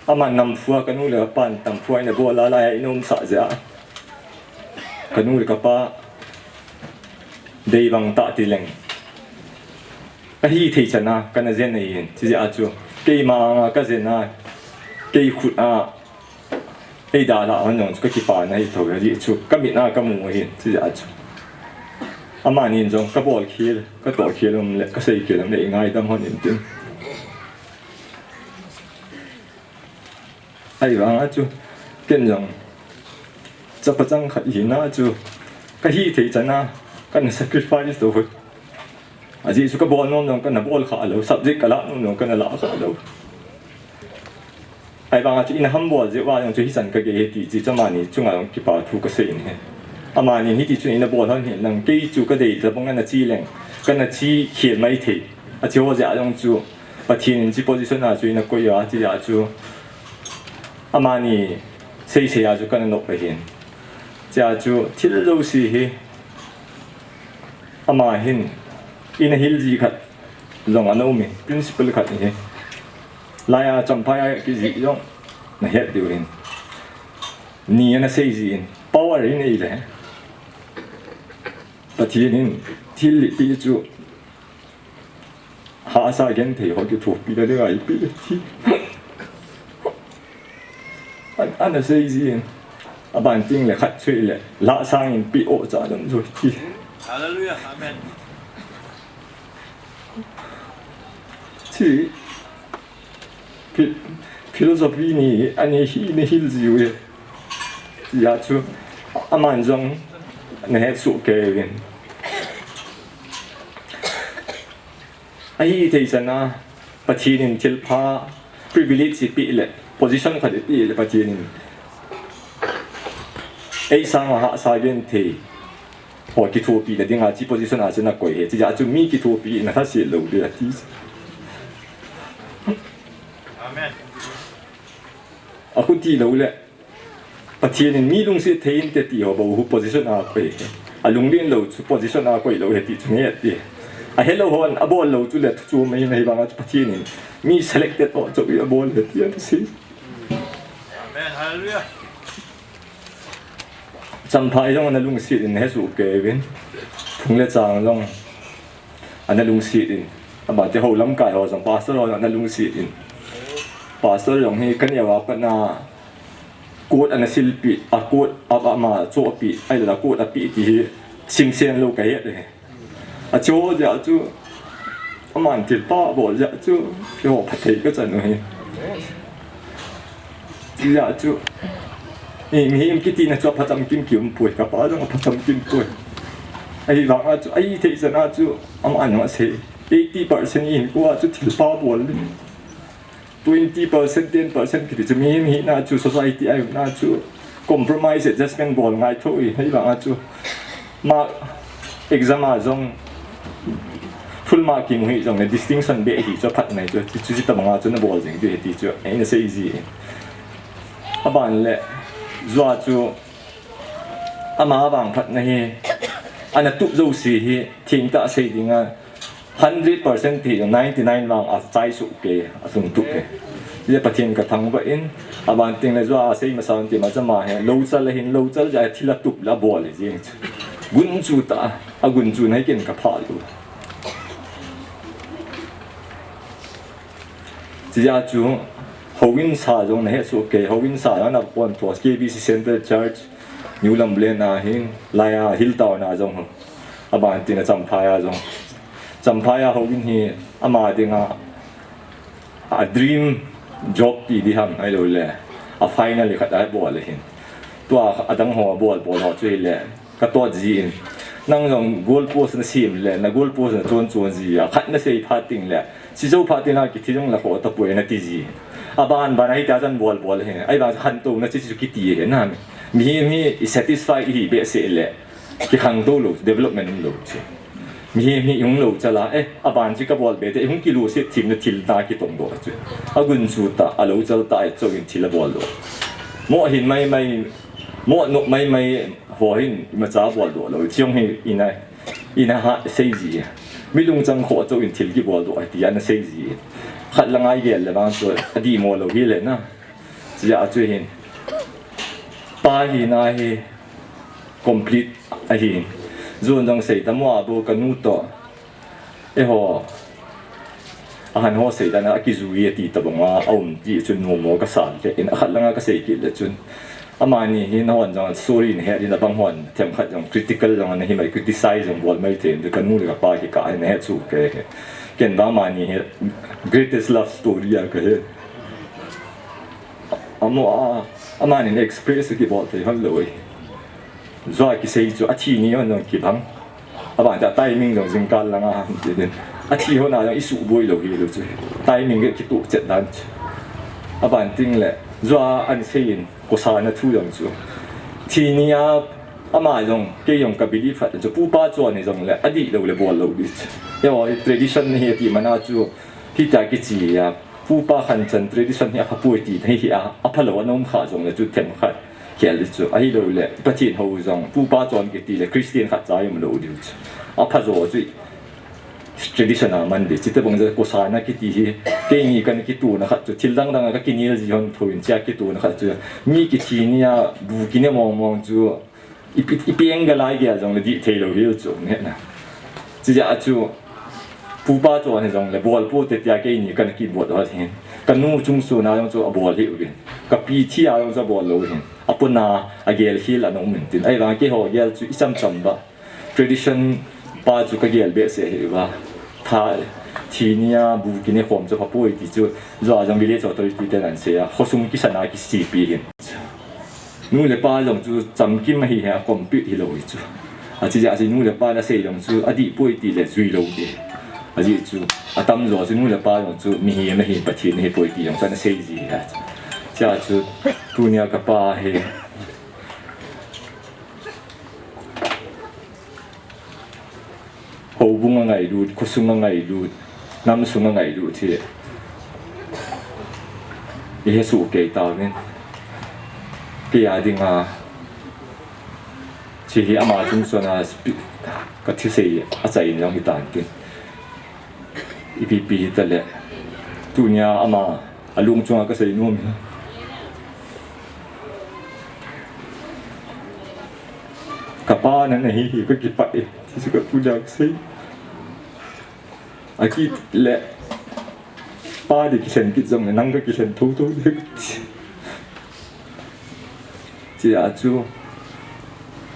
ama nam phu a kanu le kapan tam phu a ina bol a lai a ina umsah jeh a. Kanu le kapa dei bang tah ti leng. Ahi thei chan a, kana jen ahin, chujeh a chu. Keima anga ka jen a, kei khut a, Eidalhah hon jong chu kakipana hi tho, ajeh chu kamit a kamu ahin, chujeh a chu. Amani jong kabol khel, katoh khel um le, kasei khel um le, eingaidam hon in tin. Ahivanga chu, ken jong, chapa chang khat hina chu, kahi thei chana, kana sacrifice to hoi. Ajeh chu kabol nom jong kana bol kha lou, subject kalah nom jong kana lah kha lou. Ahivanga chu ina hambol jeh uva jong chu hichan kagei e ti chu amani chunga jong kipa thu kasei in ahi. Amani hiti chun ina bol hon hen lang, kei chu kadei tabang ana chi leng, kana chi khel mai thei. Achi ho jeh a jong chu Pathen in chi position a chu ina koi a, chujeh a chu amani seisei a chu kana nop ahin. Chujeh a chu thil jouse hi ama hin ina hil ji khat jong ana um in, principle khat ahi. Laiya Champhai a kijih jong nahet diu ahin. Ni ana sei jin, power in eile, Pathen in thil lipeh chu hahsa genthei ho kithopi na dinga eipeh ti. An, ana sei jin. Aban tengle khat chu ahile, lah sangin peh o cha dam joi ti. Hallelujah. Amen. Chi, phi-, philosophy ni, ani hi, ni hil jiu e. Hijeh a chu, aman jong, nahet soh kei uvin. Ahithei chana, Pathen in thilpha, privilege eipeh le, position khat eipeh le, Pathen in eisanga hahsa genthei ho kithopi na dinga chi position a chu ana koi ahi. Chujeh a chu mi kithopi na lhaset lou ding ati. Amen. Akhuti lou le, Pathen in mi lungset thei inte ti ho bou hi position a koi ahi. Alunglen lou chu position a koi lou ahi ti chu nge ati. Ahelou hon abol lou chu le thu chu mai na hivanga chu Pathen in mi selected ho chu abol ahi ti asei. Amen. Hallelujah. Champhai jong ana lungset in hesoh kei uvin. Phung le Chang jong ana lungset in. Abate ho lamkai ho jong pastor ho jong ana lungset in. Pastor jong hi kaneo a pat na coat ana silpeh, a coat a, ama chohpeh, ahilou le coat apeh ti hi simsen lou kahet e. Achu jeh a chu, aman thilpha abol jeh a chu, keiho phatthei kachan u ahi. Jeh a chu, mi, mihem kitina chu aphacham kim kium poi, kapa jong aphacham kim poi. Ahivanga chu, ahithei chana chu, aman jong asei. Eighty percent in kua chu thilpha bol le. Twenty percent, ten percent kiti chu mihem hina chu, society a umna chu compromise, adjustment bol ngai tho e, hijeh a chu mark exam a jong full mark kimu hih jongle distinction beh hi chu aphat nai chu, chu, chu, chuti tabanga chu nabol jing ding ahi ti chu eina sei ji. Aban le, jua chu ama vangphatna hi ana tup jouse hi thengtah sei dinga, hundred percent ti jong ninety nine vang achai soh kei, alhung tup e. Hijeh a Pathen kathangvah in, aban tengle jua asei masa un ti ma chama hi, louchal ahin, louchal jeh a thil atup le abol ahi jeng chu. Gunchu tah, agunchu na hi ken kaphah lou. Chujeh a chu, houin sa jong nahet soh kei, houin sa jong ana pon tho, K B C Central Church, New Lamlen a hin, laiya Hill Town a jong ho. Aban tengle Champhai a jong. Champhai a houin hi ama dinga a dream job ti ding ham ahilou le, a final khat abol ahin. Tua adang ho abol bol ho chu hile, katot jin. Nang jong goal post nasem le, na goal post nachon chon ji a, khat nasei phat tengle, sejou phat tengle kithi jong la kho tapoi nati ji. Aban ban a hitia chan bol bol ahi. Ahivang khantouna chu chu kiti ahi na. Mihem hi i satisfy ihi behseh le, kikhangtou lou, development umlou chu. Mihem hi ihung louchal a, eh, aban chu kabol be te, ihung kiluset themna thil na kitongdoh chu. Agunchu tah, alouchal tah, ahi chouin thil abol doh. Moh hin maimai, moh nop maimai ho hin imacha boldoh lou. Chujong hi ina, ina ha sei ji. Mi lungchang khoh chouin thil kiboldoh ahi tia ana sei ji. Khat langa igel le vang chu adihmo lou hile na. Chujeh a chu hin, pa hina hi complete ahi. Jun jong sei tam uva bou kanu toh, eiho, ahan ho seidan a akijui ati tabanga aum ti chu nommo kasan le in, akhat langa kasei kit le chun, Amani hi nahon jong story nahet in, abang hon themkhat jong critical jong nahi mai, criticize jong bol mai thei, kanu le kapa hi ka nahet chu ke he. Ken ba amani hi greatest love story a ka he. Amo a, amani express kibol thei hon lou e. Jua kisei chu athi ni hon jong kibang. Aban ta timing jong jingkal langa ham ti din. Athi hon a jong isu boi lou hi lou chu. Timing ge kitu chet dan chu. Aban ting le jua an sei in kosa na thu jong chu. Thi ni a ama jong kei jong ka believe khat chu pupa chon ni jong le adih lou le bol lou di chu. Yo, tradition ni hi ti mana chu hi ta kichi a. Pupa khan chan tradition hi apha poi ti hi hi a, apha lou a nom kha jong le chu themkhat. Khel di chu. Ahi lou le, Pathen ho jong, pupa chon kiti le, Christian khat cha jong lou di chu. Apha jo chu tradition a man di. Chite bang je kosa na kiti hi, keini kan kitu na khat chu, thil dang dang a ka kinel ji hon tho in chia kitu na khat chu. Mi kithi ni a, bu kine mong mong chu, i pi, i pieng ga lai ge jong le di thei lou hi chu, ne na. Chi ja chu, pupa chon ni jong le, bol pu te tia keini kan kibol ho hin. Kanu chung su na jong chu abol hi uvin. Ka pi thi a jong chu abol lou hin. Apuna agel hil a nom min tin. Ahivang keiho gel chu i cham cham ba. Tradition pa chu ka gel behseh hi ba. Tha thi ni a bu kine khom chu pha poi ti chu. Jua jong village authority ten an sei a. Khosung kisan a kisipi hin. Nu le pa jong chu chamkim ahi he a compete hi lou hi chu. Achi ja chu nu le pa na sei jong chu adih poi ti le jui lou ti. Aji chu atam jo chu nu le pa jong chu mihem ahi, Pathen ahi poi ti jong chu ana sei ji hi a. Cha chu tunia ka pa hi. Houbung a ngailut, khosung a ngailut, nam sung a ngailut hi. I he su kei ta min. Kei a ding a. Chi hi ama chung chon a spi-, ka thi sei a chai in jong hi tan tin. I pi pi hi ta le. Tunia ama A lung chunga ka sei nom hi. Ka pa na na hi hi ka kipah e. Ti chu ka pu dak sei. A kit le pa di kihen kit jong le nang ka kihen tho tho de. Chia chu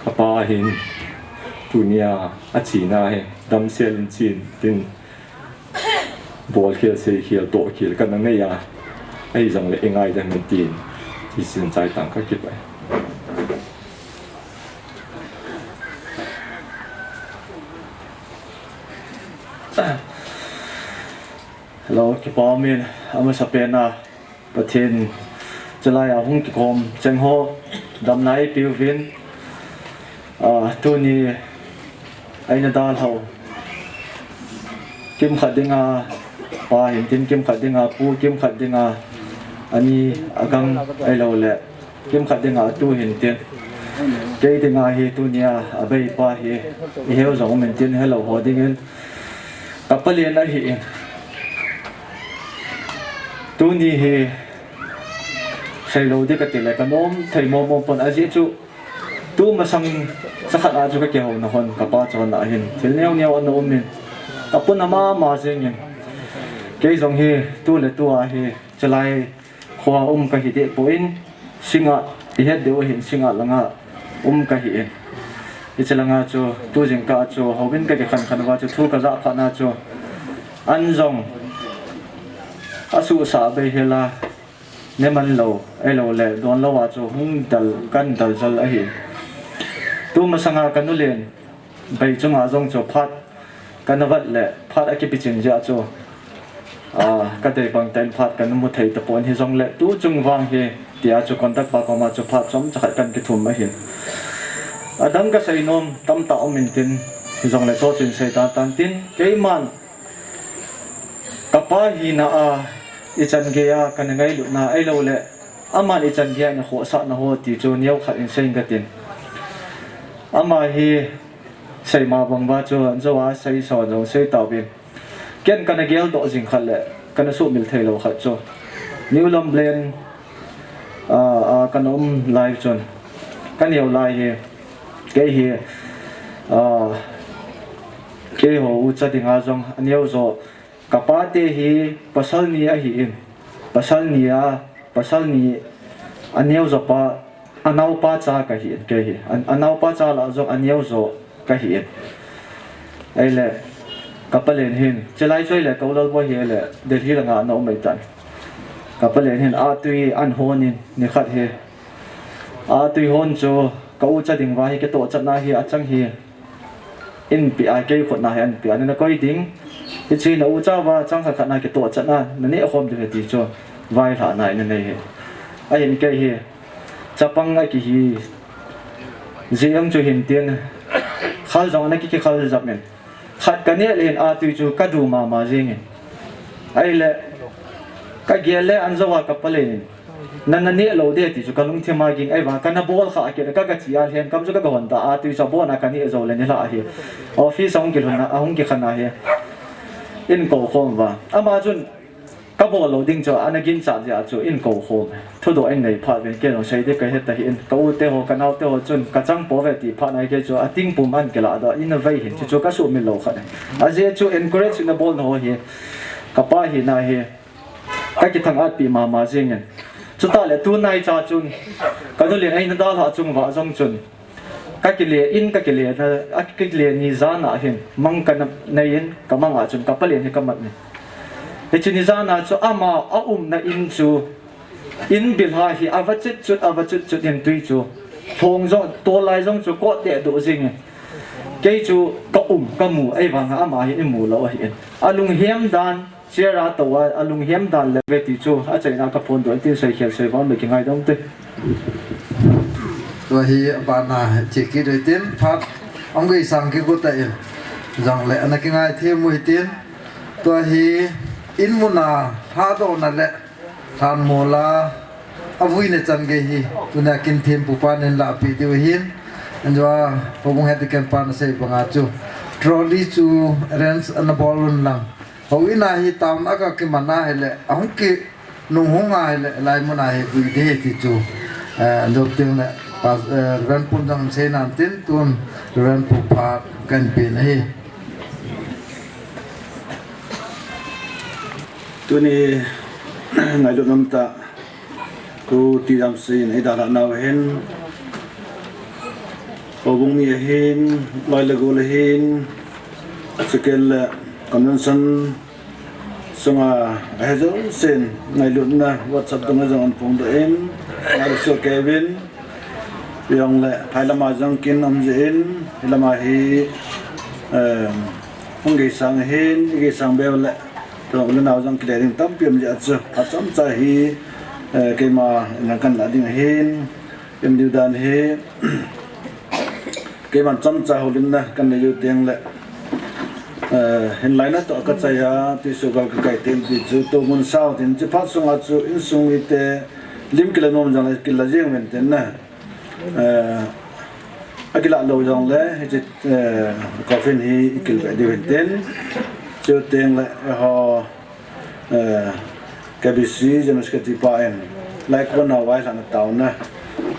ka pa hin tunia a china hi damsel in chin tin. Bol khel, sei khel, toh khel, kana nei a. Ahi jong le, i ngai dan min tin. Ti sin chai tang ka kipah. Hello, kipa min, amasa pen a. Pathen, chalai a hung kikhom cheng ho, damna eipe uvin, ah, tuni eina dalhau. Kimkhat dinga pa hin tin, kimkhat dinga pu, kimkhat dinga ani agang ahilou le, kimkhat dinga atu hin tin. Kei dinga hi tunia abei pa hi, i heu jong um in tin, helou ho dingin. Ka palen ahi in. Tuni hi seilou di ka ti le ka nom thei mong mong pon a, ajeh chu tu masang chakhat a chu ka kihouna hon ka pa chon a hin thil neo neo ana um in ka pun ama ama jeng in. Kei jong hi tu le tu a hi chalai Khua um ka hi deh poi, singa i het deu ahin, singa langa um ka hi in. Hiche langa chu, tu jingkah chu, houin ka kikhen khen uva chu, thu ka jah phat na chu, an jong asuhsah bei hela, ne man lou, ahilou le, don lou a chu, hung dal, kan dal jal ahi. Tu masanga ka nu len, Bei chunga jong chu phat kana vat le phat akipi chin jeh a chu, a, ka dei bang tah in phat kana mu thei tapon, hijongle tu chung vang hi tia chu conductor pa koma chu phat chomcha khat kan kithum ahin. Adang ka seinom tamtah um in tin, hijongle chu chun sei tan tan tin, keiman ka pa hina a ichan gei a kana ngailutna ahilou le, aman ichan gei a ana khohsahna ho ti chu neo khat in sei inge katin. Ama hi Seima bang uva chu, an jou a sei son jong sei tauvin. Ken kana geldoh jing khat le, kana sumil thei lou khat chu. New Lamblen, a, a, kana um lai chun. Ka neo lai hi, kei hi, a, keiho ucha dinga jong, aneo jo, ka pa te hi pasal ni ahi in. Pasal ni a, pasal ni aneo jo pa, Anaopa cha kahi in kei hi. An, anaopa cha lah jong aneo jo kahi in. Ahile, ka palen hin, chilai chu ahile, ka u Lalboi hi ahile, Delhi langa ana um ahitan. Ka palen hin, atui ahin hon in, nikhat hi. Atui hon chu, ka u cha ding uva hi, kitoh chatna hi, achang hi. Inpi a, kei khutna hi, inpi a, nana koi ding. Hiche na u cha uva, chang khat khat na kitoh chatna, naneh khom diu ahi ti chu, vailhahna in nanei hi. Ahin kei hi. Chapang akihi. Jeh jong chu hin tin. Khal jong ana ki, kikhal jap in. Khat kaneh le hin atui chu kadu mama jeng in. Ahile. Kagel le an jou a ka palen in. Nana neh lou ding ti chu kalungthim a ging ahi vang kana bol kha kit a ka, kachi a lhengkam chu ka, kahon ta atui chu abon a kaneh jou le nilhah ahi. Office a hung kilhun a, ahung kikhen a hi. Eikou khom uva. Ama chun Ka bol lou ding chu, ana ginchat jeh a chu eikou khom. Thudoh in nei phat uvin, kei jong sei ding kahet ahi in. Ka u te ho, ka nao te ho chun, ka chang pouve ti phat na kei chu, ating pum ahin kilah doh, in a vei hin, chu chu ka sumil lou khat ahi. Ajeh chu encourage na bolna ho hi, ka pa hina hi, ka kithang-at pi mama jeng in. Chutah le tunai cha chun, ka nu le eina dalha chung uva jong chun, Ka kile in, ka kile na, a kile ni jan a hin, mang kana nei in, ka mang a chun ka palen hi ka mat in. Hiche ni jan a chu ama a umna in chu, in bilha hi ava chut chut, ava chut chut in tui chu, lhong jong, tol lai jong chu kot deh doh jing in. Kei chu ka um, ka mu, ahivang a ama hi eimu lou ahi in. Alunghem dan, Chair a tou a, alunghem dan le ve ti chu, achaina ka phondoh in tin seikhel sei vang le kingaidam te. Tua hi abana cheki doi tin, phat, hung geisang kigot in. Jong le, ana kingaithem u hitin. Tua hi, in mun a, lhadohna le, lhanmol a, avuina chan gei hi, tuna kin thempu pan eina lahpeh diu ahin. Anjua, Houbung Head Deacon pan asei banga chu, trolley chu arrange ana bol un lang. Houin a hi town a ka kiman a hile, ahung kinunghung a hile, hilai mun a hi vui ding ti chu, eh, dop ting le, pas, eh, Reverend Pu jong sei nan tin tun, Reverend Pu phat kan pe na hi. Tuni, ngailut nom tah, Pu T. Jamsei in eidalhah nau ahin, houbung mi ahin, loi le gol ahin, chukit le convention sunga ahe jousen ngailutna WhatsApp dunga jong ana phongdoh in, ngailut soh kei uvin, chujong le phai lama jong kin um jeh in, hilama hi, eh, hung geisang ahin, i geisang beu le, Tun u le nao jong kile ding tampi um jeh a chu, achomcha hi, eh, keima in kan lah ding ahin, um diu dan hi, keiman chomcha houlimna kan nei u teng le, eh, hinlai na toh ka chai a, tuisuhgal ka kai tem ti chu, tumun sao tin, hiche phat sunga chu, insung mite, lim kila nom jong le, kila jeng uvin tin na. Eh, akilah lou jong le, hiche, eh, coffin hi i kil ve diu hin tin. Chuteng le, eh, ho, eh, K B C General Secretary pa in, lai kona vailhahna taona,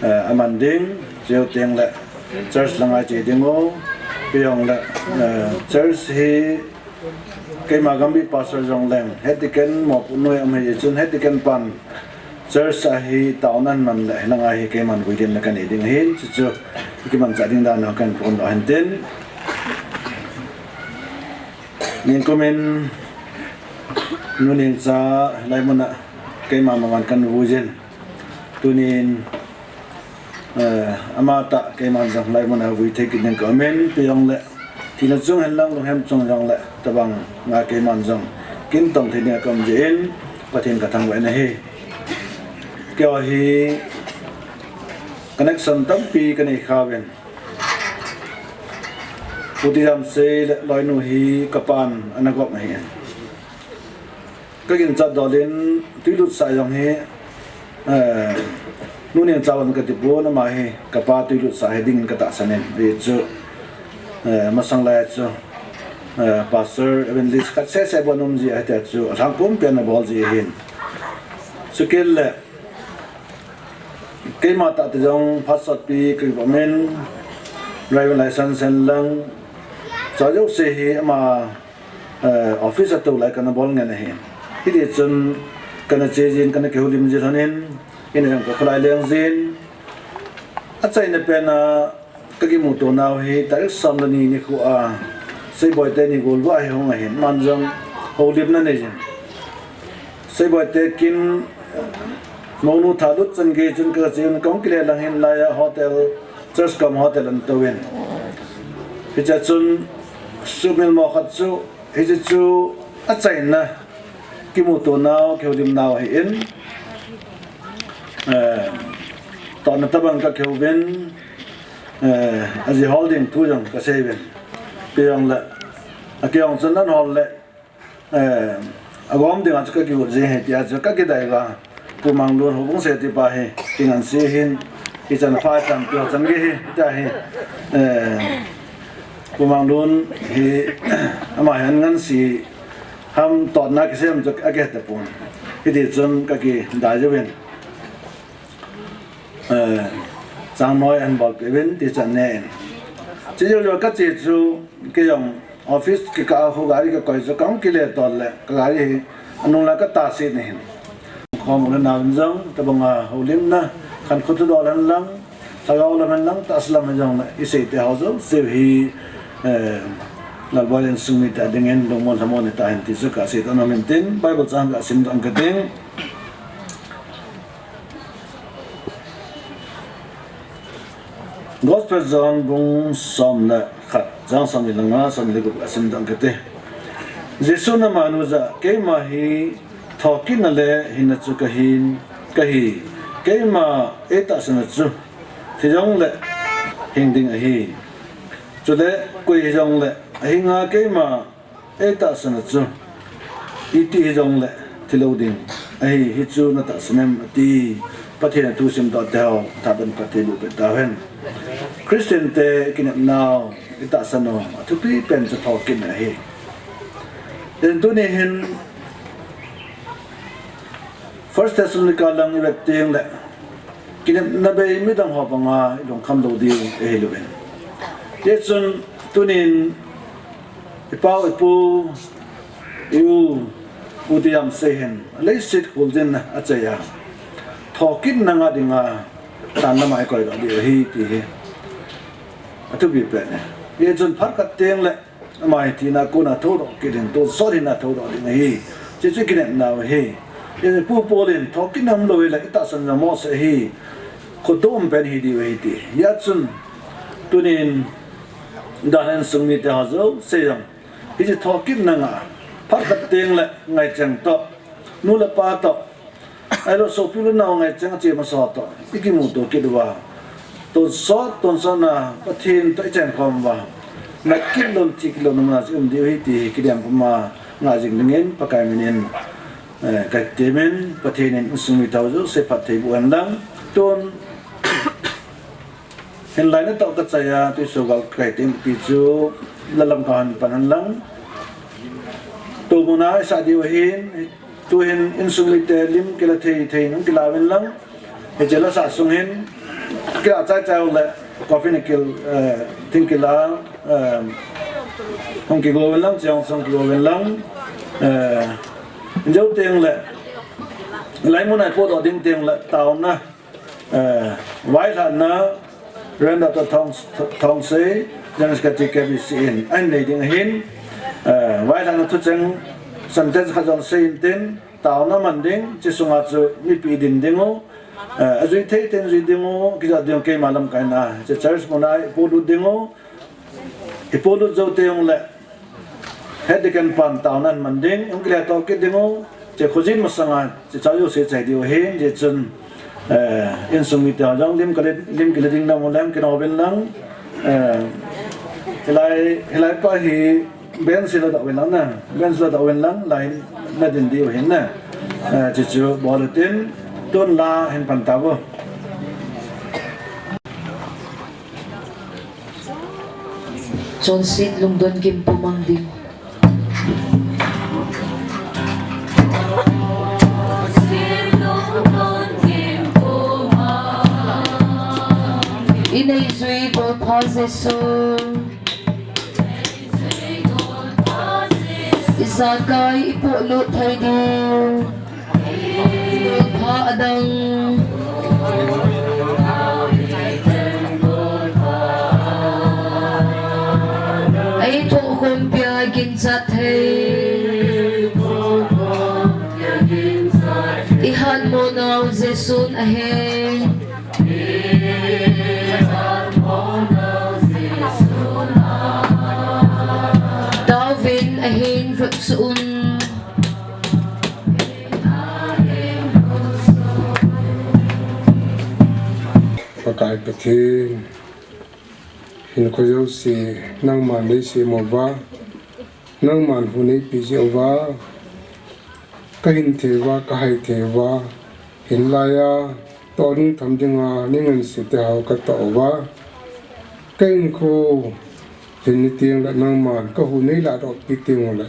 eh, aman ding, chuteng le, church langa che ding u, chujong le, eh, church hi, Keima Gambih Pastor jong leng, Head Deacon mopohna um ahi chun, Head Deacon pan church a hi taona man le, hilanga hi keiman vui dinna kanei ding ahin, chuchu, kimanchah ding dan a kan phongdoh ahin tin. Ningkum in, nu Nengcha, hilai mun a, keima mama kan vui jin. Tunin, Eh, amatah keiman jong hilai mun a vui thei kit ding ka um in, chujong le, thina chung hen lang, lunghem chung jong le, tabang nga keiman jong, kin tong thei ding a ka um jeh in, Pathen ka thangvah in ahi. Keiho hi, connection tampi ka nei kha uvin. Pu T. Jamsei le loinu hi ka pan ana gop ahi. Ka ginchat dol in tui lutsah jong hi, eh, nu Nengcha hon ka tipon ama hi ka pa tui lutsah hi ding in ka tahsan in. Hichu, eh, masang lai chu, eh, Pastor Evangelist khat seh seh bon um ji ahi tia chu, alhang pumpi ana bol ji ahin. Chukit le, keima tah te jong phat sotpi ka kipa min, driving license hen lang, chua jouse hi ama, eh, office a tou lai kana bol ngen ahi. Hiti chun kana che jin, kana kihoulim jin lhon in, in a jong ka kholai leng jin, Achaina pen a kakimuto nau hi tarik som le ni nikho a Seiboi te ni golvah hi hung ahin, aman jong houlimna nei jin. Seiboi te kin mounu thalut chan gei chun kache un, kahung kile lang hin laiya hotel, Church Come Hotel ahin touvin. Hiche chun sumil mo khat chu, hiche chu achaina kimuto nau, kihoulim nau ahin. Eh, totna tabang kakihouvin, eh, aji hol ding thu jong kasei uvin. Kei jong le, akei jong chun ahin hol le, eh, agom ding a chu kakigot jing ahi tia chu kakidai uva. Pu Manglun, houbung sethi pa hi, kingansei hin, hichan pha tampi ho chan gei hi, tia hi, eh, Pu Manglun hi, ama hin ngansei ham totna kisei ham chu akihe tapon. Hiti chun kakidai uvin. Eh, changnoi ahin bolpeh uvin, tichan ne in. Chejou jong kache chu, kei jong office kikah a khu gari kakoi chu, kahung kile tol le, kagari hi, anung lang kataset na hin. Khom u le nau in jong, tabang a houlimna, khankho thudol hen lang, lhagao lam hen lang, tahsa lam hen jong le, isei te ho jouse hi, eh, Lalboi le insung mite adingin, lungmon lhamon hita hen ti chu kasei doh nom in tin, Bible chang kasim doh kate. Gospel John bung som le khat, chang som ni le nga, som ni le gup asim doh kate. Jesun aman u jah a, keima hi thokitna le hinna chu kahin, kahi. Keima eitahsan a chu, thi jong le hing ding ahi. Chule koi hijong le, ahinga keima eitahsan a chu, iti hijong le, thilou ding ahi, hichu natahsan em ati. Pathen a thu simdoh te ho, thaban Pathen bu pe tahen. Christian te kinepnau, itahsan u, athupi pen chu thokitna ahi. Tin tuni hin, First Thessalonica lang ivet teng le, kinepna bei midang ho banga ilungkham lou diu ahi lou in. Hichun tunin ipa u ipu, i u, u ti jam sei hen, leiset kholjin a achai a, thokitna ngah dinga, tan lama ikoi doh diu ahi ti hi. Athupi pen e. Hichun phat khat teng le, ama hi thina kona thoudoh kit ding, tonsot hina thoudoh ding ahi. Hichu kinepnau ahi. Hichu Pu Paul in thokitna umlou hile itahsan jong mohseh ahi. Khoto um pen hi diu ahi ti. Hichun tunin dan a insung mite ho jouse jong, hichu thokitna ngah, phat khat teng le ngaicheng toh, nu le pa toh, ahilou sopi le nao ngaicheng a che masa toh, ikimuto kit uva, tonsot, tonsot na Pathen toh ichen khom uva, nat kit lou, thi kit lou na muna chu um diu ahi ti hi kidem puma ngah jing dingin Pakai min in, eh, katemin, Pathen in insung mite ho jouse phatthei boh hen lang. Tun Hinlai natoh kachai a, tuiso gal kakai teng ti chu, lalam kahin pan hen lang. Tumuna isah diu ahin, tuhin insung mite lim kila thei thei in hung kila uvin lang. Hiche la sah sung hin, kila chai chai u le, coffee nakil, eh, thing kila, eh, hung kigo uvin lang, chai hung sung kigo uvin lang. Eh, jou teng le, lai mun a ipohdoh ding teng le, taona. Eh, vailhahna, Reverend Doctor Thong, Thongsei, General Secretary K B C in, ahin nei ding ahin, eh, vailhahna thucheng, sentence khat jong sei intin, taona man ding, hiche sunga chu mipi din ding u, eh, ajui thei ten jui ding u, kijot ding u keima lamkaina, hiche church muna ipolut ding u, ipolut jou teng le, Head Deacon pan taona aman ding, hung kile toh kit ding u, hiche khojin masanga, hiche chao jouse chai diu ahin, hichun, eh, insung mite ho jong lim kile, lim kile ding na mu leng kino uvin lang, eh, hilai, hilai pa hi bench la doh uvin lang na, bench la doh uvin lang, lai na din diu ahin na, eh, hiche chu bol utin, tun la hin pan tauvo. Chonset lungdon gimpu mang ding. Inei jui golpha Jesu. Ijakai ipolut thei diu. Golpha adang. Ei thohkhompi a ginchat thei. I hatmo nau Jesun ahi. Taovin ahin lhutsuh un. Pakai Pathen, hinkho jouse nangman neisem uva, nangman hung neipe jeh uva, kahin thei uva, kahai thei uva, hinlaiya toh ding tham dinga ning ngansi te hao katoh uva, kahinkho hin ni teng le nangman kahu neiladohpi teng ule,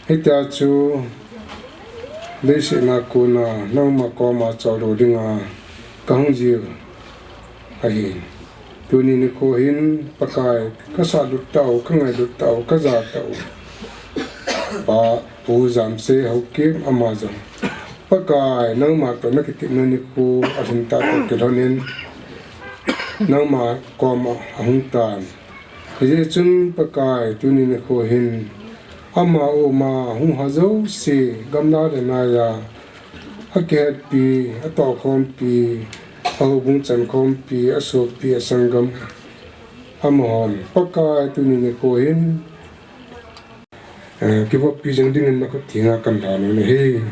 hitia chu leiset a kona nangma koma choldo dinga kahung jing ahi. Tuni nikho hin Pakai, kasahlut tau, kangailut tau, kaja tau Pa Pu Jamsei Haokip ama jong, Pakai, nangma toh nakitepna nikho alhin tah toh kilhonin nangma koma ahung tan. Hijeh chun Pakai, tuni nikho hin ama u ama hung ho jouse, gamna le naiya akihetpi, atohkhompi, ahoubung chankhompi, asopi, asanggam, amahon Pakai, tuni nikho hin, eh, kivoppi jing dingin nakhut thenga kalhan u ahi.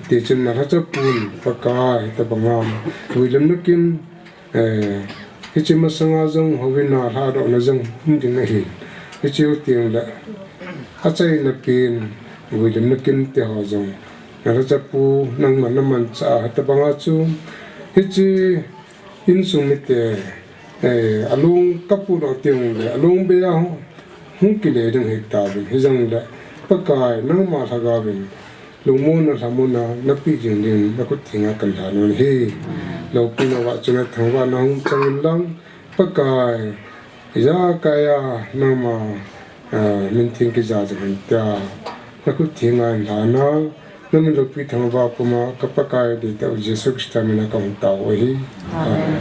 Tichun nalhacha pun Pakai, tabanga vuilimna kin, eh, hiche masanga jong houin a lhadohna jong um ding ahi. Hiche u teng le achaina pen vuilimna kin te ho jong nalhacha pu, nangman namanchah a, hitabanga chu hiche insung mite, eh, alung kapudoh teng le alung bei a hung kile ding ahitauvin, hijongle Pakai, nangma lhagaovin lungmonna lhamonna napeh jing dingin nakhut thenga kalhan u ahi. Loupina vahchoi na thangvahna hung chang inlang, Pakai, ijakaiya nangma, ah, mintheng kija jing hen tia nakhut thenga kalhan a, namin loupi thangvah puma ka Pakai deitah u Jesu Christa mina kahung tao u ahi. Amen.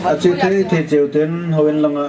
Ache thei thei cheu ten houin langa.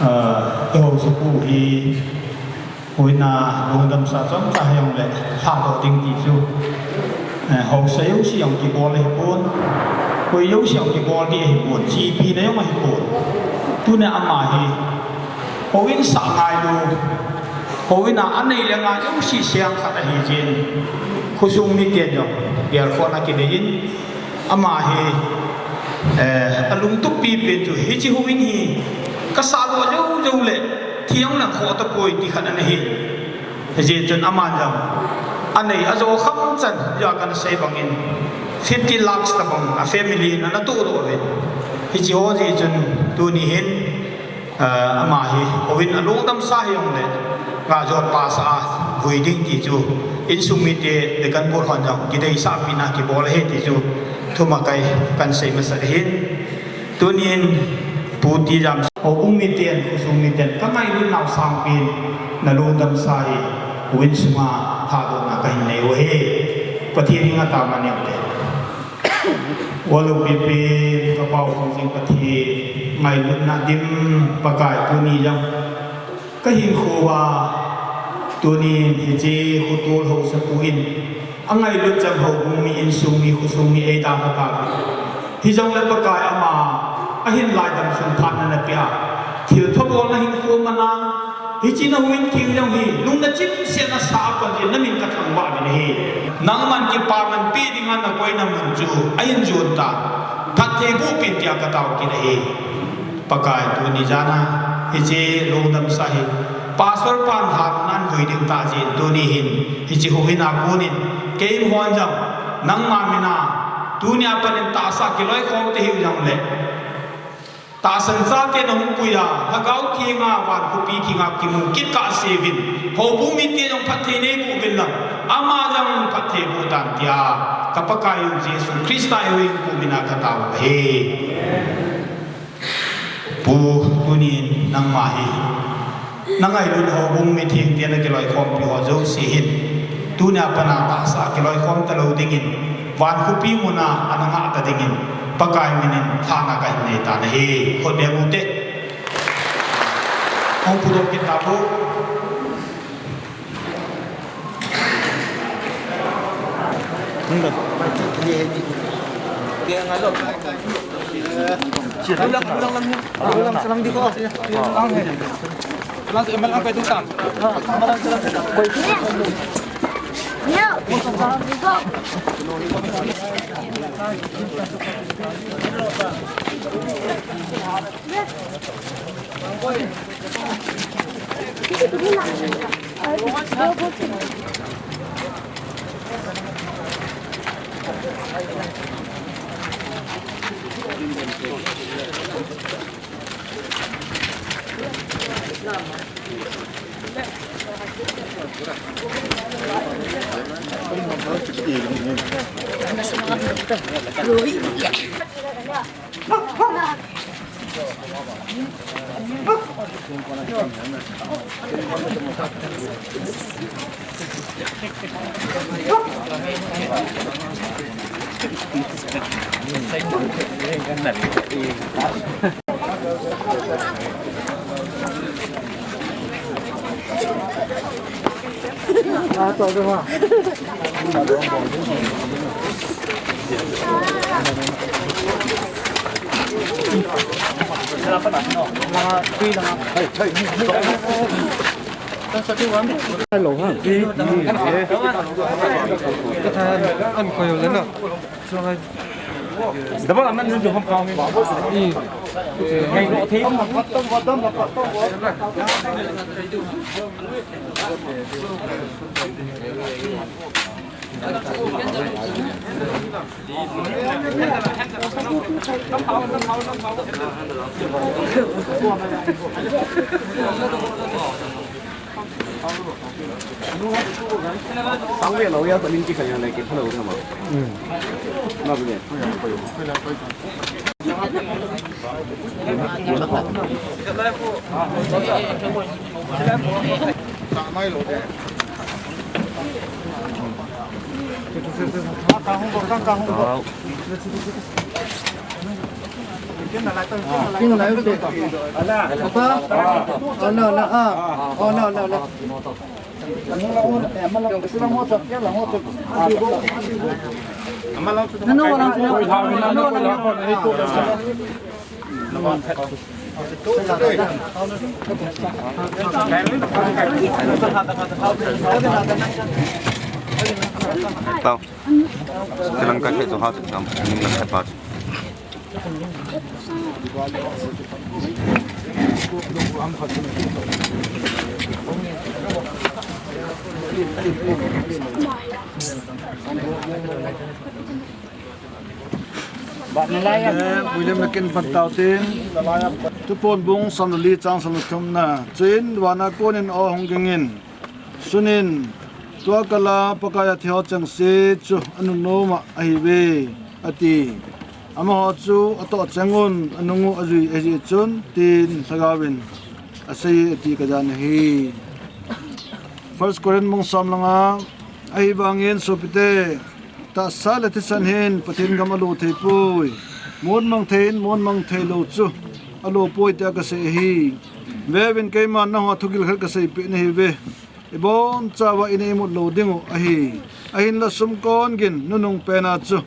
Ah, eihousapu hi, houin a lungdamsa chomcha hijongle lhadoh ding ti chu, eh, housa jouse jong kibol ahipon, koi jouse jong kibol ding ahipon, chepina jong ahipon. Tunia ama hi houin sah ngailu, houin a anei le ngai jouse seng khat ahijin, khosung miten jong gelkhohna kinei in, ama hi, eh, alungtup pipen chu hiche houin hi kasahdoh jou jou le thi jong lang khoh tapoi ti khat ana hi. Hijeh chun aman jong anei ajo kham chan, jeh a kana sei bangin fifty lakhs tobang a family in ana tohdoh uvin. Hiche ho jeh chun tuni hin, ah, ama hi houin alungdamsa hijongle, ngah jotpa sah a vui ding ti chu insung mite, deacon board hon jong kideisahpina kibol ahi ti chu thumakai kana sei masat ahin. Tunin Pu Tijang, houbung miten, khosung miten, ka ngailutnau sangpen, na lungdamsa hi, houin sunga, thadohna kahin nei u ahi. Pathen henga taona neiute. Ua loupi pen, ka Pau Hung Jing Pathen, ngailutna dim, Pakai tuni jong. Ka hinkho uva, tunin hiche khotol haosapu in, angailut chang houbung mi, insung mi, khosung mi eidalha tauve. Hijongle Pakai ama, ahin laidam sun phatna napeh a, thilpha bolna hinkho mana, hiche na houin theng jong hi, lungna chimsetna sa a kon jin, namin ka thangvah uvin ahi. Nangman kipaman pe dinga nakoina mun chu, ahin jon tan, phatthei boh peh in tia ka tao kit ahi. Pakai tuni jana, hiche lungdamsa hi, Pastor pan lhan nan vui ding tah jeh in tuni hin, hiche houin a konin, keihon jong, nangma mina, tunia panin tahsa kiloikhom te hiu jongle, tahsan chate nahung pui a, Lhagao Thenga, van khopi thenga kimu kit kahseuvin, houbung mite jong phatthei neiboh uvin lang, ama jong phatthei boh tan tia, ka Pakai u Jesu Christa houin pu mina ka tao ahi. Pu, tunin nangma hi, na ngailut houbung mithengte na kiloikhompi ho jouse hin, tunia pat a tahsa kiloikhom talou dingin, van khopi muna ana ngah ta dingin, Pakai minin lhana kahin nei tan ahi, khut beng ute. Hung phudom kit tauvo. Hello, ha. Ka tha an koi le na. Double aman nun jo hom kau. I. Ngai no thei. Sang ve lo ya, ta nin ki kha ya le ki phalo na ma. Na bu ne. Tao. Kalang ka he to ha to tam. Ni na pa. William Mekin Pantau tin, Thuphon bung som le li chang som le thum na, chuin vana konin aw hung ging in, sunin, tua kala Pakaiya thilha chengse chu anunnom ahiuve, ati. Amaho chu atoh cheng un anung u ajui ahi jeh chun, tin Lhagao vin asei e ti kajan ahi. First Corinth bung som le nga, ahivangin sopite, tahsa le thisan hin Pathen gam alo thei poi. Mon mang thei in mon mang thei lou chu alo poi tia kasei ahi. Veuvin, keiman nangho thugil khat kasei peh nahi uve. Ibonchauva inei imut lou diu ahi. Ahinla sumkon gin nunung pena chu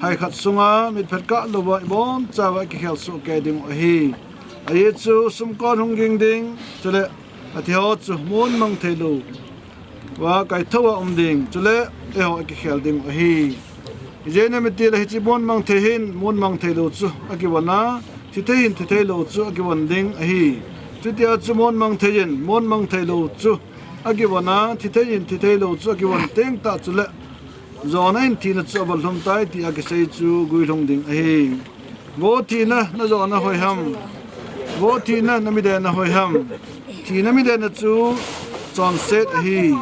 hai khat sunga mitphet kah louva ibonchauva ikikhel soh kei diu ahi. Ajeh chu sumkon hung ging ding, chule athi ho chu mon mang thei lou va kaithou a um ding, chule eiho ikikhel diu ahi. Ijeh inem itile hiche mon mang thei hin mon mang thei lou chu akivon a, thi thei hin thi thei lou chu akivon ding ahi. Chutia chu mon mang thei in mon mang thei lou chu akivon a, thi thei in thi thei lou chu akivon teng tah chule, jona in thina chu ava lhum tai tia kisei chu guilhung ding ahi. Vo thina, na jona hoiham? Vo thina, na midena hoiham? Thina midena chu chonset ahi.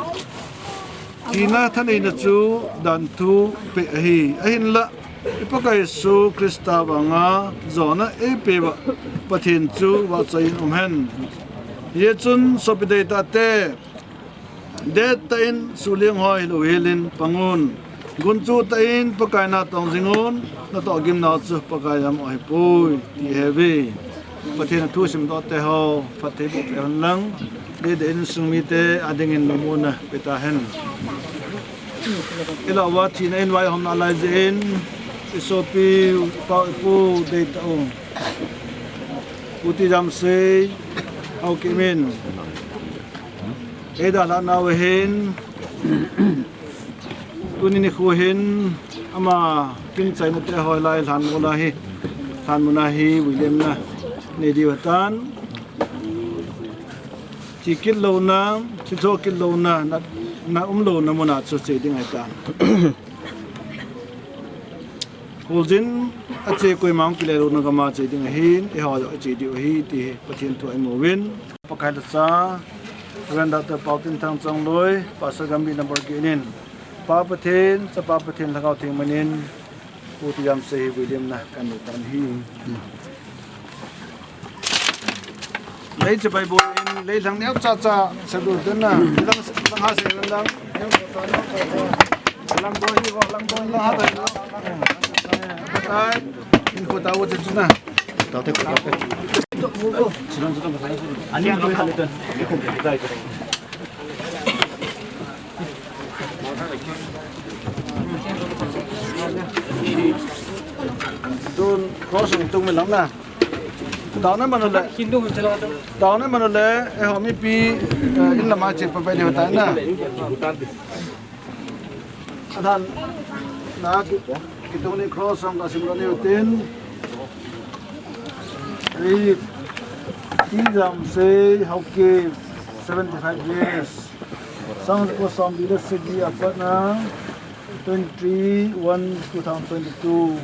Thina thaneina chu danthu peh ahi. Ahinla, i Pakai Jesu Christa vanga jona eipeuva Pathen chu vahchoi in um hen. Hijeh chun sopi deitahte, det tah in suhliang ho hilou helin pang un. Gunchu tah in Pakai na tong jing un, natoh gimnau chu Pakai jamo ahipoi ti iheuvin. Pathen a thu simdoh teho, phatthei boh peh hen lang, deidei in insung mite adingin lungmonna pe tahen. Ilah uva thina in vaihomna lai jeh in, isopi, ipa, ipu deitah u, Pu Tijamsei Haokip in eidalhah nau ahin, tuni nikho hin ama kimchaina te hoilai lhanmol a hi, lhanmun a hi vuilemna nei diu ahitan. Thi kit louna, thi cho kit louna, na, na um louna muna chu che ding ahitan. Kholjin a che koima hung kile louna gama che ding ahin, eiho jong iche diu ahi ti hi Pathen thu a imu uvin. Pakai lhacha, Reverend Doctor Paotinthang Chongloi, Pastor Gambih number get in. Pa Pathen, Chapa Pathen, Lhagao Theng min in, Pu Tijamsei hi vuilemna kanei tan ahi. Lei chibai bol in, lei lhang neocha cha, sa dur tan na, lang, lang ha se, lang, lang bol hi, lang bol hi, lang ha ta. Pakai, in ko ta wo chu na. Ta te ko ta te. Ani ko khale tan. Tun cross hung tung mi lang na. Taona manu le. Taona manu le, eiho mipi, eh, in lama che pa pa ni ta na. Adhan, na ki, kitung ni cross hung kasim lo ni utin. Ri, Tijamsei Haokip, seventy-five years. Sang ko som bi le sagi apatna twenty-three one two thousand twenty-two.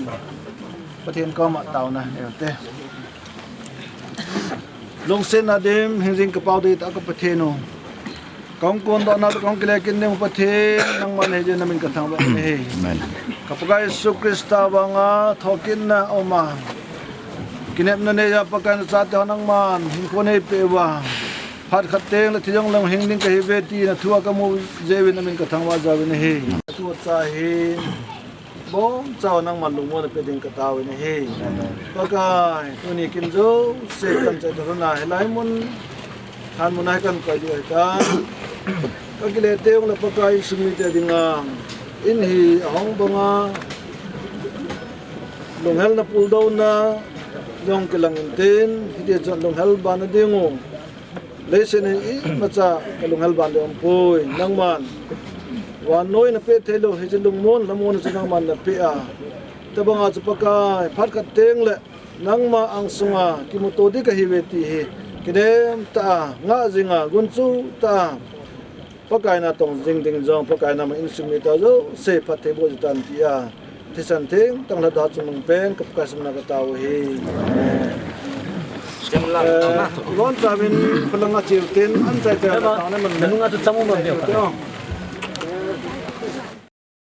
Pathen koma taona neote. Lungsetna dim hingjing kapao deitah ka Pathen u. Kahung kondohna toh kahung kile kit ding u Pathen, nangman heje namin kathangvah in ahi. Amen. Ka Pakai Jesu Christa vanga thokitna aum a, kinepna neiya Pakai nachate ho nangman hinkho neipeh uva, phat khat teng le thi jongleng hing ding kahiuve ti na thu a kamu jeh uvin namin kathangvah jeh uvin ahi. Tucha hin, Bongchauva nangman lungmonna pe ding kataovin ahi. Pakai, tuni kin jouse kan chai tah lhon a, hilai mun, lhanmun a hi kan koi diu ahitan. Kakile teng le Pakai insung mite dinga, in hi ahong banga, lunghelna puldouna jong kilang intin, hiti chun lunghel bana ding u. Leiset hi imacha kalunghel ban ding umpoi, nangman vannoi napeh theilou, hiche lungmon lhamon chu nangman napeh a, tabanga chu Pakai, phat khat teng le nangma angsunga kimuto ding kahiuve ti hi kinem tah a, ngah jinga, gunchu tah a, Pakai na tong jing ding jong, Pakai nama insung mite jouse phatthei boh jitan tia, thisan theng tang lhada chungnung pen ka Pakai sumna katao u ahi. Amen. Eh, Ronchauvin phalanga cheu tin, an chai te la taona man le. Nunga chu chamu man deu.